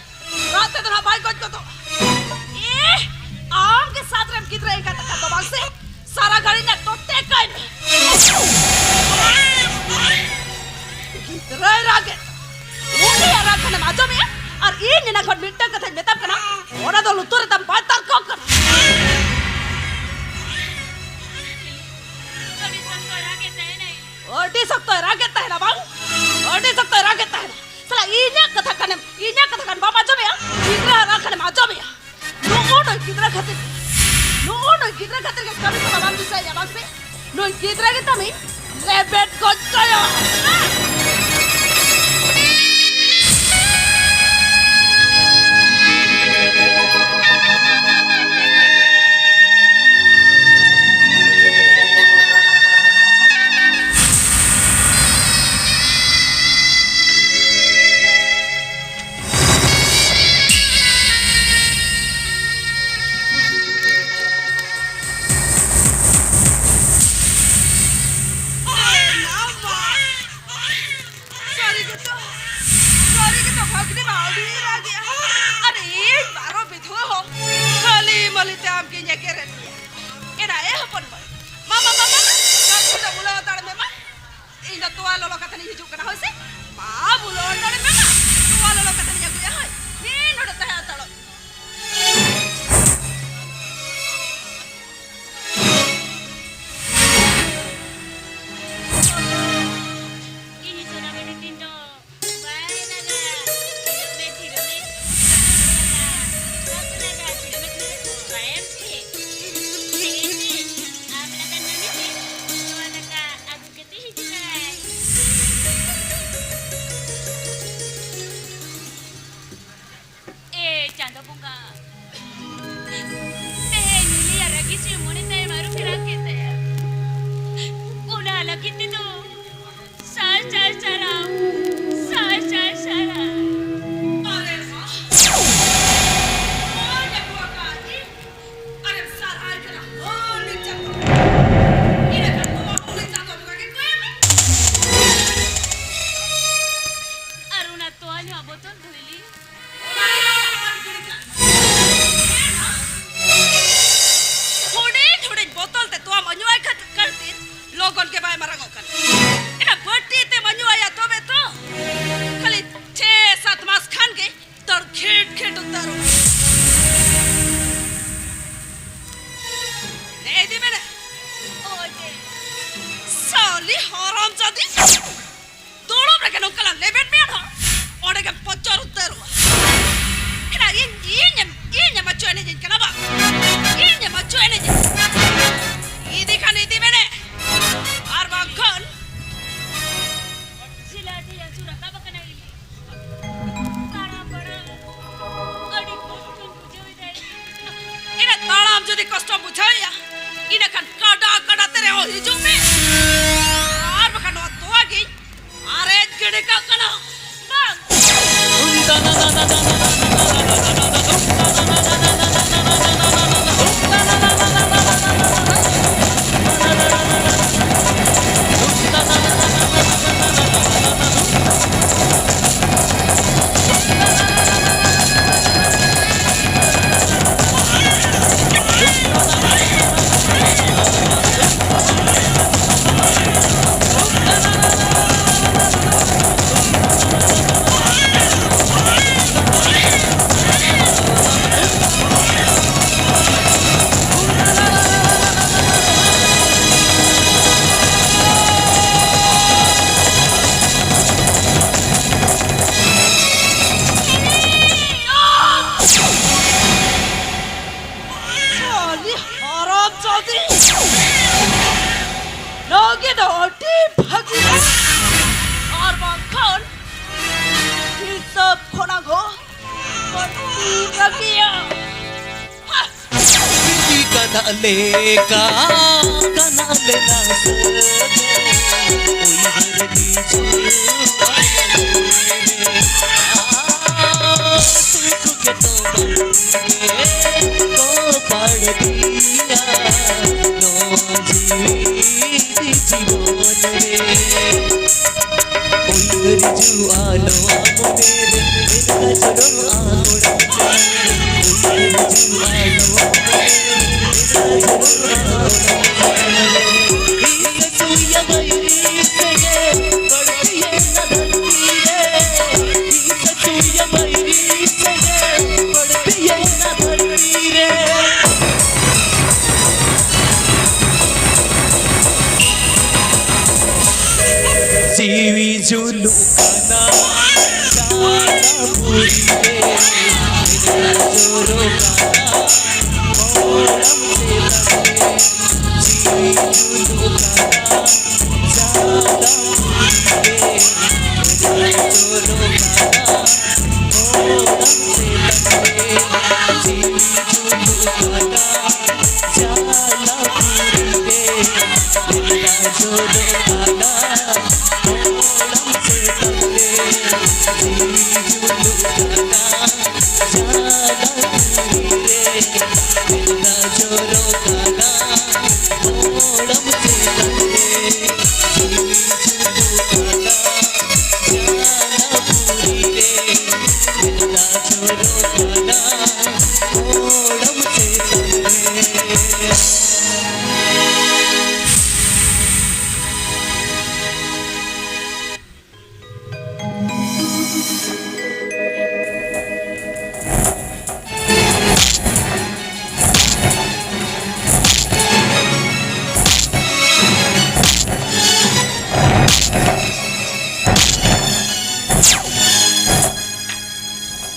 ᱠᱟᱛᱷᱟᱧ ᱢᱮᱛᱟᱢ ᱠᱟᱱᱟ, ᱚᱱᱟ ᱫᱚ ᱞᱩᱛᱩᱨ ᱨᱮᱛᱟᱢ ᱵᱟᱭ ᱛᱟᱨᱠᱚᱜ ᱠᱟᱱᱟ᱾ ᱟᱹᱰᱤ ᱥᱚᱠᱛᱚᱭ ᱨᱟᱜᱮᱫ ᱛᱟᱦᱮᱱᱟᱭ᱾ ᱟᱹᱰᱤ ᱥᱚᱠᱛᱚᱭ ᱨᱟᱜᱮᱫ ᱛᱟᱦᱮᱱᱟ ᱵᱟᱝ? ᱟᱹᱰᱤ ᱥᱚᱠᱛᱚᱭ ᱨᱟᱜᱮᱫ ᱛᱟᱦᱮᱱᱟ᱾ ᱥᱟᱞᱟ ᱤᱧᱟᱹᱜ ᱠᱟᱛᱷᱟ ᱠᱟᱱᱮᱢ, ᱤᱧᱟᱹᱜ ᱠᱟᱛᱷᱟ ᱠᱟᱱ ᱵᱟᱢ ᱟᱸᱡᱚᱢᱮᱜᱼᱟ? ᱜᱤᱫᱽᱨᱟᱹ ᱨᱟᱜ ᱠᱷᱟᱱᱮᱢ ᱟᱸᱡᱚᱢᱮᱜᱼᱟ? ᱱᱩᱜᱼᱩ ᱱᱩᱭ ᱜᱤᱫᱽᱨᱟᱹ ᱠᱷᱟᱹᱛᱤᱨ, ᱱᱩᱜᱼᱩ ᱱᱩᱭ ᱜᱤᱫᱽᱨᱟᱹ ᱠᱷᱟᱹᱛᱤᱨ ᱜᱮ ᱠᱟᱹᱢᱤ ᱠᱚ ᱵᱟᱢ ᱫᱤᱥᱟᱹᱭᱮᱜᱼᱟ ᱵᱟᱝ ᱥᱮ? ᱱᱩᱭ ᱜᱤᱫᱽᱨᱟᱹ ᱜᱮ ᱛᱟᱢᱤᱧ ᱞᱮᱵᱮᱫ ᱜᱚᱡ ᱠᱟᱭᱟ᱾ ᱥᱟᱹᱨᱤ ᱜᱮᱛᱚ, ᱥᱟᱹᱨᱤ ᱜᱮᱛᱚ, ᱵᱷᱟᱹᱜᱽᱱᱤ ᱢᱟ ᱟᱹᱰᱤ ᱨᱟᱜᱮᱜᱼᱟ᱾ ᱟᱨ ᱤᱧ ᱵᱟᱨᱚ ᱵᱤᱫᱷᱣᱟᱹ ᱦᱚᱸ ᱠᱷᱟᱹᱞᱤ ᱢᱟᱹᱞᱤ ᱛᱮ ᱟᱢ ᱜᱤᱧ ᱮᱜᱮᱨᱮᱫ ᱢᱮᱭᱟ᱾ ᱮᱱᱟ ᱮ ᱦᱚᱯᱚᱱ ᱢᱟᱹᱭ, ᱢᱟ, ᱢᱟ, ᱢᱟ, ᱢᱟ, ᱢᱟ, ᱠᱟᱹᱴᱤᱡ ᱫᱚ ᱵᱩᱞᱟᱹᱣ ᱦᱟᱛᱟᱲ ᱢᱮ ᱢᱟ᱾ ᱤᱧ ᱫᱚ ᱛᱚᱣᱟ ᱞᱚᱞᱚ ᱠᱟᱛᱮ ᱤᱧ ᱦᱤᱡᱩᱜ ᱠᱟᱱᱟ, ᱦᱳᱭ ᱥᱮ? ᱢᱟ, ᱵᱩᱞᱟᱹᱣ ᱦᱟᱛᱟᱲ ᱢᱮ ᱢᱟ᱾ ᱛᱚᱣᱟ ᱞᱚᱞᱚ ᱠᱟᱛᱮ ᱤᱧ ᱟᱹᱜᱩᱭᱟ, ᱦᱳᱭ᱾ ᱦᱮᱸ, ᱱᱚᱰᱮ ᱛᱟᱦᱮᱸ ᱦᱟᱛᱟᱲᱚᱜ ᱢᱮ᱾ ᱤᱧ ᱥᱚᱱᱟ ᱵᱤᱴᱤ ᱛᱤᱧ ᱫᱚ ᱵᱟᱭ ᱨᱟᱜᱟ᱾ ᱛᱷᱤᱨᱚᱜ ᱢᱮ, ᱛᱷᱤᱨᱚᱜ ᱢᱮ᱾ ᱵᱟᱠᱚ ᱨᱟᱜᱟ, ᱛᱷᱤᱨᱚᱜ ᱢᱮ, ᱛᱷᱤᱨᱚᱜ ᱢᱮ᱾ ᱵᱟᱭ ᱮᱢ ᱛᱮ᱾ ᱦᱮᱸ, ᱟᱢ ᱞᱮᱠᱟᱱ ᱢᱟᱹᱱᱢᱤ ᱛᱮ ᱱᱚᱣᱟ ᱫᱟᱠᱟ ᱟᱹᱜᱩ ᱠᱟᱛᱮ ᱦᱤᱡᱩᱜ ᱟᱭ᱾ ᱮ ᱪᱟᱸᱫᱚ ᱵᱚᱸᱜᱟ, ᱛᱮᱦᱮᱧ ᱱᱤᱞᱤᱭᱟᱜ ᱨᱟᱹᱜᱤ ᱥᱮ ᱢᱚᱱᱮ ᱛᱟᱭ ᱟᱹᱨᱩ ᱯᱷᱮᱨᱟᱣ ᱠᱮᱫ ᱛᱟᱭᱟ, ᱚᱱᱟ ᱞᱟᱹᱜᱤᱫ ᱛᱮᱫᱚ ᱥᱟᱭ ᱥᱟᱭ ᱥᱟᱨᱦᱟᱣ, ᱥᱟᱭ ᱥᱟᱭ ᱥᱟᱨᱦᱟᱣ᱾ ᱟᱨᱮ ᱵᱟᱦ! ᱱᱚᱣᱟ ᱡᱟᱹᱯᱩᱫ ᱟᱠᱟᱫ ᱟᱨᱮᱢ ᱥᱟᱨᱦᱟᱣ ᱠᱟᱱᱟ, ᱦᱳᱭ ᱢᱤᱫ ᱪᱟᱸᱫᱚ᱾ ᱤᱱᱟᱹ ᱠᱷᱟᱱ ᱱᱚᱣᱟ ᱦᱚᱸ ᱩᱱᱤ ᱪᱟᱸᱫᱚ ᱵᱚᱸᱜᱟ ᱜᱮ ᱠᱚᱭᱚᱜ ᱢᱮ᱾ ᱟᱨ ᱚᱱᱟ ᱛᱚᱣᱟ ᱧᱩᱣᱟᱜ ᱵᱚᱛᱚᱞ ᱫᱚ ᱦᱤᱞᱤ᱾ ᱚᱱᱟ ᱜᱮ ᱱᱟᱜ ᱥᱟᱨᱦᱟᱣ ᱠᱩᱲᱤ ᱠᱟᱱ᱾ ᱦᱩᱰᱤᱧ ᱦᱩᱰᱤᱧ ᱵᱚᱛᱚᱞ ᱛᱮ ᱛᱚᱣᱟᱢ ᱧᱩᱣᱟᱭ ᱠᱷᱟᱹᱛ-, ᱠᱷᱟᱹᱛᱤᱨ ᱞᱚᱜᱚᱱ ᱜᱮ ᱵᱟᱭ ᱢᱟᱨᱟᱝᱚᱜ ᱠᱟᱱᱟ᱾ ᱮᱱᱟ ᱵᱟᱹᱴᱤ ᱛᱮᱢ ᱧᱩᱣᱟᱭᱟ ᱠᱟᱹᱢᱤᱭᱟ᱾ ᱵᱤᱱᱛᱤ ᱠᱟᱱᱟ ᱞᱮᱠᱟ ᱠᱟᱱᱟ ᱞᱮᱱᱟ ᱥᱟᱹᱜᱟᱹᱭ, ᱩᱭᱦᱟᱹᱨ ᱦᱤᱡᱩᱜᱼᱟ ᱢᱚᱱᱮ ᱨᱮ᱾ ᱟᱨ ᱥᱩᱠ ᱜᱮᱛᱚ ᱵᱟᱝ ᱜᱮ ᱠᱚ ᱯᱟᱲ ᱫᱤᱭᱟ ᱱᱚᱣᱟ ᱡᱤᱣᱤ ᱡᱤᱵᱚᱱ ᱨᱮ᱾ ᱩᱭᱦᱟᱹᱨ ᱦᱤᱡᱩᱜᱼᱟ ᱱᱚᱣᱟ ᱢᱚᱱᱮ ᱨᱮ, ᱢᱮᱱᱠᱷᱟᱱ ᱡᱚᱱᱚᱢ ᱟᱨ ᱚᱲᱟᱜ ᱡᱟᱱᱟᱢ ᱨᱮ᱾ ᱩᱭᱦᱟᱹᱨ ᱦᱤᱡᱩᱜᱼᱟ ᱱᱚᱣᱟ ᱢᱚᱱᱮ ᱨᱮ, ᱢᱮᱱᱠᱷᱟᱱ ᱡᱚᱱᱚᱢ ᱟᱨ ᱚᱲᱟᱜ ᱡᱟᱱᱟᱢ ᱨᱮ᱾ ᱤᱧ ᱥᱩᱭᱟ ᱵᱟᱭᱨᱤ ᱥᱮ ᱜᱮ ᱵᱟᱹᱲᱛᱤᱭᱮᱱᱟ ᱫᱷᱟᱹᱨᱛᱤ ᱨᱮ᱾ ᱤᱧ ᱥᱩᱭᱟ ᱵᱟᱭᱨᱤ ᱥᱮ ᱜᱮ ᱵᱟᱹᱲᱛᱤᱭᱮᱱᱟ ᱫᱷᱟᱹᱨᱛᱤ ᱨᱮ᱾ ᱡᱤᱣᱤ ᱡᱩᱞᱩᱜ ᱠᱟᱱᱟ ᱪᱟᱞᱟ ᱯᱩᱨᱤ ᱨᱮ, ᱢᱮᱫ ᱡᱚᱨᱚ ᱠᱟᱱᱟ ᱜᱚᱲᱟᱢ ᱪᱮᱛᱟᱱ ᱨᱮ᱾ ᱡᱤᱣᱤ ᱡᱩᱞᱩᱜ ᱠᱟᱱᱟ ᱪᱟᱞᱟ ᱯᱩᱨᱤ ᱨᱮ, ᱢᱮᱫ ᱡᱚᱨᱚ ᱠᱟᱱᱟ ᱜᱚᱲᱟᱢ ᱪᱮᱛᱟᱱ ᱨᱮ᱾ ᱡᱤᱣᱤ ᱡᱩᱞᱩᱜ ᱠᱟᱱᱟ ᱪᱟᱞᱟ ᱯᱩᱨᱤ ᱨᱮ, ᱢᱮᱫ ᱡᱚᱨᱚ ᱠᱟᱱᱟ ᱜᱚᱲᱟᱢ ᱪᱮᱛᱟᱱ ᱨᱮ᱾ ᱡᱤᱣᱤ ᱡᱩᱞᱩᱜ ᱠᱟᱱᱟ ᱪᱟᱞᱟ ᱯᱩᱨᱤ ᱨᱮ, ᱢᱮᱫ ᱡᱚᱨᱚ ᱠᱟᱱᱟ ᱜᱚᱲᱟᱢ ᱪᱮᱛᱟᱱ ᱨᱮ᱾ ᱡᱤᱣᱤ ᱡᱩᱞᱩᱜ ᱠᱟᱱᱟ ᱪᱟᱞᱟ ᱯᱩᱨᱤ ᱨᱮ, ᱢᱮᱫ ᱡᱚᱨᱚ ᱠᱟᱱᱟ ᱜᱚᱲᱟᱢ ᱪᱮᱛᱟᱱ ᱨᱮ᱾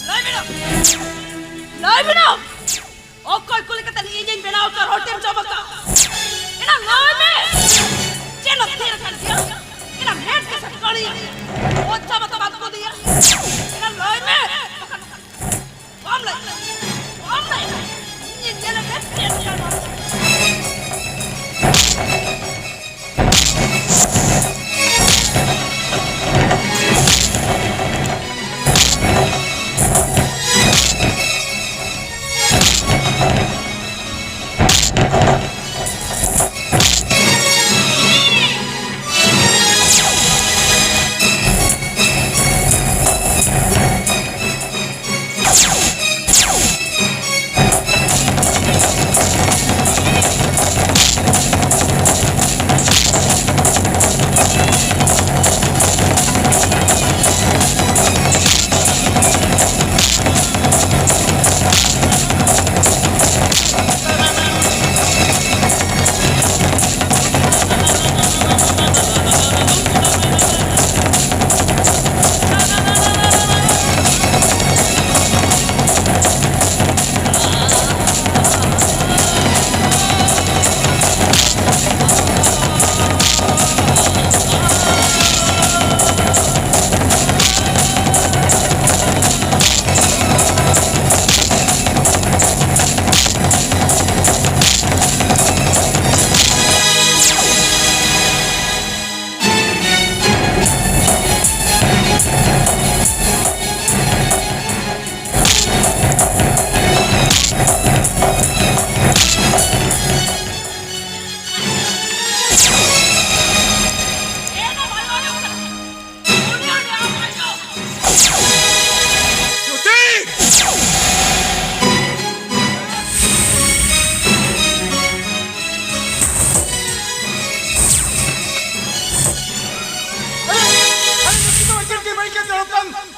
ᱞᱟᱹᱭ ᱢᱮ ᱱᱟ᱾ ᱞᱟᱹᱭ ᱢᱮ ᱱᱟ᱾ ᱚᱠᱚᱭ ᱠᱩᱞᱤ ᱠᱟᱛᱮ ᱤᱧᱤᱧ ᱵᱮᱱᱟᱣ ᱟᱠᱟᱫ ᱨᱚᱴᱮᱢ ᱡᱚᱢ ᱟᱠᱟᱫ? ᱮᱱᱟ ᱞᱟᱹᱭ ᱢᱮ᱾ ᱪᱮᱫ ᱮᱢ ᱛᱷᱤᱨ ᱟᱠᱟᱱ ᱜᱮᱭᱟ? ᱮᱱᱟ ᱢᱮᱫ ᱠᱚ ᱥᱮ ᱠᱟᱹᱲᱤᱭᱟ᱾ ᱚᱡᱷᱟ ᱢᱟᱛᱚ ᱵᱟᱢ ᱠᱩᱞᱤᱭᱟ᱾ ᱮᱱᱟ ᱞᱟᱹᱭ ᱢᱮ᱾ ᱵᱟᱠᱷᱟᱱ ᱵᱟᱢ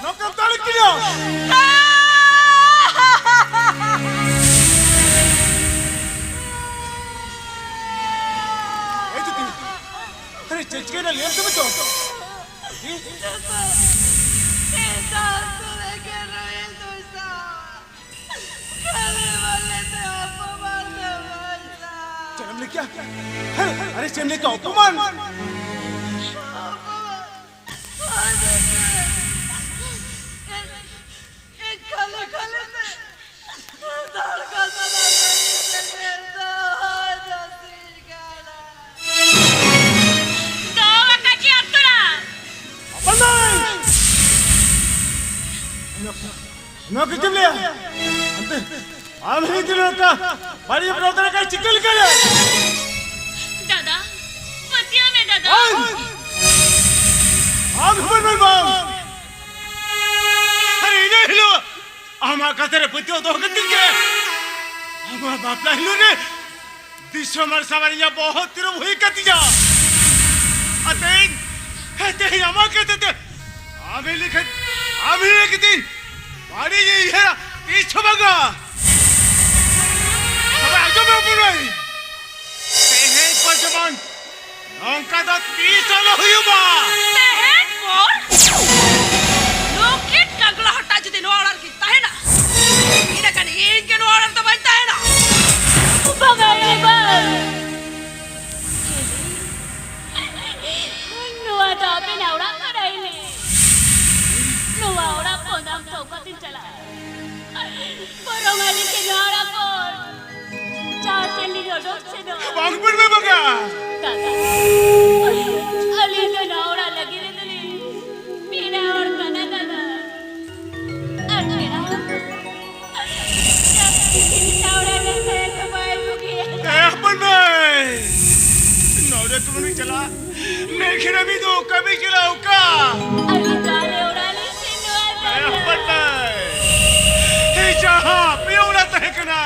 ᱱᱚᱝᱠᱟᱢ ᱫᱟᱲᱮ ᱠᱮᱭᱟ? ᱮᱭ ᱡᱩᱫᱤ, ᱟᱨᱮ ᱪᱮᱫ ᱪᱤᱠᱟᱹᱭᱮᱱᱟ? ᱞᱟᱹᱭ ᱟᱢ ᱥᱮ ᱵᱟᱝ ᱪᱚ? ᱪᱮᱫ ᱮᱢ ᱞᱟᱹᱭ ᱠᱮᱭᱟ? ᱟᱨᱮ ᱪᱮᱫ ᱮᱢ ᱞᱟᱹᱭ ᱠᱮᱭᱟ? ᱚᱯᱚᱢᱟᱱ! ᱠᱷᱟᱹᱞᱤ ᱠᱷᱟᱹᱞᱤ ᱛᱮ ᱟᱢ ᱦᱤᱡᱩᱜ ᱱᱚᱝᱠᱟ ᱵᱟᱹᱲᱤᱡ ᱮᱢ ᱨᱚᱲ ᱫᱟᱲᱮ ᱠᱷᱟᱱ ᱪᱤᱠᱟᱹ ᱞᱮᱠᱟᱨᱮ? ᱫᱟᱫᱟ, ᱯᱟᱹᱛᱭᱟᱹᱣ ᱢᱮ ᱫᱟᱫᱟ᱾ ᱵᱟᱝ! ᱵᱟᱝ ᱦᱚᱯᱚᱱ ᱵᱟᱝ, ᱵᱟᱝ! ᱟᱨ ᱤᱱᱟᱹ ᱦᱤᱞᱳᱜ ᱟᱢᱟᱜ ᱠᱟᱛᱷᱟ ᱨᱮ ᱯᱟᱹᱛᱭᱟᱹᱣ ᱫᱚᱦᱚ ᱠᱟᱛᱮ ᱜᱮ ᱟᱢᱟᱜ ᱵᱟᱯᱞᱟ ᱦᱤᱞᱳᱜ ᱨᱮ ᱫᱤᱥᱚᱢ ᱦᱚᱲ ᱥᱟᱢᱟᱝ ᱨᱮ ᱤᱧᱟᱹᱜ ᱵᱚᱦᱚᱜ ᱛᱤᱨᱩᱵ ᱦᱩᱭ ᱠᱟᱛᱤᱧᱟ᱾ ᱟᱨ ᱛᱮᱦᱮᱧ, ᱦᱮᱸ, ᱛᱮᱦᱮᱧ ᱟᱢᱟᱜ ᱠᱷᱟᱹᱛᱤᱨ ᱛᱮ ᱟᱢ ᱦᱤᱞᱤ ᱠᱷᱟᱹᱛ-, ᱟᱢ ᱦᱤᱞᱤ ᱠᱷᱟᱹᱛᱤᱨ ᱵᱟᱹᱲᱤᱡ ᱤᱧ ᱩᱭᱦᱟᱹᱨᱟ, ᱛᱤᱥ ᱦᱚᱸ ᱵᱟᱝᱟ᱾ ᱛᱚᱵᱮ ᱟᱸᱡᱚᱢ ᱢᱮ, ᱵᱩᱨᱟᱹᱭ᱾ ᱛᱮᱦᱮᱧ ᱠᱷᱚᱱ ᱡᱮᱢᱚᱱ ᱱᱚᱝᱠᱟ ᱫᱚ ᱛᱤᱥ ᱦᱚᱸ ᱟᱞᱚ ᱦᱩᱭᱩᱜ ᱢᱟ᱾ ᱛᱮᱦᱮᱧ ᱠᱷᱚᱱ ᱞᱚᱠᱠᱷᱤ ᱴᱟᱜᱞᱟ ᱦᱟᱴᱟᱜ ᱡᱩᱫᱤ ᱱᱚᱣᱟ ᱚᱲᱟᱜ ᱨᱮᱜᱮ ᱛᱟᱦᱮᱱᱟ, ᱤᱱᱟᱹ ᱠᱷᱟᱱ ᱤᱧ ᱜᱮ ᱱᱚᱣᱟ ᱚᱲᱟᱜ ᱨᱮᱫᱚ ᱵᱟᱹᱧ ᱛᱟᱦᱮᱱᱟ᱾ ᱵᱟᱵᱟ ᱨᱮ ᱵᱟᱵᱟ, ᱱᱚᱣᱟ ᱫᱚ ᱟᱵᱮᱱᱟᱜ ᱚᱲᱟᱜ ᱠᱟᱱᱟ ᱦᱤᱞᱤ᱾ ᱱᱚᱣᱟ ᱚᱲᱟᱜ ᱠᱷᱚᱱ ᱟᱢ ᱫᱚ ᱚᱠᱟᱛᱮᱢ ᱪᱟᱞᱟᱜᱼᱟ? ᱵᱚᱨᱚᱝ ᱟᱹᱞᱤᱧ ᱜᱮ ᱱᱚᱣᱟ ᱚᱲᱟᱜ ᱠᱷᱚᱱ ᱡᱟᱦᱟᱸ ᱥᱮᱫ ᱞᱤᱧ ᱚᱰᱚᱠ ᱥᱮᱱᱚᱜ᱾ ᱵᱟᱝ ᱵᱚᱱ ᱢᱮ ᱵᱟᱜᱟ᱾ ᱫᱟᱫᱟ, ᱟᱹᱞᱤᱧ ᱫᱚ ᱱᱚᱣᱟ ᱚᱲᱟᱜ ᱞᱟᱹᱜᱤᱫ ᱨᱮᱫᱚᱞᱤᱧ ᱯᱮᱲᱟ ᱦᱚᱲ ᱠᱟᱱᱟ ᱫᱟᱫᱟ᱾ ᱟᱨ ᱯᱮᱲᱟ ᱦᱚᱲ ᱫᱚ ᱡᱟᱹᱥᱛᱤ ᱫᱤᱱ ᱱᱚᱣᱟ ᱚᱲᱟᱜ ᱨᱮ ᱛᱟᱦᱮᱸ ᱫᱚ ᱵᱟᱭ ᱵᱩᱜᱤᱭᱟ᱾ ᱮ ᱦᱚᱯᱚᱱ ᱢᱟᱹᱭ, ᱱᱚᱰᱮ ᱠᱷᱚᱱ ᱵᱚᱱ ᱪᱟᱞᱟᱜ᱾ ᱢᱮᱱᱠᱷᱟᱱ ᱟᱹᱵᱤᱱ ᱫᱚ ᱚᱠᱟ ᱵᱤᱱ ᱪᱟᱞᱟᱜᱼᱟ, ᱚᱠᱟ? ᱟᱹᱞᱤᱧ ᱫᱚ ᱟᱞᱮ ᱚᱲᱟᱜ ᱞᱤᱧ ᱥᱮᱱᱚᱜᱼᱟ ᱫᱟᱫᱟ᱾ ᱮ ᱦᱚᱯᱚᱱ ᱢᱟᱹᱭ, ᱮ ᱡᱟᱦᱟᱸ ᱟᱯᱮ ᱚᱲᱟᱜ ᱛᱟᱦᱮᱸ ᱠᱟᱱᱟ,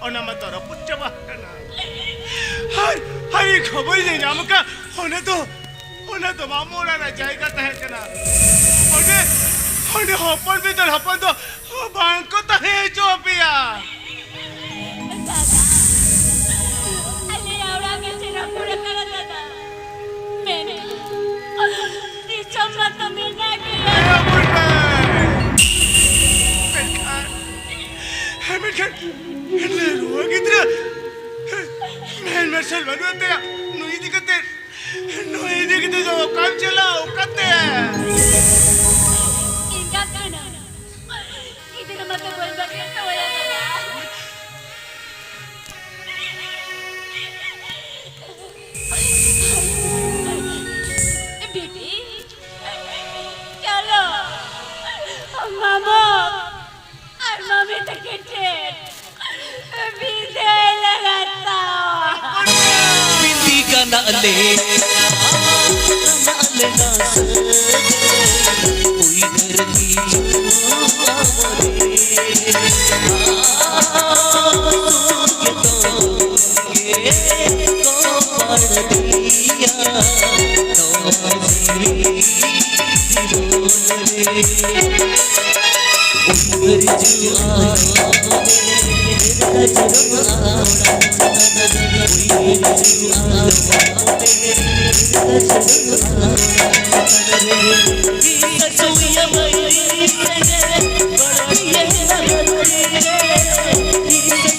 ᱚᱱᱟ ᱢᱟ ᱛᱚ ᱨᱟᱹᱯᱩᱫ ᱪᱟᱵᱟ ᱟᱠᱟᱱᱟ᱾ ᱟᱨ, ᱟᱨ ᱤᱧ ᱠᱷᱚᱵᱚᱨ ᱤᱧ ᱧᱟᱢ ᱟᱠᱟᱫ, ᱚᱱᱟ ᱫᱚ, ᱚᱱᱟ ᱫᱚ ᱢᱟᱢᱚ ᱚᱲᱟᱜ ᱨᱮ ᱡᱟᱭᱜᱟ ᱛᱟᱦᱮᱸ ᱠᱟᱱᱟ᱾ ᱚᱸᱰᱮ, ᱚᱸᱰᱮ ᱦᱚᱯᱚᱱ ᱵᱤᱫᱟᱹᱞ ᱦᱚᱯᱚᱱ ᱫᱚ ᱵᱟᱝ ᱠᱚ ᱛᱟᱦᱮᱸ ᱦᱚᱪᱚ ᱟᱯᱮᱭᱟ᱾ ᱫᱟᱫᱟ, ᱟᱞᱮᱭᱟᱜ ᱚᱲᱟᱜ ᱜᱮ ᱥᱮ ᱨᱟᱹᱯᱩᱫ ᱟᱠᱟᱱᱟ ᱫᱟᱫᱟ᱾ ᱢᱮᱱᱠᱷᱟᱱ ᱫᱤᱥᱚᱢ ᱢᱟᱛᱚ ᱢᱮᱱᱟᱜ ᱜᱮᱭᱟ᱾ ᱮ ᱵᱩᱰᱷᱟᱹ! ᱢᱮᱱᱠᱷᱟᱱ, ᱢᱮᱱᱠᱷᱟᱱ ᱱᱩᱭ ᱨᱩᱣᱟᱹ ᱜᱤᱫᱽᱨᱟᱹ ᱢᱮᱱ ᱢᱟᱨᱥᱟᱞ ᱵᱟᱹᱱᱩᱜ ᱛᱟᱭᱟ᱾ ᱱᱩᱭ ᱤᱫᱤ ᱠᱟᱛᱮ, ᱱᱩᱭ ᱤᱫᱤ ᱠᱟᱛᱮ ᱫᱚ ᱚᱠᱟᱢ ᱪᱟᱞᱟᱜᱼᱟ, ᱚᱠᱟᱛᱮ? ᱮᱸᱜᱟᱛ ᱠᱟᱱᱟ᱾ ᱜᱤᱫᱽᱨᱟᱹ ᱢᱟᱛᱚ ᱵᱟᱹᱧ ᱵᱟᱹᱜᱤ ᱦᱚᱴᱚ ᱟᱭᱟ ᱫᱟᱫᱟ᱾ ᱵᱤᱴᱤ, ᱪᱚᱞᱚ, ᱢᱟᱢᱚ᱾ ᱟᱞᱮ ᱟᱞᱮ ᱱᱟᱥᱮ ᱩᱭᱦᱟᱹᱨ ᱦᱤᱡᱩᱜ ᱟᱢ ᱨᱮ᱾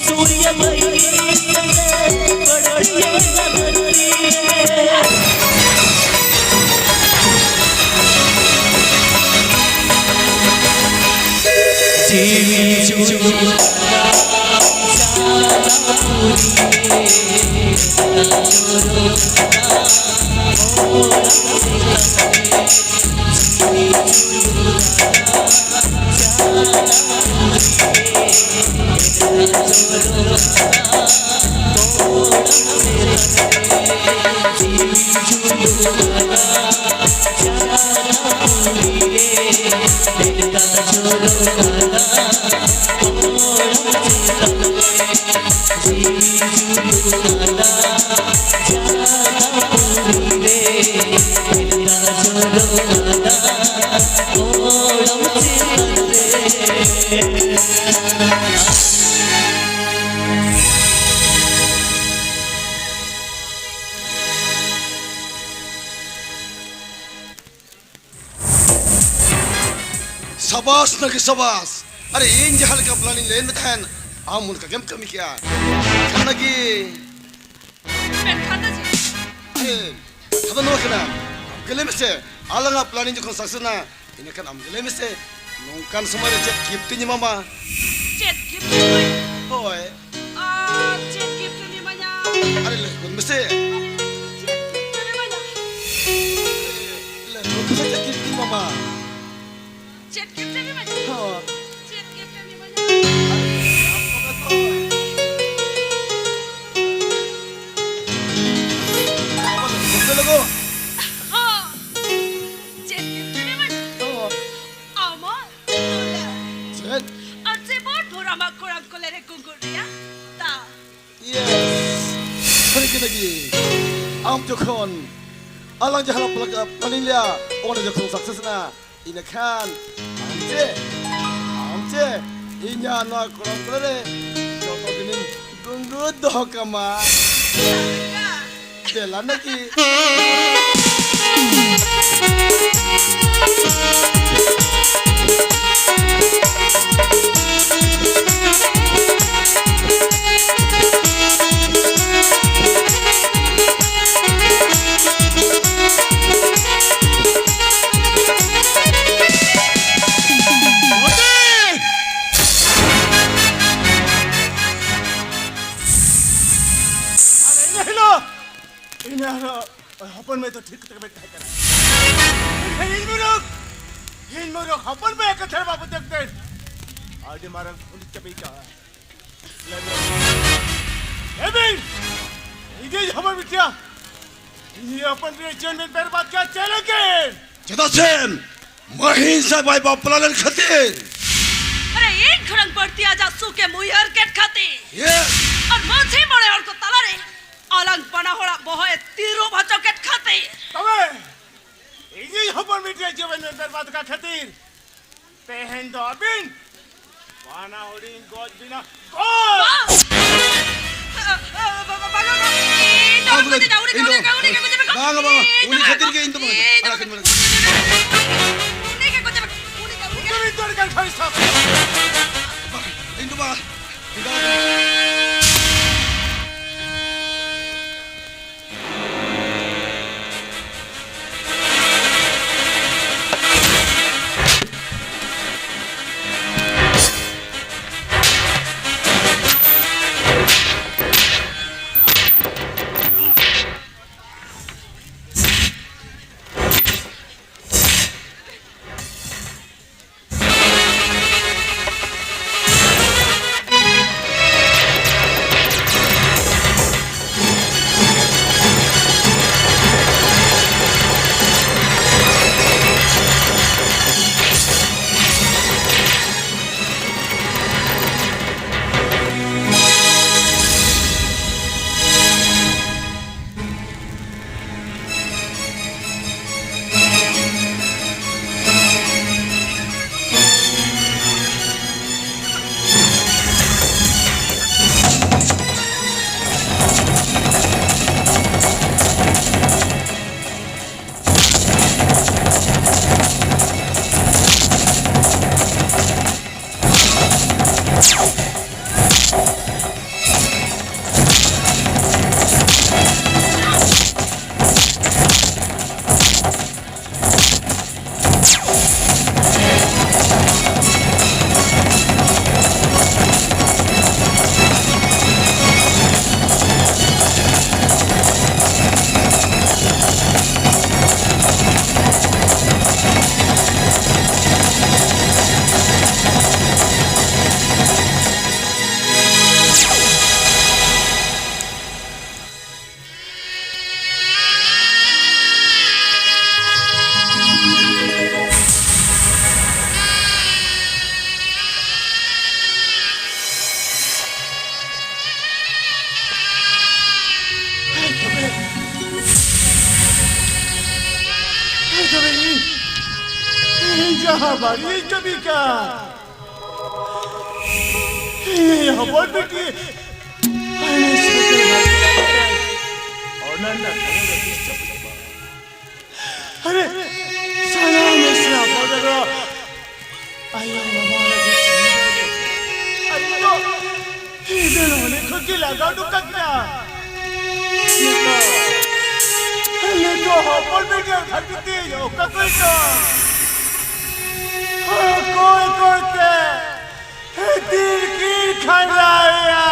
ᱥᱩᱨ ᱜᱮ ᱛᱚᱞ ᱜᱮ ᱠᱚᱯᱟᱲ ᱫᱤᱭᱟ ᱱᱚᱣᱟ ᱡᱤᱣᱤ ᱡᱤᱵᱚᱱ ᱨᱮ᱾ ᱥᱟᱵᱟᱥ ᱱᱟᱜᱤ ᱥᱟᱵᱟᱥ᱾ ᱟᱨᱮ, ᱤᱧ ᱡᱟᱦᱟᱸ ᱞᱮᱠᱟ ᱯᱞᱟᱱᱤᱧ ᱞᱟᱹᱭ ᱢᱮ ᱛᱟᱦᱮᱱ, ᱟᱢ ᱚᱱᱠᱟ ᱜᱮᱢ ᱠᱟᱹᱢᱤ ᱠᱮᱜᱼᱟ᱾ ᱱᱟᱜᱤ᱾ ᱢᱮᱱᱠᱷᱟᱱ ᱫᱚ ᱪᱮᱫ? ᱟᱨᱮ, ᱠᱟᱛᱷᱟ ᱫᱚ ᱱᱚᱣᱟ ᱠᱟᱱᱟ, ᱟᱢ ᱜᱮ ᱞᱟᱹᱭ ᱢᱮᱥᱮ, ᱟᱞᱟᱝᱟᱜ ᱯᱞᱟᱱᱤᱝ ᱡᱚᱠᱷᱚᱱ ᱥᱟᱠᱥᱮᱥ ᱮᱱᱟ, ᱤᱱᱟᱹᱠᱷᱟᱱ ᱟᱢ ᱜᱮ ᱞᱟᱹᱭ ᱢᱮᱥᱮ, ᱱᱚᱝᱠᱟᱱ ᱥᱚᱢᱚᱭ ᱨᱮ ᱪᱮᱫ ᱜᱤᱯᱷᱴ ᱤᱧ ᱮᱢᱟᱢᱟ? ᱪᱮᱫ ᱜᱤᱯᱷᱴ ᱤᱧ ᱮᱢᱟᱭᱟ? ᱦᱳᱭ᱾ ᱟᱨ ᱪᱮᱫ ᱜᱤᱯᱷᱴ ᱮᱢ ᱮᱢᱟᱧᱟ? ᱟᱨᱮ, ᱞᱟᱹᱭ ᱜᱚᱫ ᱢᱮᱥᱮ᱾ ᱪᱮᱫ ᱜᱤᱯᱷᱴ ᱮᱢ ᱮᱢᱟᱧᱟ? ᱞᱟᱹᱭ ᱜᱚᱫ ᱢᱮᱥᱮ, ᱪᱮᱫ ᱜᱤᱯᱷᱴ ᱤᱧ ᱮᱢᱟᱢᱟ? ᱪᱮᱫ ᱜᱤᱯᱷᱴ ᱮᱢ ᱮᱢᱟᱧᱟ? ᱦᱚᱸ᱾ ᱪᱮᱫ ᱜᱤᱯᱷᱴ ᱮᱢ ᱮᱢᱟᱧᱟ? ᱟᱨᱮ, ᱟᱢ ᱠᱚ ᱢᱮ ᱛᱚ᱾ ᱟᱢᱟᱜ ᱠᱚᱲᱟᱢ ᱠᱚᱞᱮ ᱨᱮ ᱠᱩᱝᱜᱩᱨ ᱨᱮᱭᱟᱜ ᱫᱟᱜ᱾ ᱤᱭᱮᱥ, ᱥᱟᱹᱨᱤ ᱜᱮ ᱞᱟᱹᱜᱤᱫ᱾ ᱟᱢ ᱡᱚᱠᱷᱚᱱ ᱟᱞᱟᱝ ᱡᱟᱦᱟᱸ ᱞᱟᱝ ᱯᱞᱟ-, ᱯᱞᱟᱱᱤᱝ ᱞᱮᱭᱟ, ᱚᱸᱰᱮ ᱡᱚᱠᱷᱚᱱ ᱥᱟᱠᱥᱮᱥ ᱮᱱᱟ, ᱤᱱᱟᱹᱠᱷᱟᱱ ᱟᱢ ᱪᱮ, ᱟᱢ ᱪᱮ ᱤᱧᱟᱹᱜ ᱱᱚᱣᱟ ᱠᱚᱲᱟᱢ ᱠᱚᱞᱮ ᱨᱮ ᱡᱚᱛᱚ ᱫᱤᱱᱤᱧ ᱜᱩᱝᱜᱩ ᱫᱚᱦᱚ ᱠᱟᱢᱟ᱾ ᱫᱮᱞᱟ ᱱᱟᱠᱤ᱾ ᱟᱨ ᱤᱱᱟᱹ ᱦᱤᱞᱳᱜ, ᱤᱱᱟᱹ ᱦᱤᱞᱳᱜ ᱦᱚᱯᱚᱱ ᱢᱟᱹᱭ ᱫᱚ ᱴᱷᱤᱠ ᱠᱟᱛᱮ ᱜᱮ ᱛᱟᱦᱮᱸ ᱠᱟᱱᱟ᱾ ᱢᱮᱱᱠᱷᱟᱱ ᱤᱧ ᱢᱩᱨᱩᱠ, ᱤᱧ ᱢᱩᱨᱩᱠ ᱦᱚᱯᱚᱱ ᱢᱟᱹᱭ ᱠᱟᱛᱷᱟ ᱵᱟᱵᱚᱫ ᱛᱮ ᱟᱹᱰᱤ ᱢᱟᱨᱟᱝ ᱵᱷᱩᱞ ᱪᱟᱵᱤ ᱠᱟᱜᱼᱟ᱾ ᱮᱵᱤᱱ, ᱤᱧ ᱦᱚᱯᱚᱱ ᱵᱤᱴᱤᱭᱟ, ᱤᱧ ᱦᱚᱯᱚᱱ ᱵᱤᱴᱤᱭᱟ ᱡᱤᱭᱚᱱ ᱵᱤᱱ ᱵᱮᱨᱵᱟᱫ ᱠᱟᱜᱼᱟ, ᱪᱮᱫ ᱞᱟᱹᱜᱤᱫ? ᱪᱮᱫᱟᱜ ᱥᱮ ᱢᱟᱹᱦᱤᱱ ᱥᱟᱶ ᱵᱟᱭ ᱵᱟᱯᱞᱟ ᱞᱮᱱ ᱠᱷᱟᱹᱛᱤᱨ᱾ ᱟᱨᱮ, ᱤᱧ ᱠᱷᱚᱱᱟᱝ ᱵᱟᱹᱲᱛᱤ ᱟᱡᱟᱜ ᱥᱩᱠᱮᱢ ᱩᱭᱦᱟᱹᱨ ᱠᱮᱫ ᱠᱷᱟᱹᱛᱤᱨ᱾ ᱤᱭᱮᱥ᱾ ᱟᱨ ᱢᱟᱹᱡᱷᱤ ᱢᱚᱬᱮ ᱦᱚᱲ ᱠᱚ ᱛᱟᱞᱟᱨᱮ ᱟᱞᱟᱝ ᱵᱟᱱᱟ ᱦᱚᱲᱟᱜ ᱵᱚᱦᱚᱜ ᱮ ᱛᱤᱨᱩᱵ ᱦᱚᱪᱚ ᱠᱮᱫ ᱠᱷᱟᱹᱛᱤᱨ᱾ ᱛᱚᱵᱮ ᱤᱧᱤᱡ ᱦᱚᱯᱚᱱ ᱵᱤᱴᱤᱭᱟᱜ ᱡᱤᱵᱚᱱ ᱵᱮᱱ ᱵᱮᱨᱵᱟᱫ ᱟᱠᱟᱫ ᱠᱷᱟᱹᱛᱤᱨ ᱛᱮᱦᱮᱧ ᱫᱚ ᱟᱹᱵᱤᱱ ᱵᱟᱱᱟ ᱦᱚᱲᱤᱧ ᱜᱚᱡ ᱵᱤᱱᱟ᱾ ᱜᱚᱡ! ᱵᱟᱝ! ᱵᱟᱝ, ᱵᱟᱝ, ᱵᱟᱝ, ᱤᱧ ᱫᱚ ᱵᱟᱝ, ᱵᱟᱝ, ᱵᱟᱝ, ᱩᱱᱤ ᱠᱷᱟᱹᱛᱤᱨ ᱜᱮ ᱤᱧ ᱫᱚ ᱵᱟᱝ, ᱟᱲᱟᱜ ᱠᱟᱹᱧ ᱢᱮ᱾ ᱩᱱᱤ ᱜᱮ ᱜᱚᱡᱮ ᱢᱮ᱾ ᱩᱱᱤ ᱜᱮ, ᱩᱱᱤ ᱜᱮ᱾ ᱩᱱᱤ ᱫᱚ ᱟᱹᱰᱤ ᱜᱟᱱ ᱠᱷᱟᱹᱲᱤ ᱥᱟᱵ᱾ ᱤᱧ ᱫᱚ ᱵᱟᱝ᱾ ᱛᱚᱵᱮ ᱤᱧ, ᱤᱧ ᱡᱟᱦᱟᱸ ᱵᱟᱹᱲᱤᱡ ᱤᱧ ᱠᱟᱹᱢᱤ ᱠᱟᱱ, ᱤᱧ ᱦᱚᱯᱚᱱ ᱵᱤᱴᱤ ᱟᱭᱢᱟ ᱥᱟᱹᱜᱟᱹᱭ ᱵᱟᱹᱲᱤᱡ ᱟᱠᱟᱱ, ᱚᱱᱟ ᱨᱮᱱᱟᱜ ᱠᱟᱨᱚᱱ ᱫᱚ ᱪᱮᱫ ᱪᱚ ᱵᱟᱹᱱᱩᱜᱼᱟ᱾ ᱟᱨᱮ, ᱥᱟᱱᱟᱢ ᱢᱤᱥᱨᱟ ᱦᱚᱯᱚᱱ ᱫᱚ ᱟᱭᱳ ᱵᱟᱵᱟ ᱞᱟᱹᱜᱤᱫ ᱥᱤᱵᱤᱞ ᱟᱨ ᱤᱧ ᱫᱚ ᱤᱧ ᱫᱚ ᱱᱚᱰᱮ ᱠᱷᱚᱱ ᱜᱮ ᱞᱟᱜᱟ ᱩᱰᱩᱠ ᱠᱟᱜ ᱠᱤᱱᱟ᱾ ᱱᱤᱛᱚᱜ, ᱱᱤᱛᱚᱜ ᱦᱚᱯᱚᱱ ᱵᱤᱴᱤ ᱠᱷᱟᱹᱛᱤᱨ ᱛᱮ ᱤᱧ ᱚᱠᱟ ᱠᱚᱨᱮ ᱪᱚ, ᱚᱠᱚᱭ ᱚᱠᱚᱭ ᱛᱮ ᱫᱤᱱ ᱠᱤᱱ ᱠᱷᱟᱸᱰᱟᱣᱮᱜᱼᱟ᱾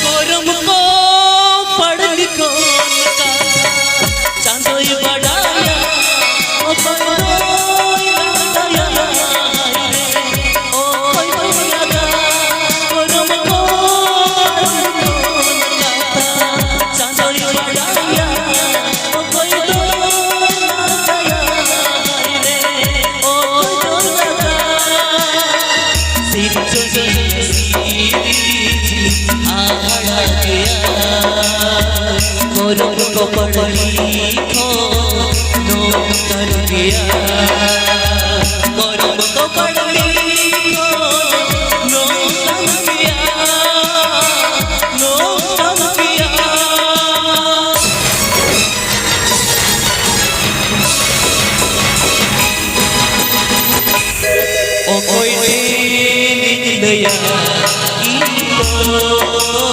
ᱠᱚᱨᱚᱢ ᱠᱚ ᱯᱟᱲᱟᱞ ᱠᱚ ᱠᱟᱛᱷᱟ ᱪᱟᱸᱫᱚᱭ ᱵᱟᱰᱟᱭᱟ᱾ ᱚᱠᱚᱭ ᱫᱚᱭ ᱞᱟᱸᱫᱟᱭᱟ ᱦᱟᱭ ᱨᱮ, ᱚᱠᱚᱭ ᱫᱚᱭ ᱨᱟᱜᱟ᱾ ᱠᱚᱨᱚᱢ ᱠᱚ ᱯᱟᱲᱟᱞ ᱠᱚ ᱠᱟᱛᱷᱟ ᱪᱟᱸᱫᱚᱭ ᱵᱟᱰᱟᱭᱟ᱾ ᱚᱠᱚᱭ ᱫᱚᱭ ᱞᱟᱸᱫᱟᱭᱟ ᱦᱟᱭ ᱨᱮ, ᱚᱠᱚᱭ ᱫᱚᱭ ᱨᱟᱜᱟ᱾ ᱥᱤᱨᱡᱚᱱᱤᱭᱟᱹ ᱥᱤᱨᱤᱡᱽ ᱦᱟᱦᱟᱲᱟ ᱜᱮᱭᱟ᱾ ᱠᱚᱨᱚᱲ ᱠᱚ ᱯᱟᱲᱟᱞᱤ ᱠᱷᱚᱱ ᱱᱚᱝᱠᱟᱱ ᱜᱮᱭᱟ᱾ ᱠᱚᱨᱚᱲ ᱠᱚ ᱯᱟᱲᱟᱞᱤ ᱠᱷᱚᱱ ᱱᱚᱝᱠᱟᱱ ᱜᱮᱭᱟ᱾ ᱱᱚᱝᱠᱟᱱ ᱜᱮᱭᱟ᱾ ᱚᱠᱚᱭ ᱴᱷᱮᱱ ᱞᱟᱹᱭᱟ ᱤᱧ ᱫᱚ,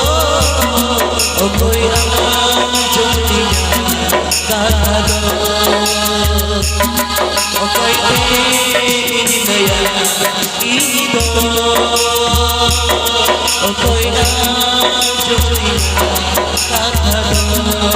ᱚᱠᱚᱭ ᱟᱸᱡᱚᱢ ᱛᱤᱧᱟ ᱠᱟᱛᱷᱟ ᱫᱚ? ᱚᱠᱚᱭ ᱴᱷᱮᱱ ᱤᱧ ᱞᱟᱹᱭᱟ ᱤᱧ ᱫᱚ, ᱚᱠᱚᱭ ᱟᱸᱡᱚᱢ ᱛᱤᱧᱟ ᱠᱟᱛᱷᱟ ᱫᱚ?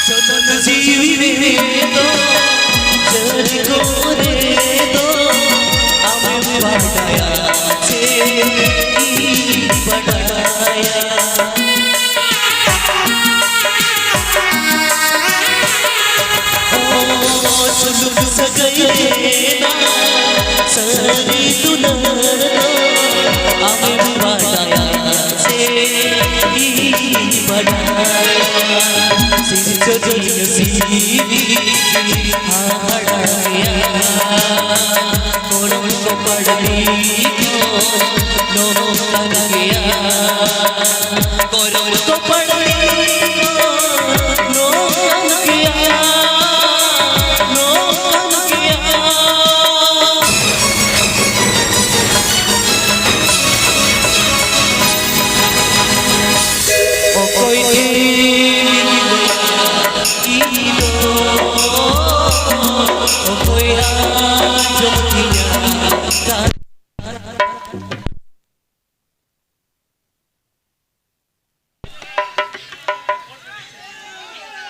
ᱡᱚᱛᱚᱱ ᱡᱤᱣᱤ ᱨᱮᱫᱚ, ᱡᱟᱹᱨᱤ ᱠᱚᱨᱮ ᱫᱚ ᱟᱢᱮᱢ ᱵᱟᱰᱟᱭᱟ ᱥᱮ ᱤᱧ ᱵᱟᱰᱟᱭᱟ? ᱚ, ᱥᱩᱞᱩᱠ ᱥᱟᱹᱜᱟᱹᱭ ᱨᱮᱱᱟᱜ ᱥᱟᱹᱨᱤ ᱫᱩᱞᱟᱹᱲ ᱫᱚ ᱟᱢᱮᱢ ᱵᱟᱰᱟᱭᱟ ᱥᱮ ᱤᱧ ᱵᱟᱰᱟᱭᱟ? ᱥᱤᱨᱡᱚᱱᱤᱭᱟᱹ ᱥᱤᱨᱤᱡᱽ ᱦᱟᱦᱟᱲᱟ ᱜᱮᱭᱟ, ᱜᱚᱲᱚᱢ ᱠᱚ ᱯᱟᱲᱟᱞᱤ ᱠᱚ ᱱᱚᱝᱠᱟᱱ ᱜᱮᱭᱟ᱾ ᱜᱚᱲᱚᱢ ᱠᱚ ᱯᱟᱲᱟᱞᱤ ᱠᱚ ᱱᱚᱝᱠᱟᱱ ᱜᱮᱭᱟ, ᱱᱚᱝᱠᱟᱱ ᱜᱮᱭᱟ᱾ ᱚᱠᱚᱭ ᱴᱷᱮᱱ ᱤᱧ ᱫᱚ, ᱚᱠᱚᱭᱟᱜ